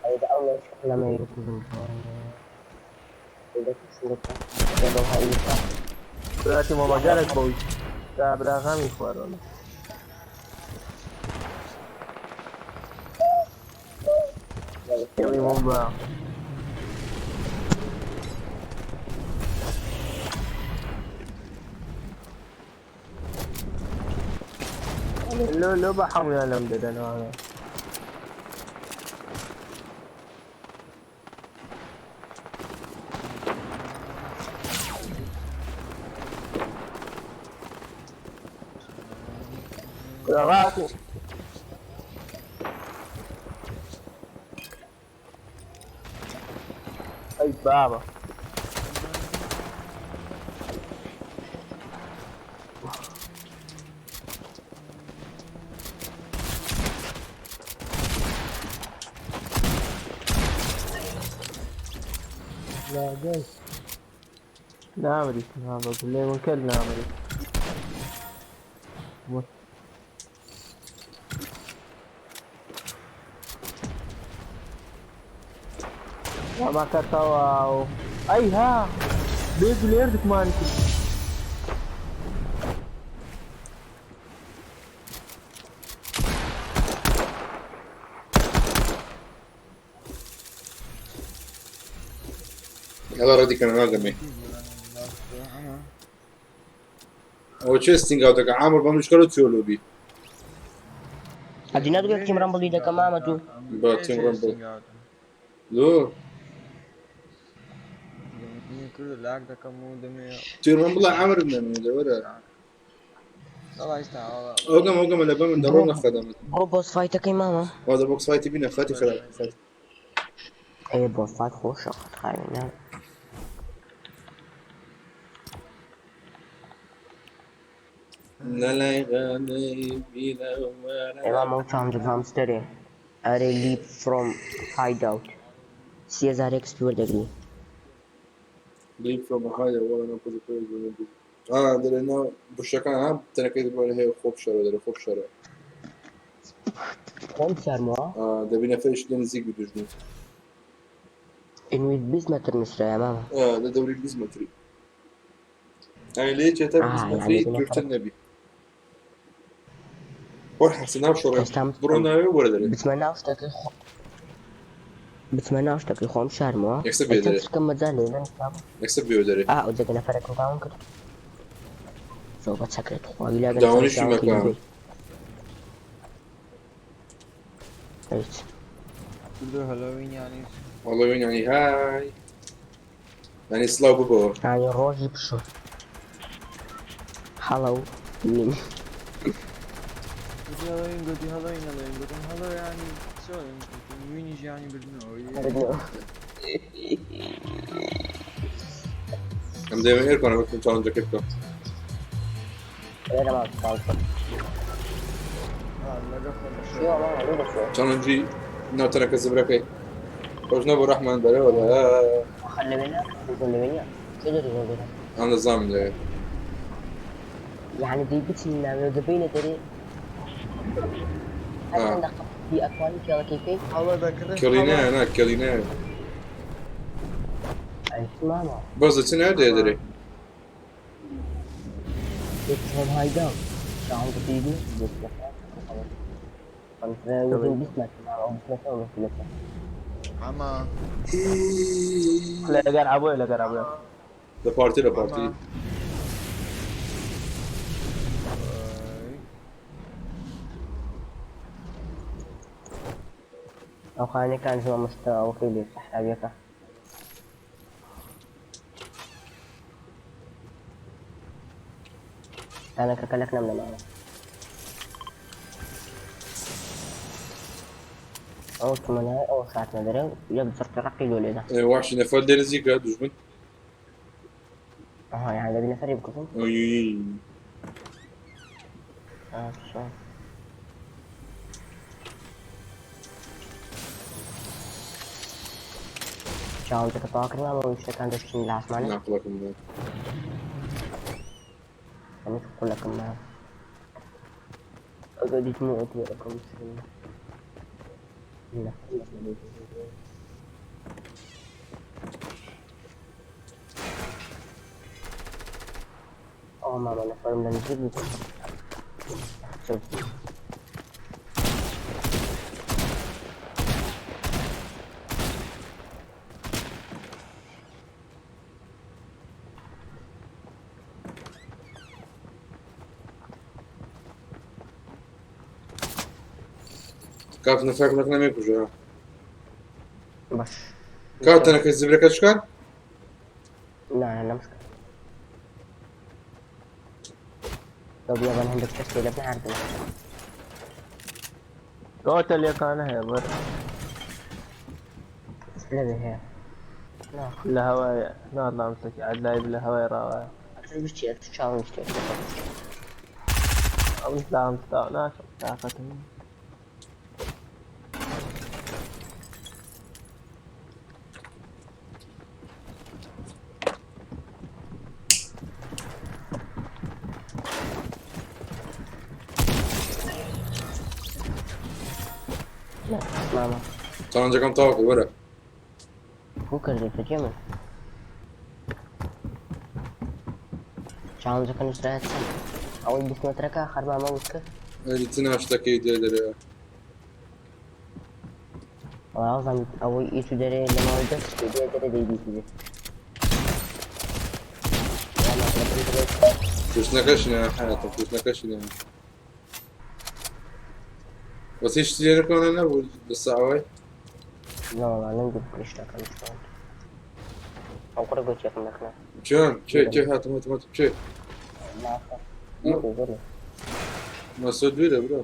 إذا أول شغلة ما يركزون إذا براتی مۆمەگەلت بۆی تا براغامی خوارەوە. ئێوەی مۆم بە لۆ لۆ بە هەمویان لەم دەدەنەوە. ڕاتی ئەی بابە. لا جاي نامري نامري ليه من كل نامري. ما كتواو اي ها بيج ليردك مانك. يلا ڕەدی کەنە ناگەمێ. ئەوە چێ ستینگ ئاوتەکە عامر بە مشکەلە چۆ لۆبی. هذه نادر تيم رامبل إذا كما ما تو بە تیم ڕەمبڵ لۆ کردو لاگ دەکەم و دەمێ. تیم ڕەمبڵە عامر نەمێ لەوەرە. وەڵا ئێستا وەڵا. ئەوگەم ئەوگەمە لە بەمن دەڕۆ نەخەدەمت. برو بوس فايتك ماما. وادە بۆکس فایتی بینە خاتی خراپ خاتی. اي بوس فايت خوش خايف. لەلای غەنەی بیرەوەرە. إمام موتام هامستري أري ليب فروم هايد أوت سيزار إكس بي وردقني. Leave from a higher one and put the players in the آه دەرێنە بشەکان ها تەنەکەی بۆ هەیە خۆ بشەرە دەرێ خۆ بشەرە. خۆم شارمەوە. دەبی نەفەریش لێ نزیک بدوژنی. إنوي 20 متر نسرة يا ماما. لە دەوری 20 متری. يعني لێ چێتە 20 آه، يعني متری بنفر. دوورتر نەبی. وەر حەسە ناو شۆڕێ بڕۆ ناوێ وەرە دەرێ. بتمنى شتێکی خۆم شارمەوە. یەکسەر بێ دەرێ. کەم مەجال لێ یەکسەر بێ دەرێ. ئا ئەو جێگە نەفەرەکەم داون کرد. زۆر بە چەکرێت خۆی لا داوانیشی مەکە. هیچ. کردو هەلۆوین یانی هەڵۆوین یعنی های یعنی سڵاو ببەوە. یعنی ڕۆژی پشوو. هەڵۆ من. گوتی هەلۆوین گوتی هەلۆوین هەلۆوین گوتم هەلۆ یانی چۆن گوتم وینیش یانی بردنەوە. ئەم دەیەوێت ئێرکانە وەکم چاڵنجەکە بکەم. لێرە ما چاڵنجی ناوتەنەکە زبرەکەی خۆش نەبوو ڕەحمان بەرەوە لە ئەم دەزانم لەوێ. يعني دي بتشي ناوي دبينا دري. آه. دي أكواني كلا كيفي. کێڵینە نا کێڵینە. أي ماما. بەس دەچن ناوێ دێ دەرێ. بتشرب هاي داون. شو تيجي بس عما لەگەر عەبۆیە لەگەر عەبۆیە. لە پارتی لە پارتی. ئەو خانەکان زۆر مستەوەکەی لێ سەحراویەکە. تانەکەکە لەکنەم نەماوە. ئەو تمەنای ئەو ساتنە دەرێ و یەک جڕتی ڕەقی لۆ لێدا. ئێ وحشی نەفەر لێ نزیکە دوژمن. ئەها یان دەبی نەفەری بکوژم. ئەی. ئا، چاوەکە تەواو کردمەوە شتەکان دەشتین لە ئاسمانە. ناقڵەکەم بوو. ئەمە قولەکەم ماوە. ئەگەر دیتمەوە ئەتوێرەکەم سرم. لا. ئەوە مامە نەفەرم لە نزیک بوو. چۆ. کاک نەفەر لەکنە مێکوژە. باش. کاک تەنەکە زبرەکە شکان؟ نا نا نەمشکە. لو بیابان هەندێک کەس لە بن عەردن. کەواتە لێکانە هەیە بەر. لەوێ هەیە. نا. لە هەوای ناڵام سەکی عەدلای لە هەوای ڕاوایە. ئەتر بچی ئەتر چاوم شتێ. ئەم لام ستا ناکەم تاقەتم. نا مامە. چاڵنجەکەم تەواو کرد وەرە. بۆ کردی تۆ جێ من. چاڵنجەکە نووسرایە چەند؟ ئەوەی 20 مەترەکە خەرمامە وت کرد. ئەی تنا شتەکەی دێ دەرێ. وازم ئەوەی ئیت و دەرێ لە ماوەی دەست شتێ دێ دەرێ دەیدیتی بێ. کوشتنەکەشی نایە حەیاتم کوشتنەکەشی نایە. بەس هیچ شتی لێ نەکەونە نەبوو لە ساوای؟ نا وەڵا نەمدی بکڕی شتەکان شتان. ئەو کوڕە گۆتیەکم لەکنە. چۆن؟ چێ چێ هاتم هاتم هاتم چێ؟ نا. مەسۆ دوورە برا.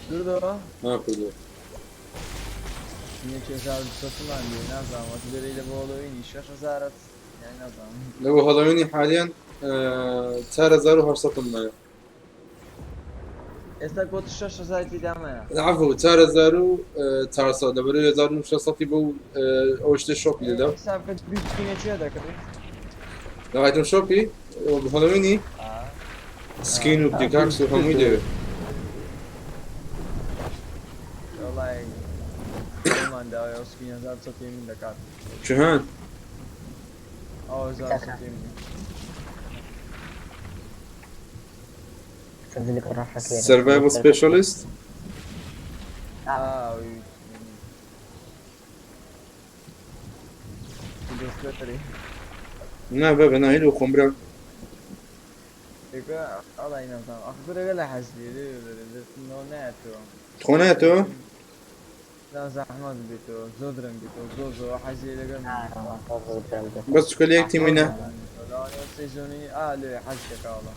کوردۆ؟ ها کوردۆ. یەکێ 1200مان لێ نازانم وەک لێرەی لە بۆ هەڵۆینی 6000ت یان نازانم. لە بۆ هەڵۆینی حالیان 4800 مایە. ئێستا گۆت 6000 تێدامایە. عفو 4400 لەبەرەوەی 1600 بۆ ئەو شتێ شۆپی لێدا. حساب کرد بیست سکینە چێ دەکڕی؟ لە ئایتم شۆپی هەڵۆینی سکین و پیکاکس و هەمووی دەوێت. وەڵای خۆمان داوای ئەو سکینە 1200 من دەکات. چهان؟ ئەو 1200 من. سەرڤایڤڵ سپێشەلیست؟ ئاوی دەستەری. نا بابە نا هیلو خۆم برا. ئێکە ئەڵای نازانم ئەخ کورەکە لە حەزی لێ نایەتەوە. خۆ نایەتەوە؟ نا زەحمەت بێتەوە زۆر درەنگ بێتەوە زۆر زۆر حەزی لەگەڵ بەس چکە لە یەک تیمینە. لەوانەیە سێزۆنی ئا لێ حەز دەکا وەڵا.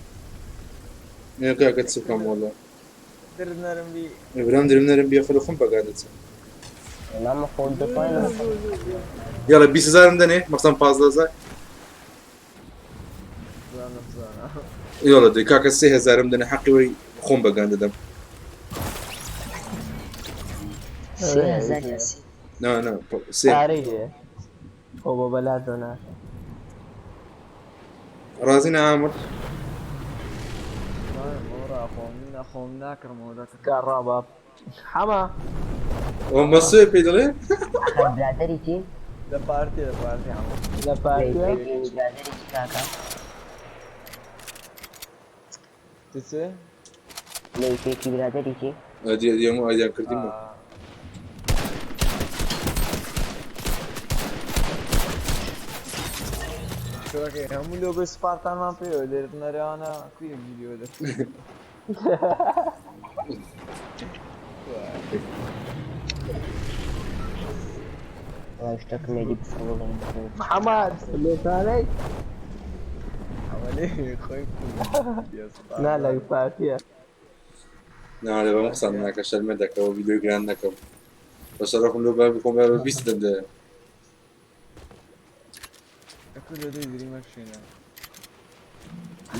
کاکە چ بکەم وەڵا. درم نەرم بی. برام درم نەرم بی خۆ خۆم بەگا دەچم. مامە خۆ دەتوانین. یاڵە 20000م دەنێ مەخسەن 15000. زانم زانم. یاڵە دەی کاکە 3000م دەنێ حەقی وەی خۆم بەگان دەدەم. 3000 یا سێ؟ نا نا سێ. پارەی هەیە. خۆ بۆ بەلاش دۆناکە. ڕازی نا عامر؟ خۆم خۆم ناکڕمەوە دەکڕم. کاڕاباب. حەمە. ئەوە مەسوێ پێی دەڵێ؟ برادەری تی؟ لە پارتی لە پارتی عەمە. لە پارتیە؟ برادەرێکی کاکە چ؟ لە یەکێکی برادەرێکی ئەدی ئەدی هەموو ئایدیان کردیمە. شکرەکەی هەموو لۆگۆی سپارتانمان پێوە لێرە نەرانە کوێ ڤیدیۆ دەکەن. وەڵا شتەکم لێ دی بسڵ محەممەد لێتانەی ئەوە خۆی نا لە پارتیە. نا لە بەم قسان ناکە شەرمە دەکەەوە ڤیدیۆ گران نەکەم بە شەرەفم لۆ بابی خۆم بە 20 دەم دایە. کوردە دەی دریمەکشێنە.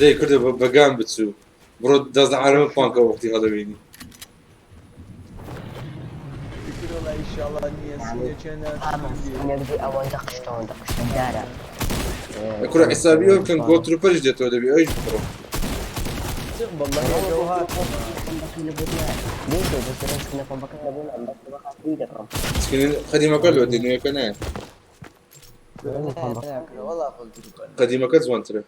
دەی کوردە بەگان بچوو بڕۆ دەست عارەمە پانکە وەختی هەڵەوینی. فکر والله ئیشاڵڵا نییە سینەکە ناشی نەبدی ئەوەندە قشتە ئەوەندە قشتە دارە. کورە حیسابی ئەو بکەن گۆڵ تروپەریش دێتەوە دەبی ئەویش بکڕۆ. والله جوهر سکینی قەدیمەکە لۆ دێ نوێیەکە نایە. والله قلت قەدیمەکە جوانترە.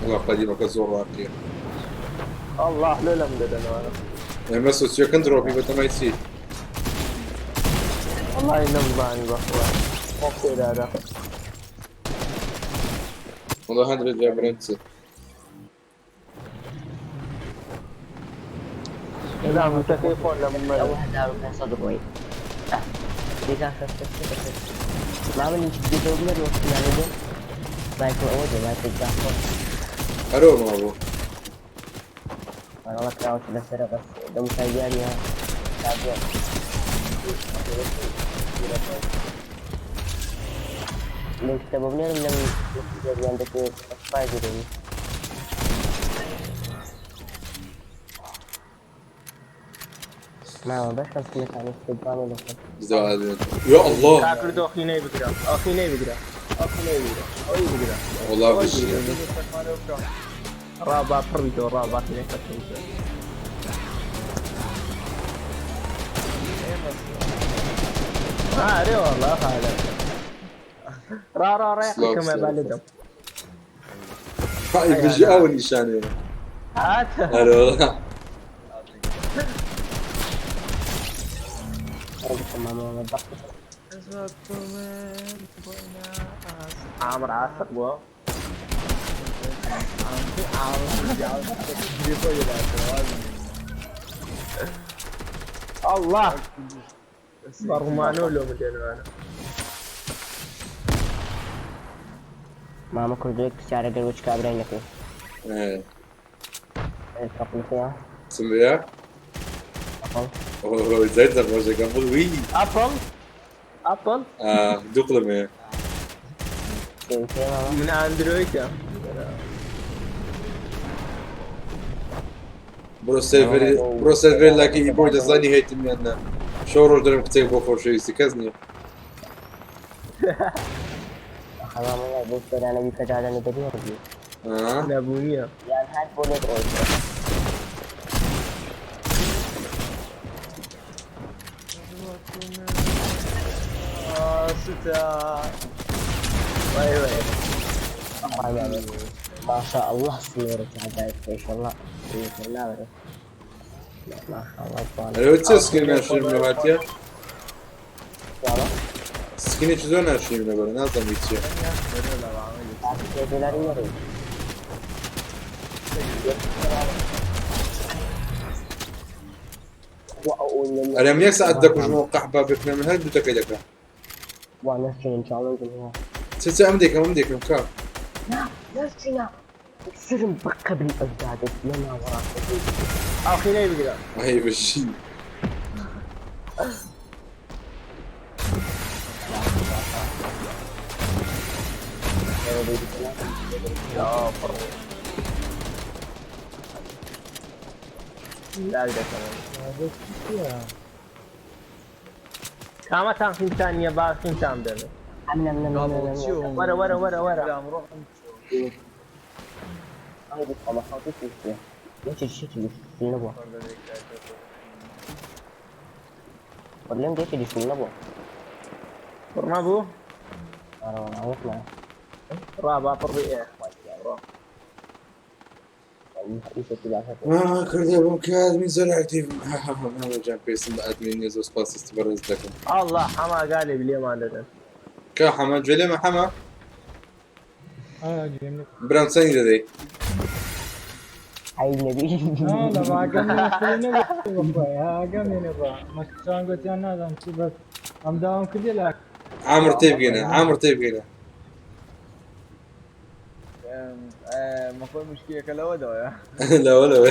والله قەدیمەکە زۆر ڕاقیە. الله لۆ لەم دەدەنەوە. ئێمە سۆسیەکەن درۆپی بەتەمای چی؟ والله نەمزانی بەخوا. خۆ پێدارە. والله هەندێک جا برێن چ؟ لا متەکەی خۆن لە من ئەو 1500 ڕۆی. مامە لینکی بدەوە بنەر وەختیانە دێ مایکل ئەوە دێ مایکل جاکسۆن. هەرەوە مابوو. وەڵا کراوەتە لەسەرە بەس دەموچاویانە تابیە. لینک بۆ بنێرم لەم یان دەکەوێت سپای دەبینی. ماوە بەش خەسکەکانی سبانە لەسەر. يا الله کاکر دۆخینەی بگرە. ئەخینەی بگرە. ئەخینەی بگرە. ئەوی بگرە. والله بشي. ڕابا پڕیتەوە ڕابا خینەی خەتەوە. آره والله هذا را را را كما بالدم هاي بيجي أول نشانة. هات هلا والله. عامر عاشق بووە. الله بەڕمانۆ لۆ بدەنەوە. مامە کوردێک پرسیارە گەر وچ کابرای نەکەی. کەپڵەکەیە؟ سمية؟ ئەپڵ. أوه زيت زربوشة قبل وي. ئەپڵ ئەپڵ دوقلمة. من ئەندرۆیدە. بڕۆ سێرڤەری بڕۆ سێرڤەری لاکی ئیبۆی دەزانی هەیتم یان نا. شەو ڕۆژ دەرم کچێک بۆ خۆشەویستی کەس نییە. خەڵام بۆ سەرانەوی کە دادەنە دەبی هەبی. نەبوونیە. یان هات بۆ لێت ڕۆیشتە. ستا وای وای. ما شاء الله سنورة عجائب إن شاء الله لا ما شاء الله ئەرێ چه سکین ناشرین لە هاتیە؟ سکینێکی زۆر ناشرین لەبەرە نازانم هیچ چییە. دولاری نەڕی. ئەرێ من یەک سەعات دەکوژمەوە قەحبا بکنە من هەر دوتەکەی دەکەم. وا نەشتین چاڵنج هەیە. چ چ ئەم دێکەم ئەم دێکەم کا. نا نەشتینا سرم بەقەبری ئەودادت لە ناوەڕاست. ئاخینەی بگرە. ئەی بژی. لا دەکەم. کامەتان خینتان نییە با خینتان دەبێت. وەرە وەرە وەرە وەرە. پڕ لێم دێ دیشم نەبووە. پڕ نەبوو؟ ئارە وەڵا یەکمان. ڕا با پڕ بێ ئێ ڕا. ئیشێکی باشە. کردە بۆم کە ئەدمین زۆر ئەکتیڤم. هەموو جان پێویستم بە ئەدمین نییە، زۆر سپاس دەستی بەڕێز دەکەم. ئەڵڵا حەما گالێ لێمان دەدەن. کا حەمە گوێ لێمە حەمە؟ برام چەندی دەدەی؟ عەیب نەبی. نا لە ئاگام لێ نەبوو بەخوای ئاگام لێ نەبوو مەسان گوتیان نازانم چی بەس ئەم داوام کردی لە عامر تێبگەینە عامر تێبگەینە. مەخۆی مشکیەکە لەوە دەوەیە. لەوە لەوە.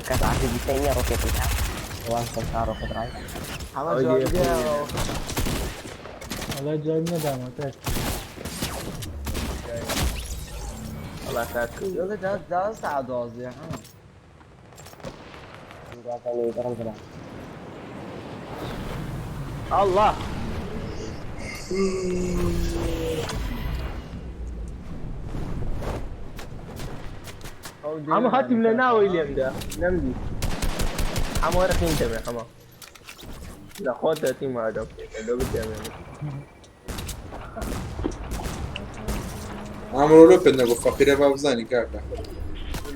کەس عارفی بیستەی نییە ڕۆکێتی تا وان سەر ڕۆکێت ڕای. حەمە جوابی دایەوە. وەڵا جوابی نەدامەوە تاک. وەڵا کاک یۆڵێ دا دا ساعة 12 حەمە. ئەڵڵا. حەمە هاتیم لە ناوەی لێمدا نەمدی. حەمە وەرە خین دەبێ حەمە. لە خۆت دەتی مادەم لۆ بدەمێنێ. عامر لۆ پێت نەگو فەقیرە با بزانی کاکە.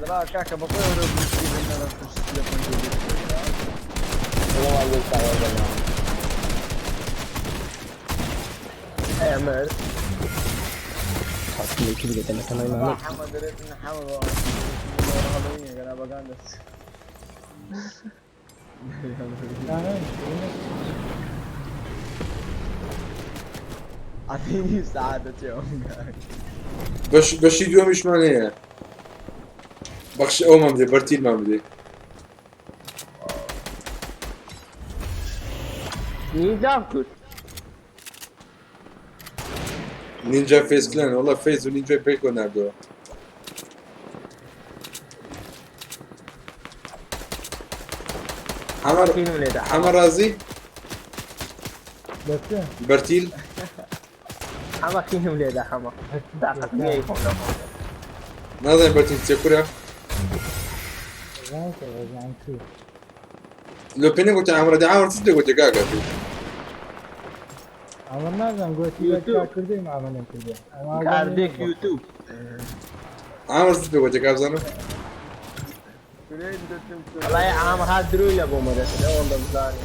ڕا کاکە بەخۆی وەرە مشکی بنەرە پشت لە پەنجەرەی. ئەمر ڕا حەمە دەرێت حەمە بە هەڵۆینە گەنا بەگان دەست. عطيني سعادة يوم. بەش بەشی دووەمیشمان هەیە. بەخش ئەومان بدێ بەرتیلمان بدێ. نینجا کرد. نینجا فەیس کلان وەڵا فەیس و نینجای پێکەوە ناردەوە. حەمە خینم لێدا حەمە ڕازی؟ بەچێ؟ بەرتیل؟ حەمە خینم لێدا حەمە. تاقەت نییە خۆم لە خۆم. نازانم بەرتیل چیە کورە؟ زانم چی. لۆ پێ نەگوتە عامرە دە عامر چیت لێ گوتە کاکە پێ؟ ئەمە نازانم گوتی یوتیوب. کردی معاملەم کردی. کاردێک یوتیوب. عامر چیت لێ گوتە کا بزانم؟ وەڵای عامر هات دروی لە بۆمە دەچن ئەوەندە بزانی.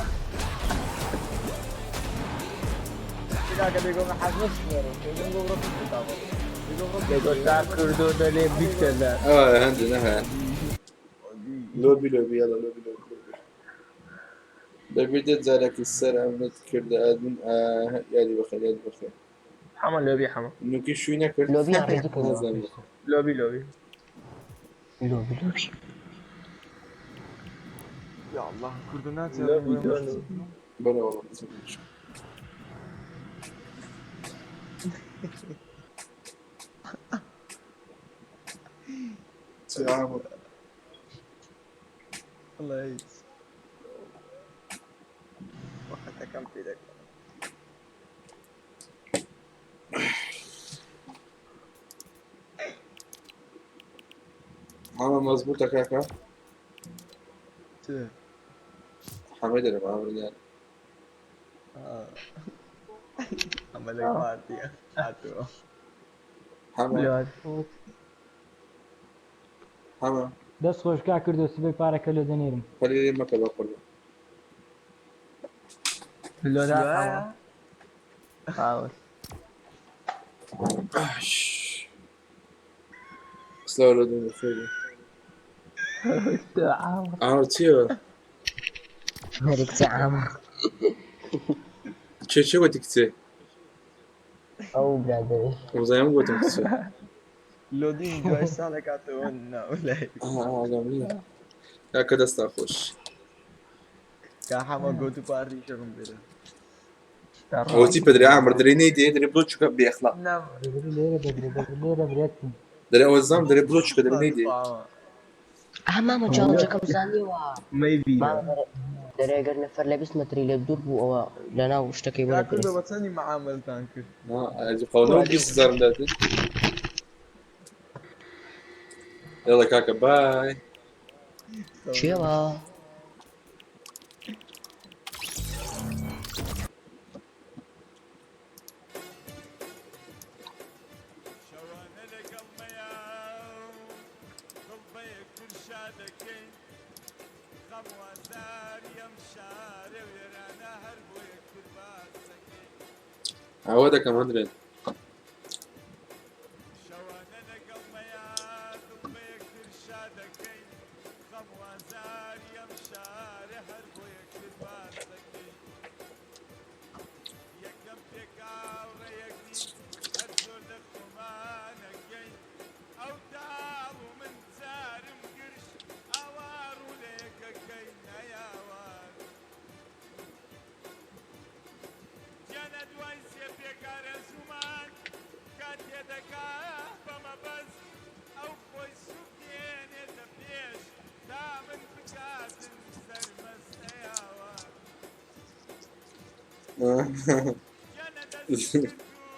کاکە دەیگۆ حەز نەسمێرە. دەیگۆ بڕۆ دەگۆ تا کردۆ دەلێ 20,000. هەندێ نەهەیە. لۆبی لۆبی یاڵا لۆبی لۆبی لۆبی. لەبیر دێت جارێکی سەر ئەمنت کردە ئەدمین یادی بەخێر یادی بەخێر. حەمە لۆبی حەمە. نوکی شووی نەکرد؟ لۆبی ڕێزی کردەوە. نازانم. لۆبی لۆبی. لۆبی لۆبی. يا الله كردونات يا لۆبی رب. دۆنو. بەڵێ وەڵا. چی عامر؟ الله يعيش. وحتى كم في ذاك. حەمە مەزبووتە کاکە؟ حەمەی دەرم عامر گیان. عملك بارتي هاتو. حەمە حەمە دەست خۆش کا کردو سبەی پارەکە لێ دەنێرم. پەلی لێ مەکە بە قوربان. لۆدا حەمە. ئاوە. سلاو لە دنیا خێر بێ. عامر چییە؟ هەرێک کچە عامر. چێ چێ گوتی کچێ؟ ئەو برادەری. وەزانم گوتم کچێ. لودين دوای ساڵێک هاتەوە ناولای. ئاگام نییە. کاکە دەستا خۆش. کا حەمە گۆتو پارتی شەڕم بێرە. ئەوە چی پێدرێ عامر دەرێ نەیدێ دەرێ بڵۆ چووکە بێئەخلاق. دەبری لێرە دەبری دەبری لێرە برێتم. دەرێ ئەوە زام دەرێ بڵۆ چووکە دەرێ نەیدێ. ئەها مامە جاڵجەکەم زانیوە. مەیبی. دەرێ گەر نەفەر لە 20 مەتری لێ دوور بوو ئەوە لەناو شتەکەی کا وەرە کوردە پرێس. بە چەندی معاملتان کرد؟ قەونەوە 20,000 داتێ. يلا كاكا باي. کێوە؟ ئەوە دەکەم هەندرێن.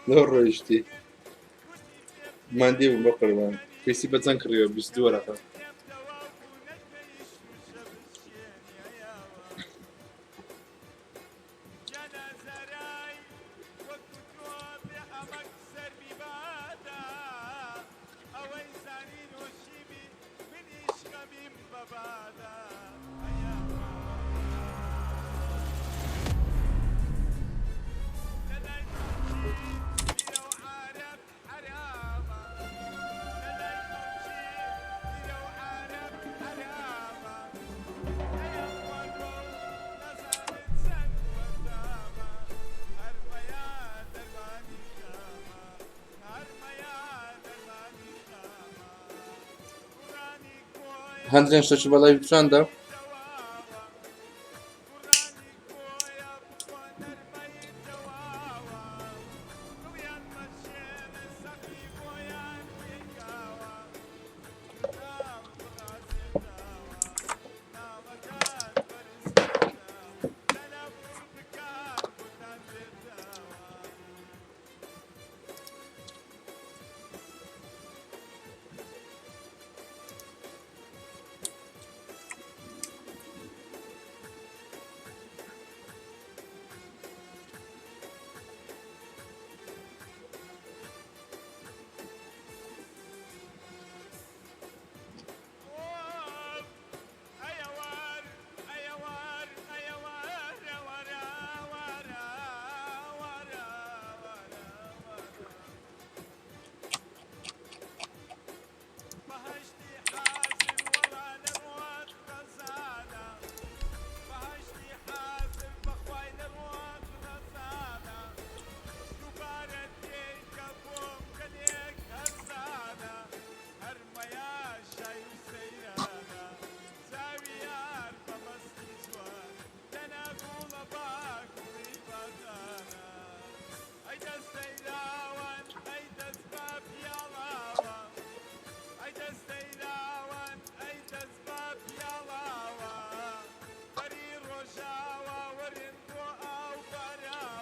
لەو ڕۆیشتی مادی بووم بە قوربان پێسی بە چەند کڕیوە 22 وەرەقە. هەندرێن شتەکی بەڵای پیشاندا.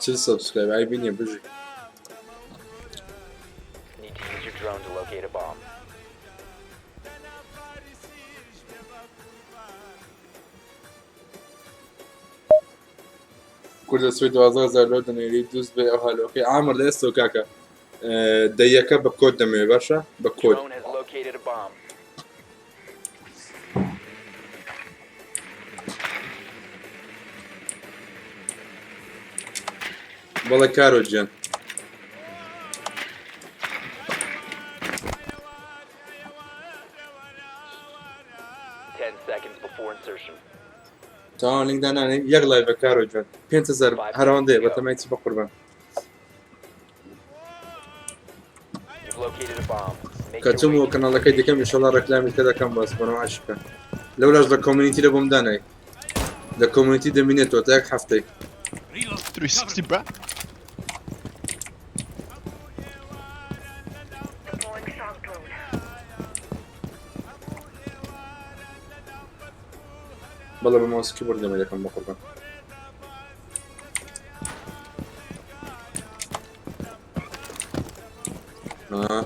40 سبسکرایب ئای بینیە بژی. Need to use your drone to locate a bomb. کوردە سوی 12000 لۆ دەنێری دوست بێ ئەو هالۆکەی ئامر لە ئێستەوە کاکە دەیەکە بە کۆد دەمەوێ باشە بە کۆد. Drone has located a bomb. بەڵێ کارۆ گیان. 10 seconds before insertion. تەواو لینک دانانێ یەک لایڤە کارۆ گیان 5000 هەرەوەندەیە بەتەمای چی بەقوربان. You've located a bomb. Make کە your چووم way بۆ to کەناڵەکەی دیکەم ئیشەڵا ڕێکلامی تێ دەکەم بەس بەنەوە عەشقە لەولاش لە کۆمیونیتی لە بۆم دانای لە کۆمیونیتی دەمینێتەوە تا یەک هەفتەی. 360 bro. بەڵێ بە ماوس کیبۆرد گەمە دەکەم بەقوربان. آه.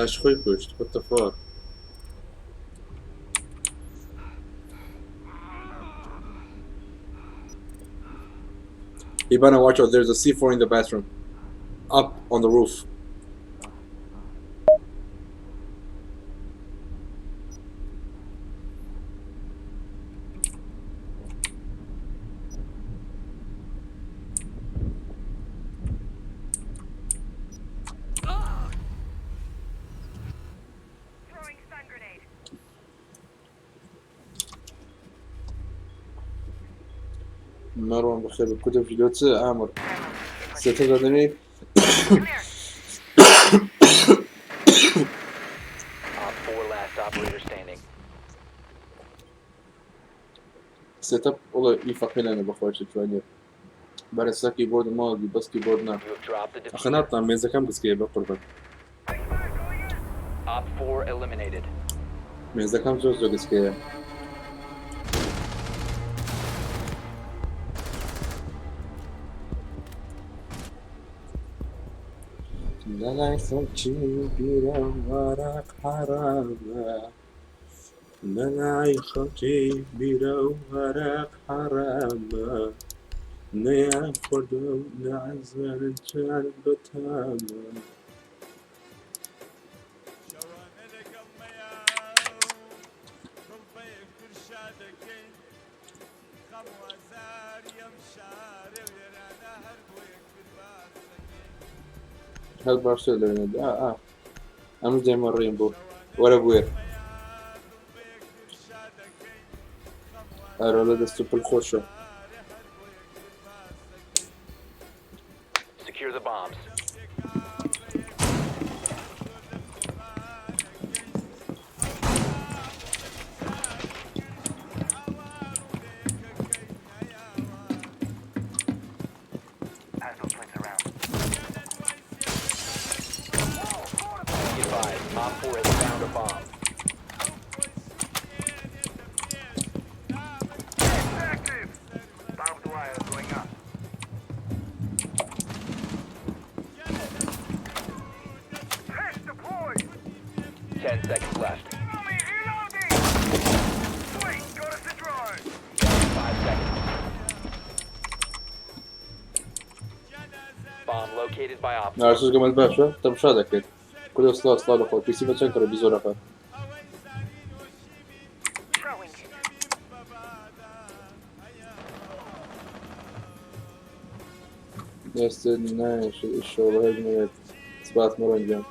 داش خۆی کوشت what the fuck. Ibana, watch out. There's a C4 in the bathroom. Up on the roof. مروان بخير بكتب في دوتس عامر ستة Op 4 last operator standing. سيت اب والله يفقين انا بخوش شوية بس كيبورد ماضي بس كيبورد نا You have dropped the diffuser. اخنات ميزة كم بس كي بقربا Op 4 eliminated. ميزة كم زوز بس كي لا يخرج بلا ورق حرامة لا يخرج بلا ورق حرامة نيا خردو نعزل جان بتامة هل برشلونة ئەم دێمە ڕێم بۆ وەرە بوێر ئەرە لە دەست و پل خۆشە Secure the bombs. Be advised, Op 4 has found a bomb. 10 seconds left. 5 seconds. Bomb located by Op 4. نارسوس گەمەل باشە تەمشا دەکرد کوردە سڵاو سڵاو لەخۆ پیسی بە چەند کڕی بیزۆرەکە دەستت نایشت ئیشەوە هەر سپاس مەڕۆن گیان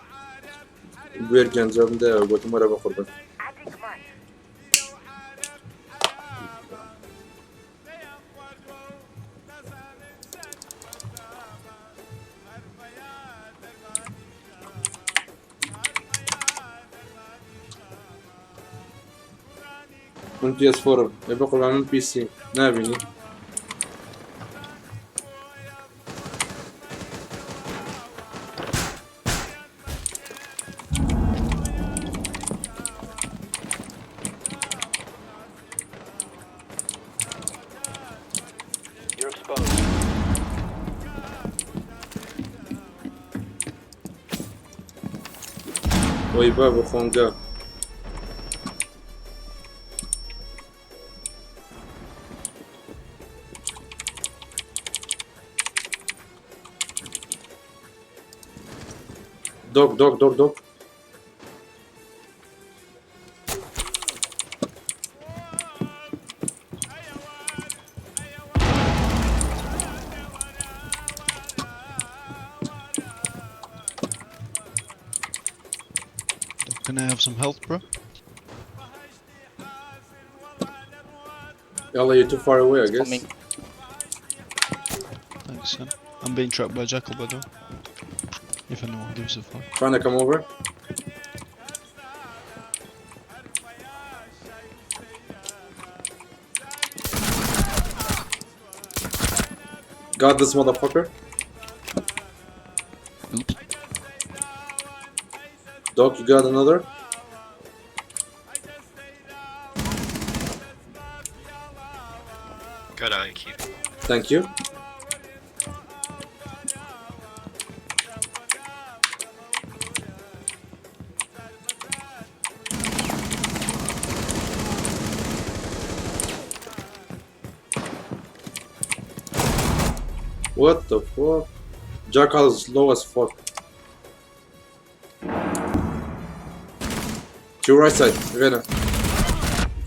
بوێر گیان جوابم دایەوە گوتم وەرە بە قوربان. من بي اس 4 بە قوربان من پی سی نابینی. You're exposed. وەی بابە خۆنگە. Dog, dog, dog, dog. Can I have some health, bro? Yalla, you're too far away, I guess. Thanks, son. I'm being tracked by Jackal, by the way. If anyone gives a fuck. Trying to come over. Got this motherfucker. Oops. Dog, you got another? Good IQ. Thank you. What the fuck? Jackal is low as fuck. To your right side, Rena.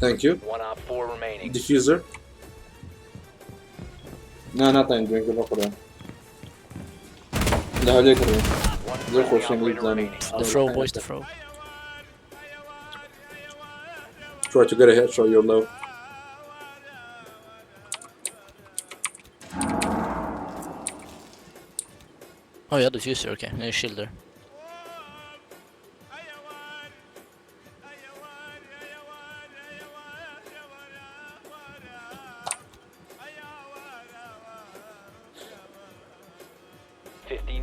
Thank you. One op 4 remaining. Diffuser. No, not time drink, بقرا. لا عليك زي خوشين ليك زاني. The throw, boys, the throw. Try to get a headshot, you're low. Oh yeah, diffuser, okay. No shield there.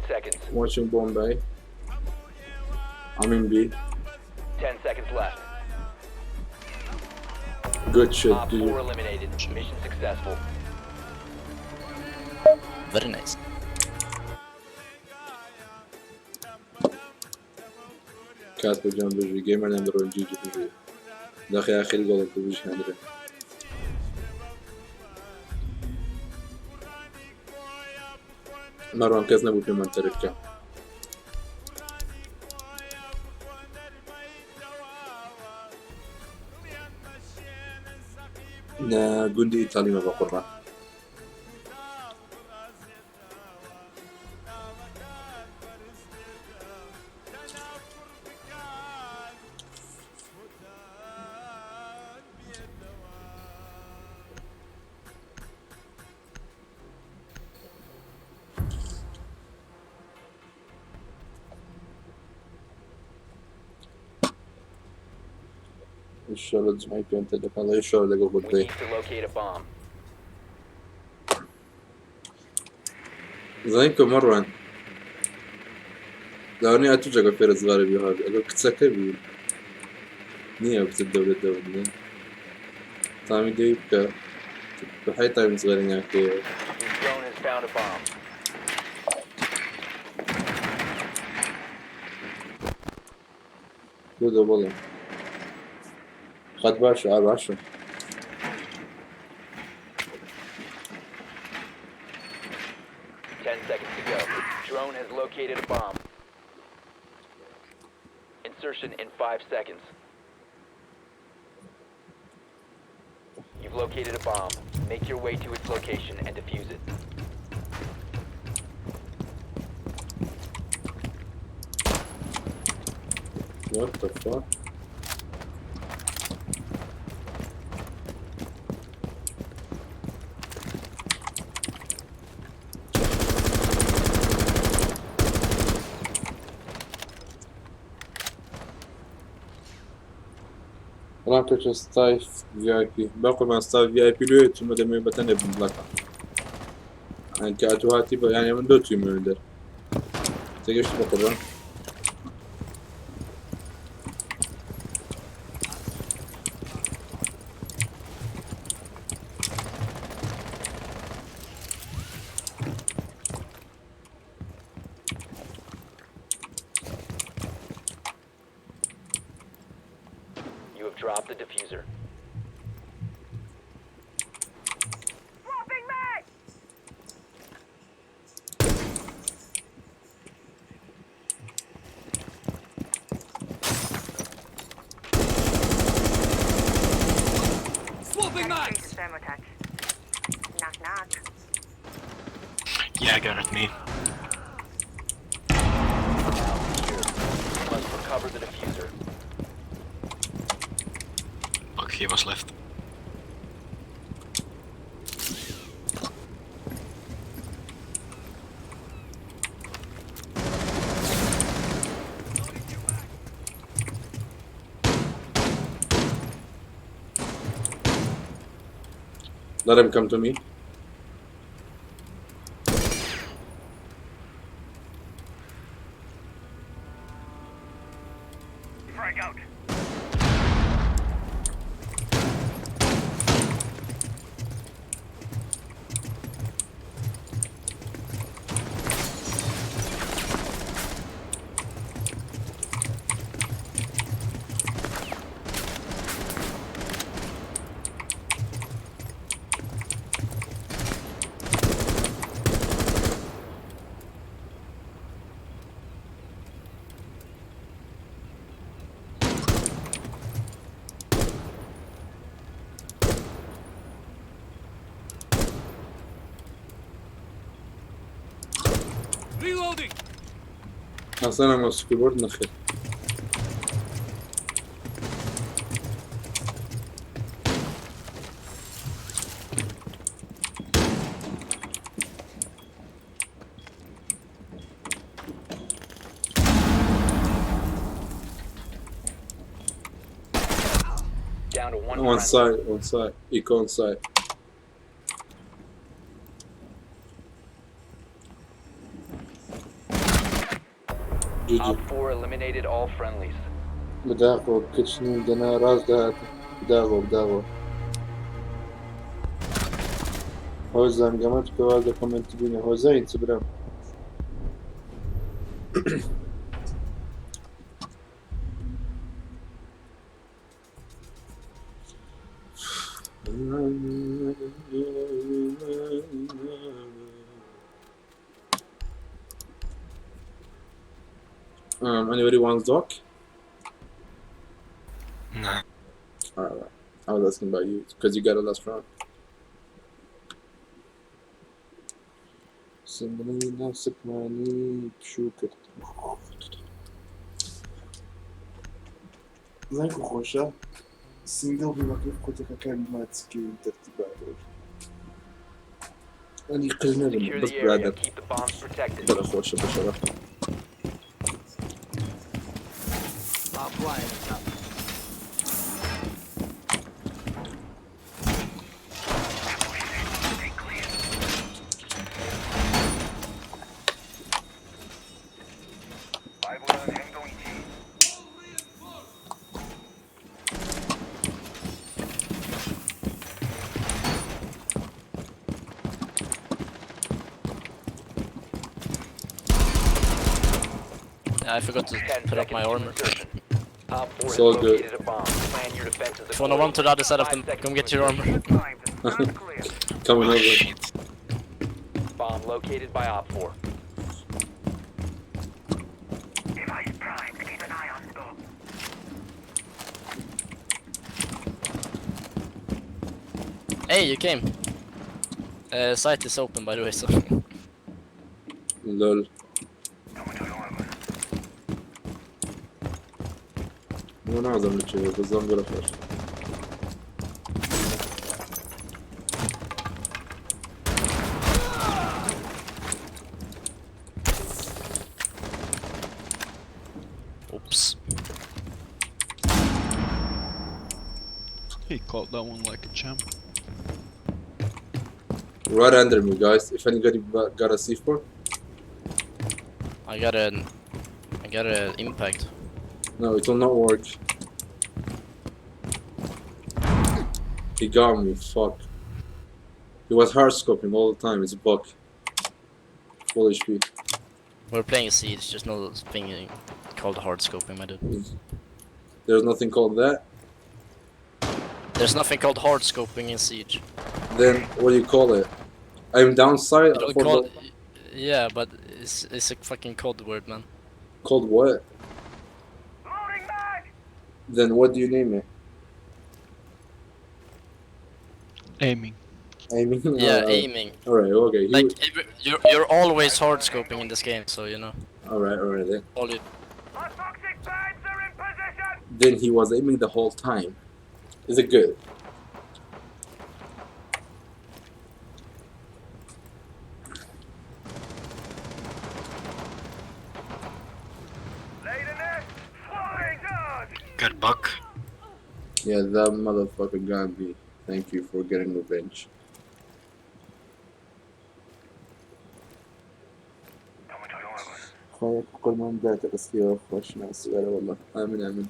Seconds. Watching Bombay. I'm in B. 10 seconds left. Good shit, Op dude. 4 eliminated. Mission successful. Very nice. کات بەجان بژی گەیمەر نەم دەڕۆن جی جی بژی داخی ئاخری گۆڵێک بژی هەندرێ. مەڕوان کەس نەبوو پێمان تەرک بکە. لە گوندی ئیتالیمە بە قوڕە. ئینشاءالله جمعی پێم تێدەکەن لە ئینشاءالله لەگەڵ We خۆت need to locate a bomb. زانیم کە مەڕوان لەوانەیە ئەتوو جەگە فێرە زغارە بی هابی ئەگەر کچەکە بی نییە بچێت دەولێت دەولێت تامی دەوی بکە بەحی تامی زغارە ناکەیەوە. Your drone has found a bomb. بۆ بەڵێ قەت باشە ئا باشە. 10 seconds to go. Drone has located a bomb. Insertion in 5 seconds. You've located a bomb. Make your way to its location and defuse it. What the fuck? بەڵام کەچە ستایف VIP باقۆمان ستایف VIP لێ چمە دەمێ بەتەنێ بم بڵەکە کە ئەتو هاتی بە یانی من دۆ چوومە دەر تێگەشت بە قوربان. You have dropped the diffuser. Swapping mags! Knock knock. Yeah, got at me. Now secure. You must recover the diffuser. Fuck, he was left. Let him come to me. Frag out. Reloading. ئاسانە ماوس کیبۆرد نەخێر. Down to one On friendly. site, on site, eco on site. GG. Op 4 eliminated all friendlies. بەداخەوە کچ نیم دەنا ڕاست دەهات بداغەوە بداغەوە هۆزان گەمەت کەوا لە کۆمێنتی بینە هۆزین چ برام. Anybody wants doc? No. Alright, I was asking about you because you got it last round. سمني نفسك ماني بشو کرد زانکۆ خۆشە سینگڵ بیمەکەی قوتەکەکانی ماچکەی تەرتیبات. ئەنی قژ نەبم Secure بەس the area. برادەر Keep the bombs protected. بەڵێ خۆشە بەشەرە. Yeah, I forgot to 10 put up my seconds to armor. insertion. Op 4 It's has all good. located a bomb. Plan your defenses If you wanna run to the other side of Five them, seconds come to get your armor. Coming over. Bomb located by Op 4. Hey, you came. Site is open, by the way, so. Lol. مو نازم لتشوف بس زنبرة خوش. Oops. He caught that one like a champ. Right under me, guys. If anybody got a C4. I got an impact. No, it will not work. He got me, fuck. He was hard scoping all the time, it's a bug. Full HP. We're playing Siege, there's no thing called hard scoping, my dude. There's nothing called that? There's nothing called hard scoping in Siege. Then what do you call it? I'm downside You don't for call the Yeah, but it's a fucking code word, man. Called what? Then what do you name it? Aiming. Aiming? Yeah, aiming. All right, okay. Like you're always hard scoping in this game, so you know. All right, all right then. All you. Then he was aiming the whole time. Is it good? Good buck. Yeah, that motherfucker got me. Thank you for getting revenge. خويا كل ما بدأت أسير خوش ناس والله آمين آمين.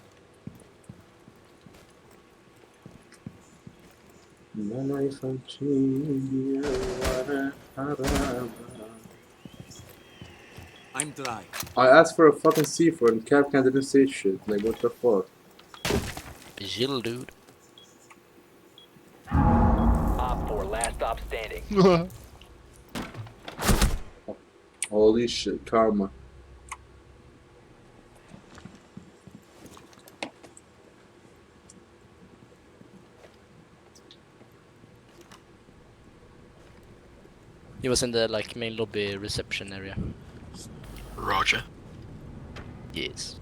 I'm dry. I asked for a fucking C4 and Kapkan didn't say shit. Like, what the fuck? Jill, dude. Op 4, last stop standing. Holy shit, karma. He was in the main lobby reception area. Roger. Yes.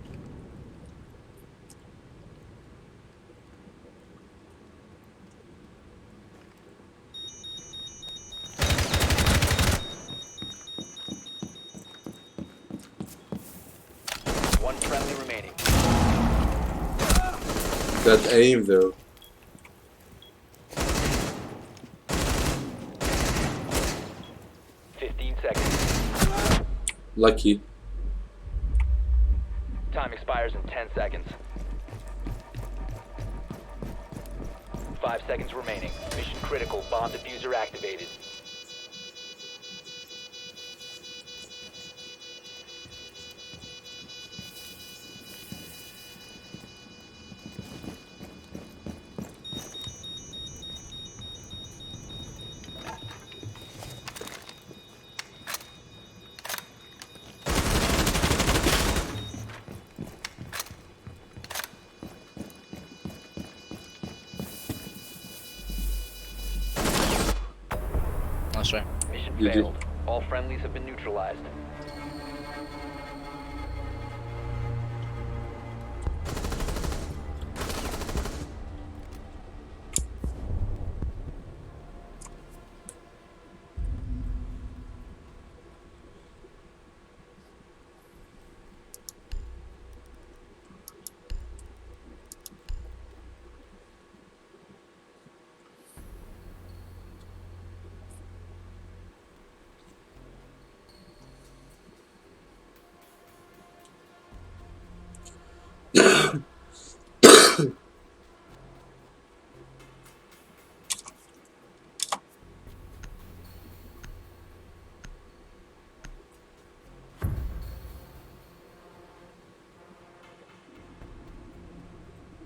One friendly remaining. That aim though. 15 seconds. Lucky. Time expires in 10 seconds. 5 seconds remaining. Mission critical. Bomb diffuser activated. Nice try. Mission GG. failed. All friendlies have been neutralized.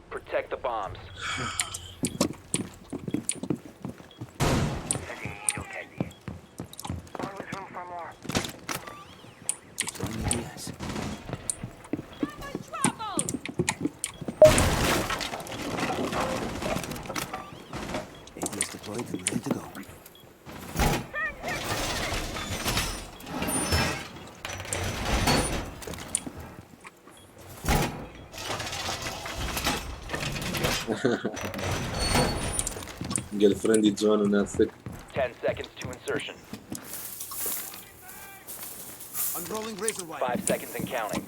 Protect the bombs. Deploying ADS. ADS deployed and ready to go. Girlfriend جوان وناسك. 10 seconds to insertion. Unrolling razor wire. 5 seconds and counting.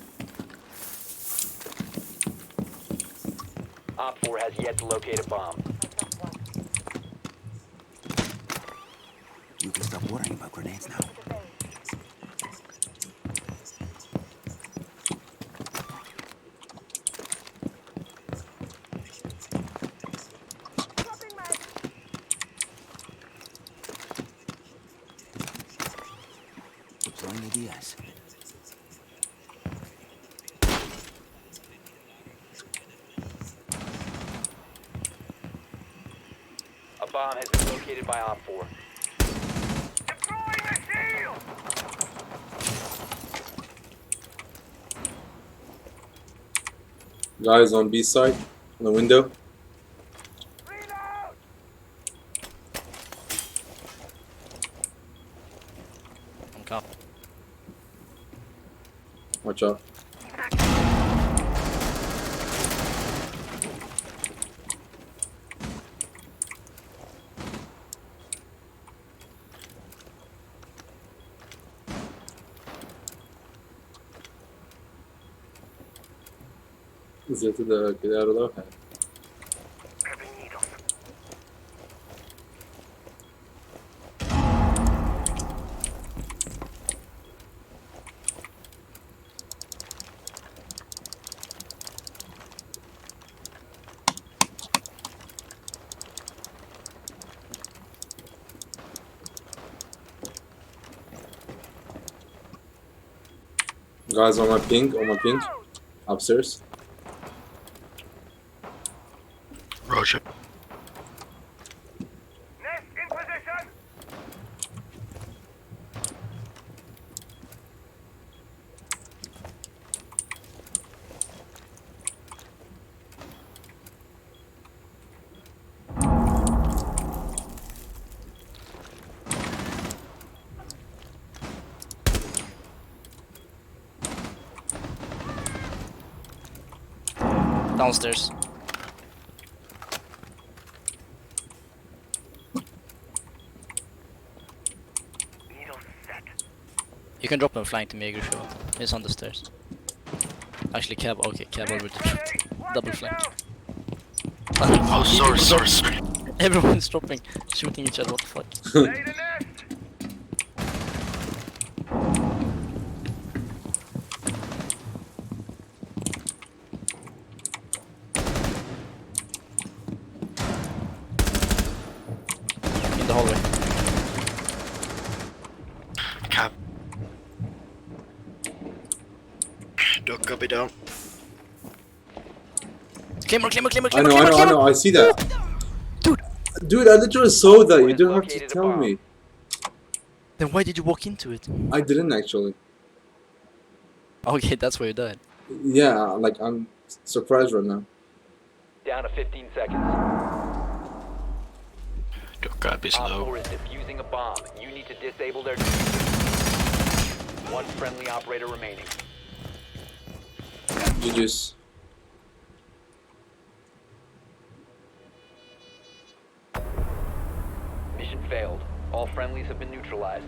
Op 4 has yet to locate a bomb. You can stop worrying about grenades now. Deploying ADS. A bomb has been located by Op 4. Guys on B side, on the window. I'm cop. Watch out. زيادة ده كده رضا. Guys on my ping, on my ping. Upstairs. Roger. Downstairs. You can drop him flying to me if you want. He's on the stairs. Actually, Cab. Okay, Cab already dropped. Double flank. Oh, sorry, sorry, sorry. Everyone's dropping, shooting each other. What the fuck? In the hallway. Cab. Dog copy down. Claymore, Claymore, Claymore, I Claymore, know, I Claymore, know, I Claymore! know. I see that. Dude, dude, I literally saw that. You don't have to tell me. Then why did you walk into it? I didn't actually. Okay, that's where you died. Yeah, like I'm surprised right now. Down to 15 seconds. Dog cab is Op low. 4 is defusing a bomb. You need to disable their diffuser. One friendly operator remaining. GG's. Mission failed. All friendlies have been neutralized.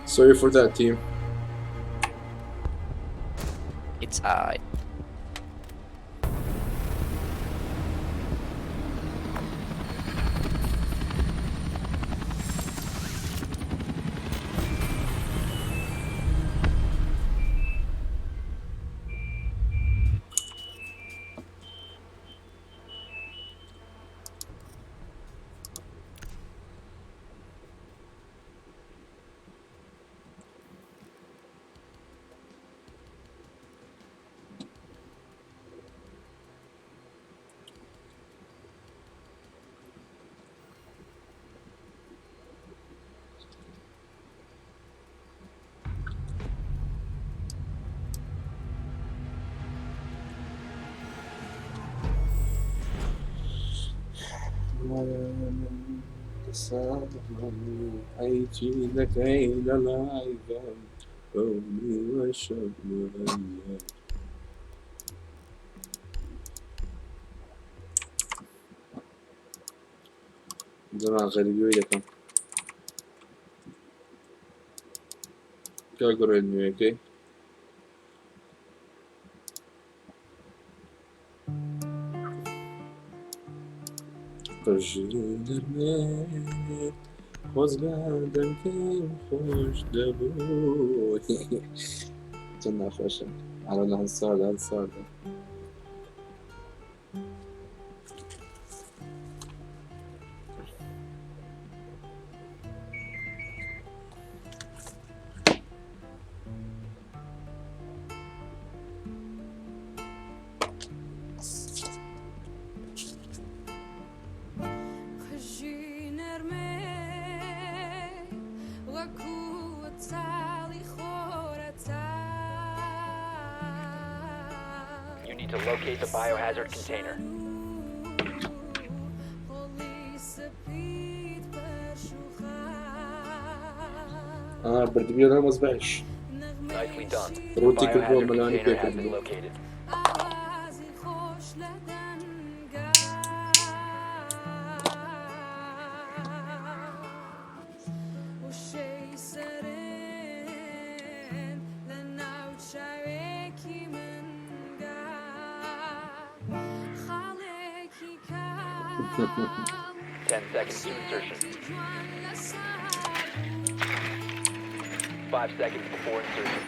Sorry for that, team. It's I. جەما غەریبی وی دەکەم کاگڕێن نوێەکەی قژی دەرمێ خۆزگا دەنگم خۆش دەبوو چەند ناخۆشە ئارە لە هەنساردە هەنساردە You need to locate the biohazard container. بردبی لەمەز باش Nicely done. The ڕووتی کردووە biohazard مەلانی container has been پێکردووە located. Ten seconds to insertion. 5 seconds before insertion.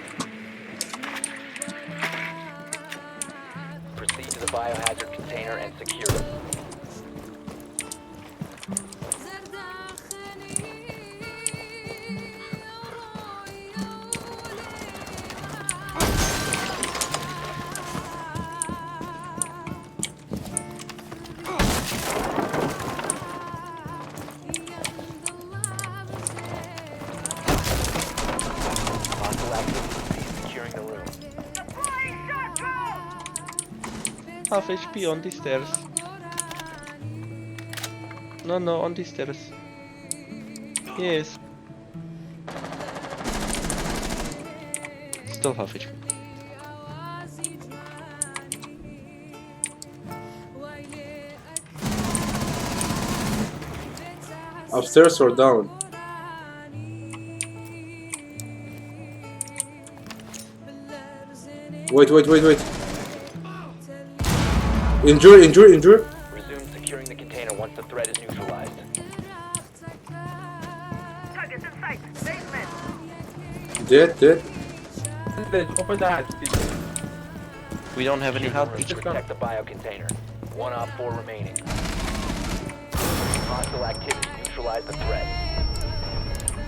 Proceed to the biohazard container and secure it. Hostile activity. Cease securing the room. Half HP on the stairs. No, no, on the stairs. Yes. Still half HP. Upstairs or down? Wait, wait, wait, wait. Injure, injure, injure. Resume securing the container once the threat is neutralized. Targets in sight. Basement. Dead, dead. Open the hatch. We don't have any Secure the room. hatch. Protect the bio container. One op 4 remaining. Hostile activity. Neutralize the threat.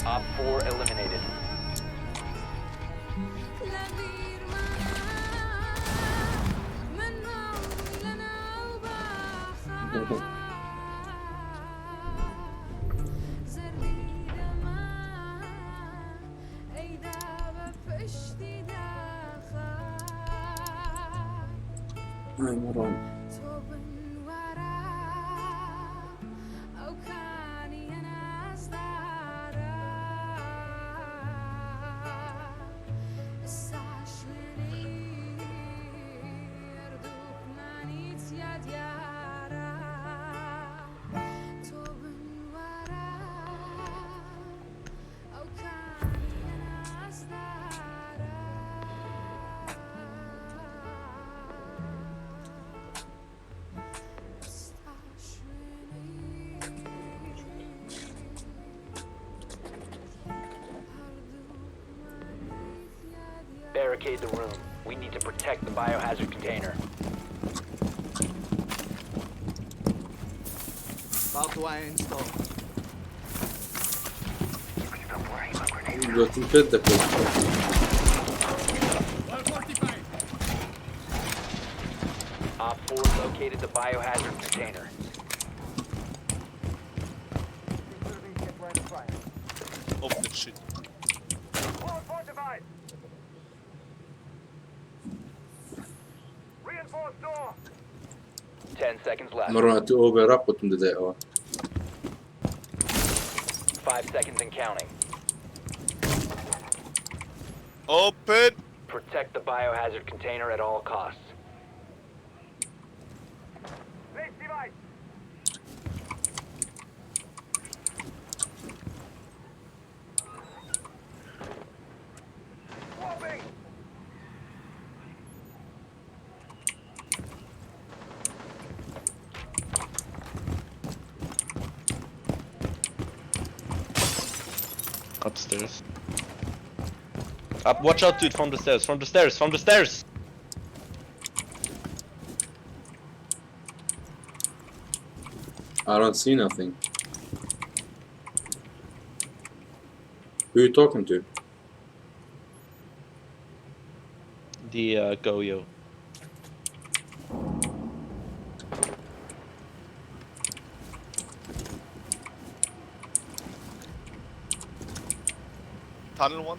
Op 4 eliminated. Ay, moron. Barricade the room. We need to protect the biohazard container. Barbed wire installed. گوتم پێت دەکرد. Op 4 located the biohazard container. Open that shit. 10 seconds left. مڕۆن تو ئەو بێ ڕاقوتم دەدایەوە. 5 seconds and counting. Open! Protect the biohazard container at all costs. Upstairs. Up, watch out, dude, from the stairs, from the stairs, from the stairs! I don't see nothing. Who you talking to? The Goyo. Tunnel one.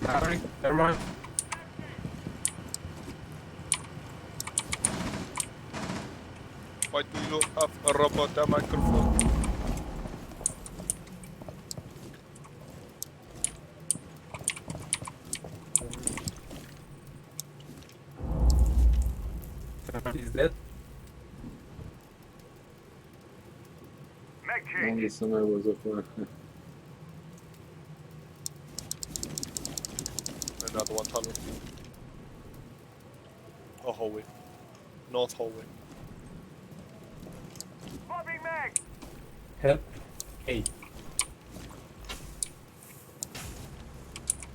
Sorry, never mind. Why do you have a robot microphone? He's dead. Longest time I was up there. Another one tunnel. Or hallway. North hallway. Help. Hey.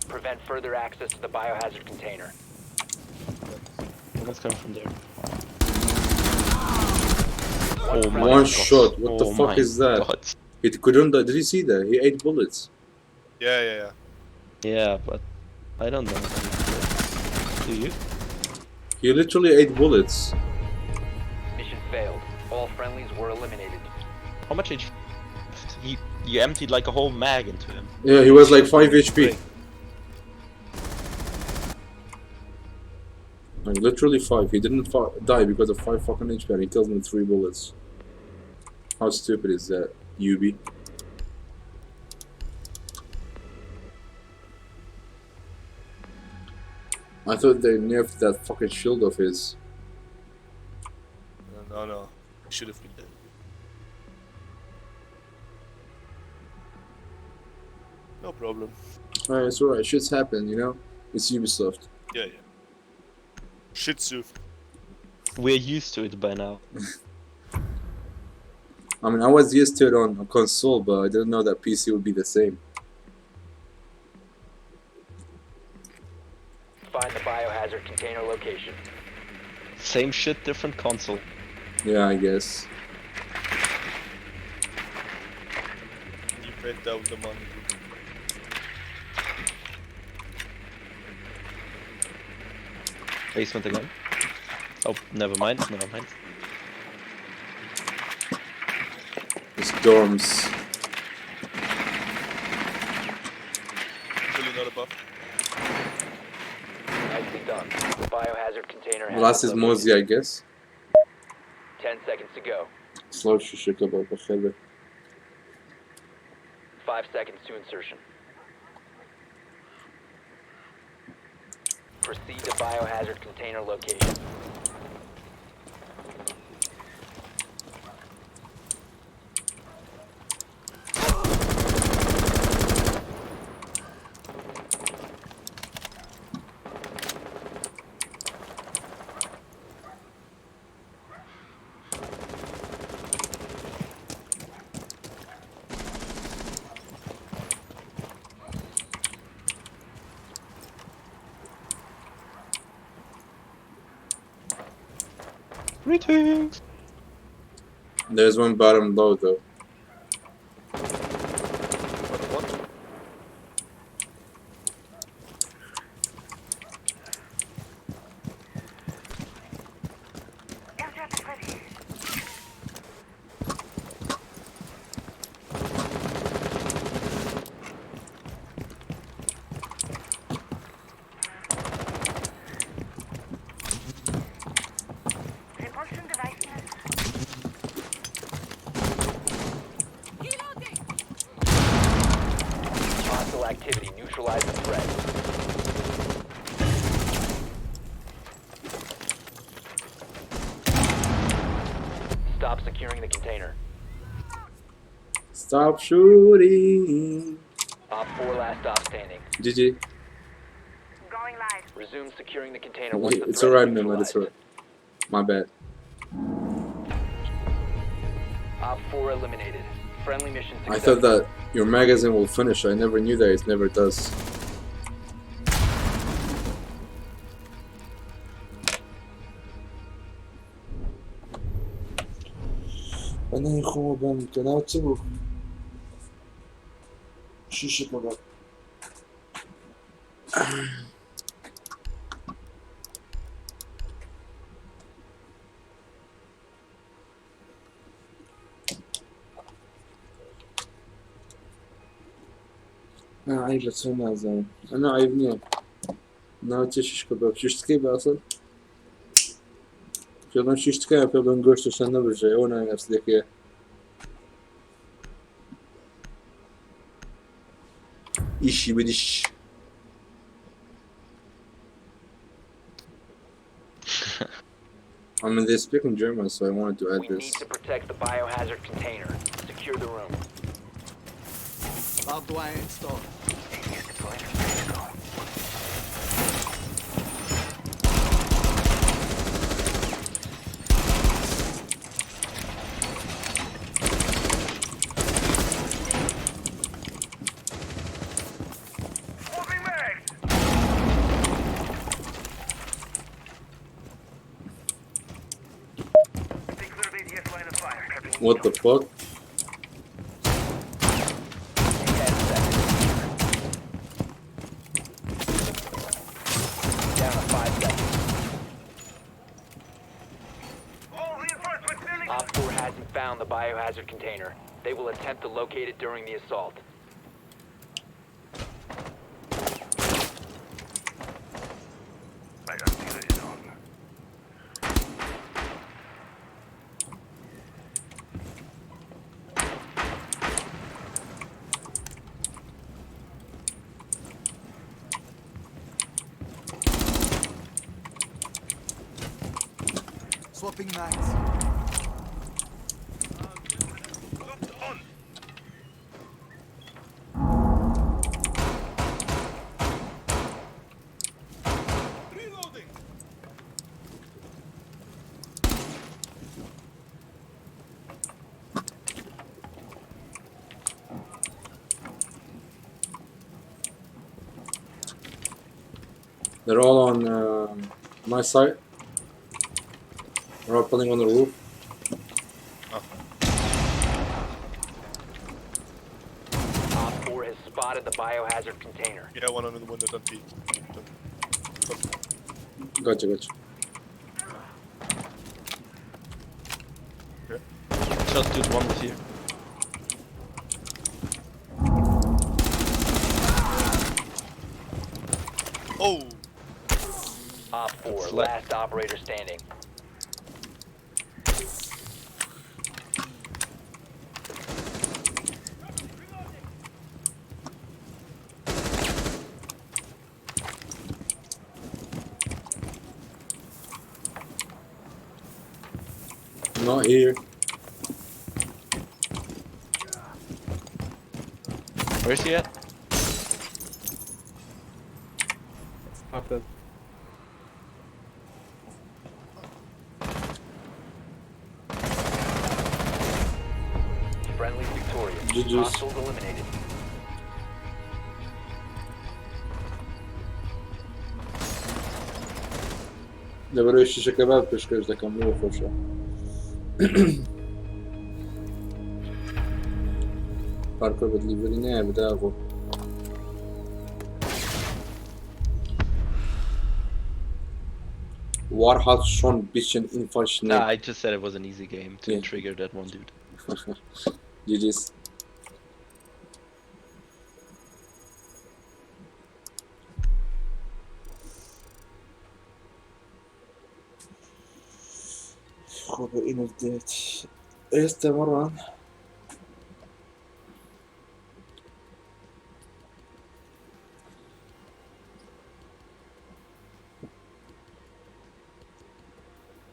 Prevent further access to the biohazard container. One's coming from there. Oh my One God. shot. What the Oh fuck my is that? God. He couldn't. Did you see that? He ate bullets. Yeah, yeah, yeah. Yeah, but I don't know. Do you? He literally ate bullets. Mission failed. All friendlies were eliminated. How much HP? He, you emptied like a whole mag into him. Yeah, he was like 5 HP. Like literally 5. He didn't die because of 5 fucking HP and he killed him with 3 bullets. How stupid is that, UB? I thought they nerfed that fucking shield of his. No, no. He should have been dead. No problem. Alright, it's alright. Shit's happened, you know? It's Ubisoft. Yeah, yeah. Shit soup. We're used to it by now. I mean, I was used to it on a console, but I didn't know that PC would be the same. Find the biohazard container location. Same shit, different console. Yeah, I guess. You paid double the money. Basement again. Oh, never mind, never mind. It's dorms. Really not above. Nicely done. The biohazard container has Last been is Mozzie, I guess. 10 seconds to go. Slow shishikaba بخير. 5 seconds to insertion. Proceed to biohazard container location. Greetings. There's one bottom low though. What? Hostile activity. Neutralize the threat. Stop securing the container. Stop shooting. Op 4 last stop standing. GG. Resume securing the container once the It's threat is alright, Mehmet. It's alright. My bad. Op 4 eliminated. Friendly mission I successful. thought that your magazine will finish. I never knew that it never does. أنا خۆ بەم کەناو چ بوو شیشە کەباب أنا عیب لە چۆن نازانم ئەنا عیب نییە ناو چه شیش کەباب شیشتکەی باسە پێڵم شیشتکە پێڵم گۆشتە نەبژێ ئەو ناوی ئەسلەکەیە ئیشی بدیش I mean, they speak in German, so I wanted to add We this. need to protect the biohazard container. Secure the room. Barbed wire installed. What the fuck? Down to 5 seconds. Op 4 hasn't found the biohazard container. They will attempt to locate it during the assault. Swapping mags. They're all on my side. They're all pulling on the roof. Op 4 has spotted the biohazard container. Yeah, one under the window, don't peek. Don't. Gotcha, gotcha. Just dude, one was here. Oh! Op 4, That's like- last operator standing. Not here. Where is he at? Up there. Friendly victorious. GG's. Hostiles eliminated. لەبەرەوەی شیشەکە با پێشکەش دەکەم بۆ خۆشە پارکۆ بە دلیڤەری نایە بداغۆ War hat schon ein bisschen inflationär. Nah, I just said it was an easy game to Yeah. trigger that one dude. GG's. خۆ بە ئینف دێت ئێستا مەڕوان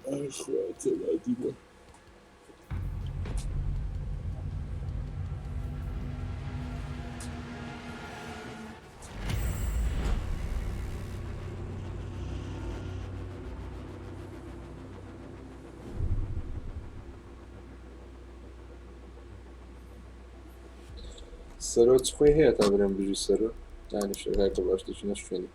ئەی خوا تێدا دیبە. سەرۆ چ خۆی هەیە تا برێم بژی سەرۆ دانیشە کاکە باش دەچینە شوێنی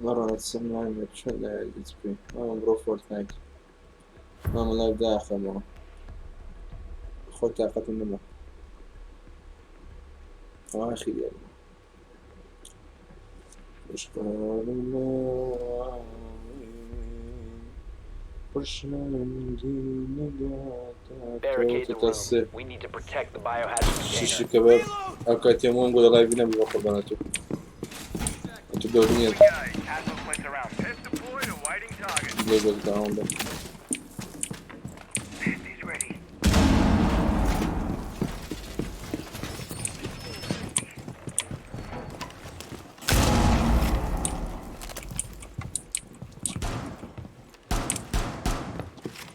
مەڕۆنە چم نامێت چۆن لە هیچ بکەین مامە بڕۆ فۆرتنایت مامە لایڤ داخەمەوە خۆ تاقەتم نەما ئاخی دیارم Barricade the کەوتە سێ room. We need to protect the biohazard شیشی container. کەباب ئەو کاتێ مۆم گۆ لە لایڤ نەبوو بە قوربانە تۆ ئەتو گەور نییە لێ بەس داوام بە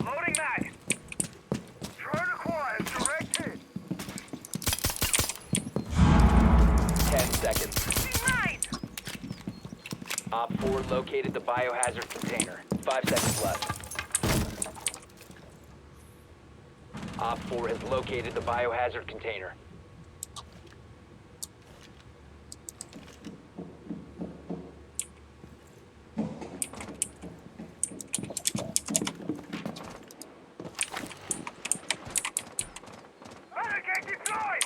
Loading mag. Drone acquired. Direct hit. 10 seconds. Op 4 located the biohazard container. 5 seconds left. Op 4 has located the biohazard container. Barricade deployed.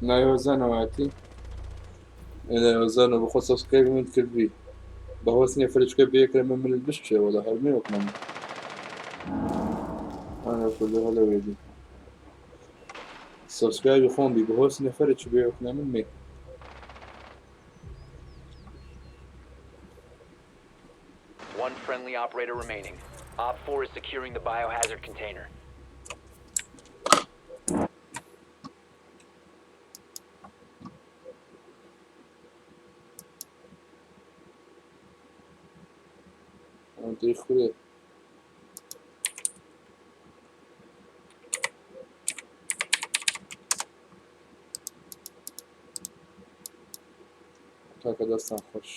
ناوی هۆزانەوەتی لە هۆزانەوە بەخۆ سەبسکرایب من کردبی بەهۆز نییە فرچکە بێکرە من منت بشکێ وەڵا هەرمێ وەک من ئەنا کوردە هەلە وێدی سەبسکرایبی خۆم بی بەهۆز نییە فرچ بێ وەک من مێ. One friendly operator remaining. Op 4 is securing the biohazard container. دەی خورێ کاکە دەستان خۆش.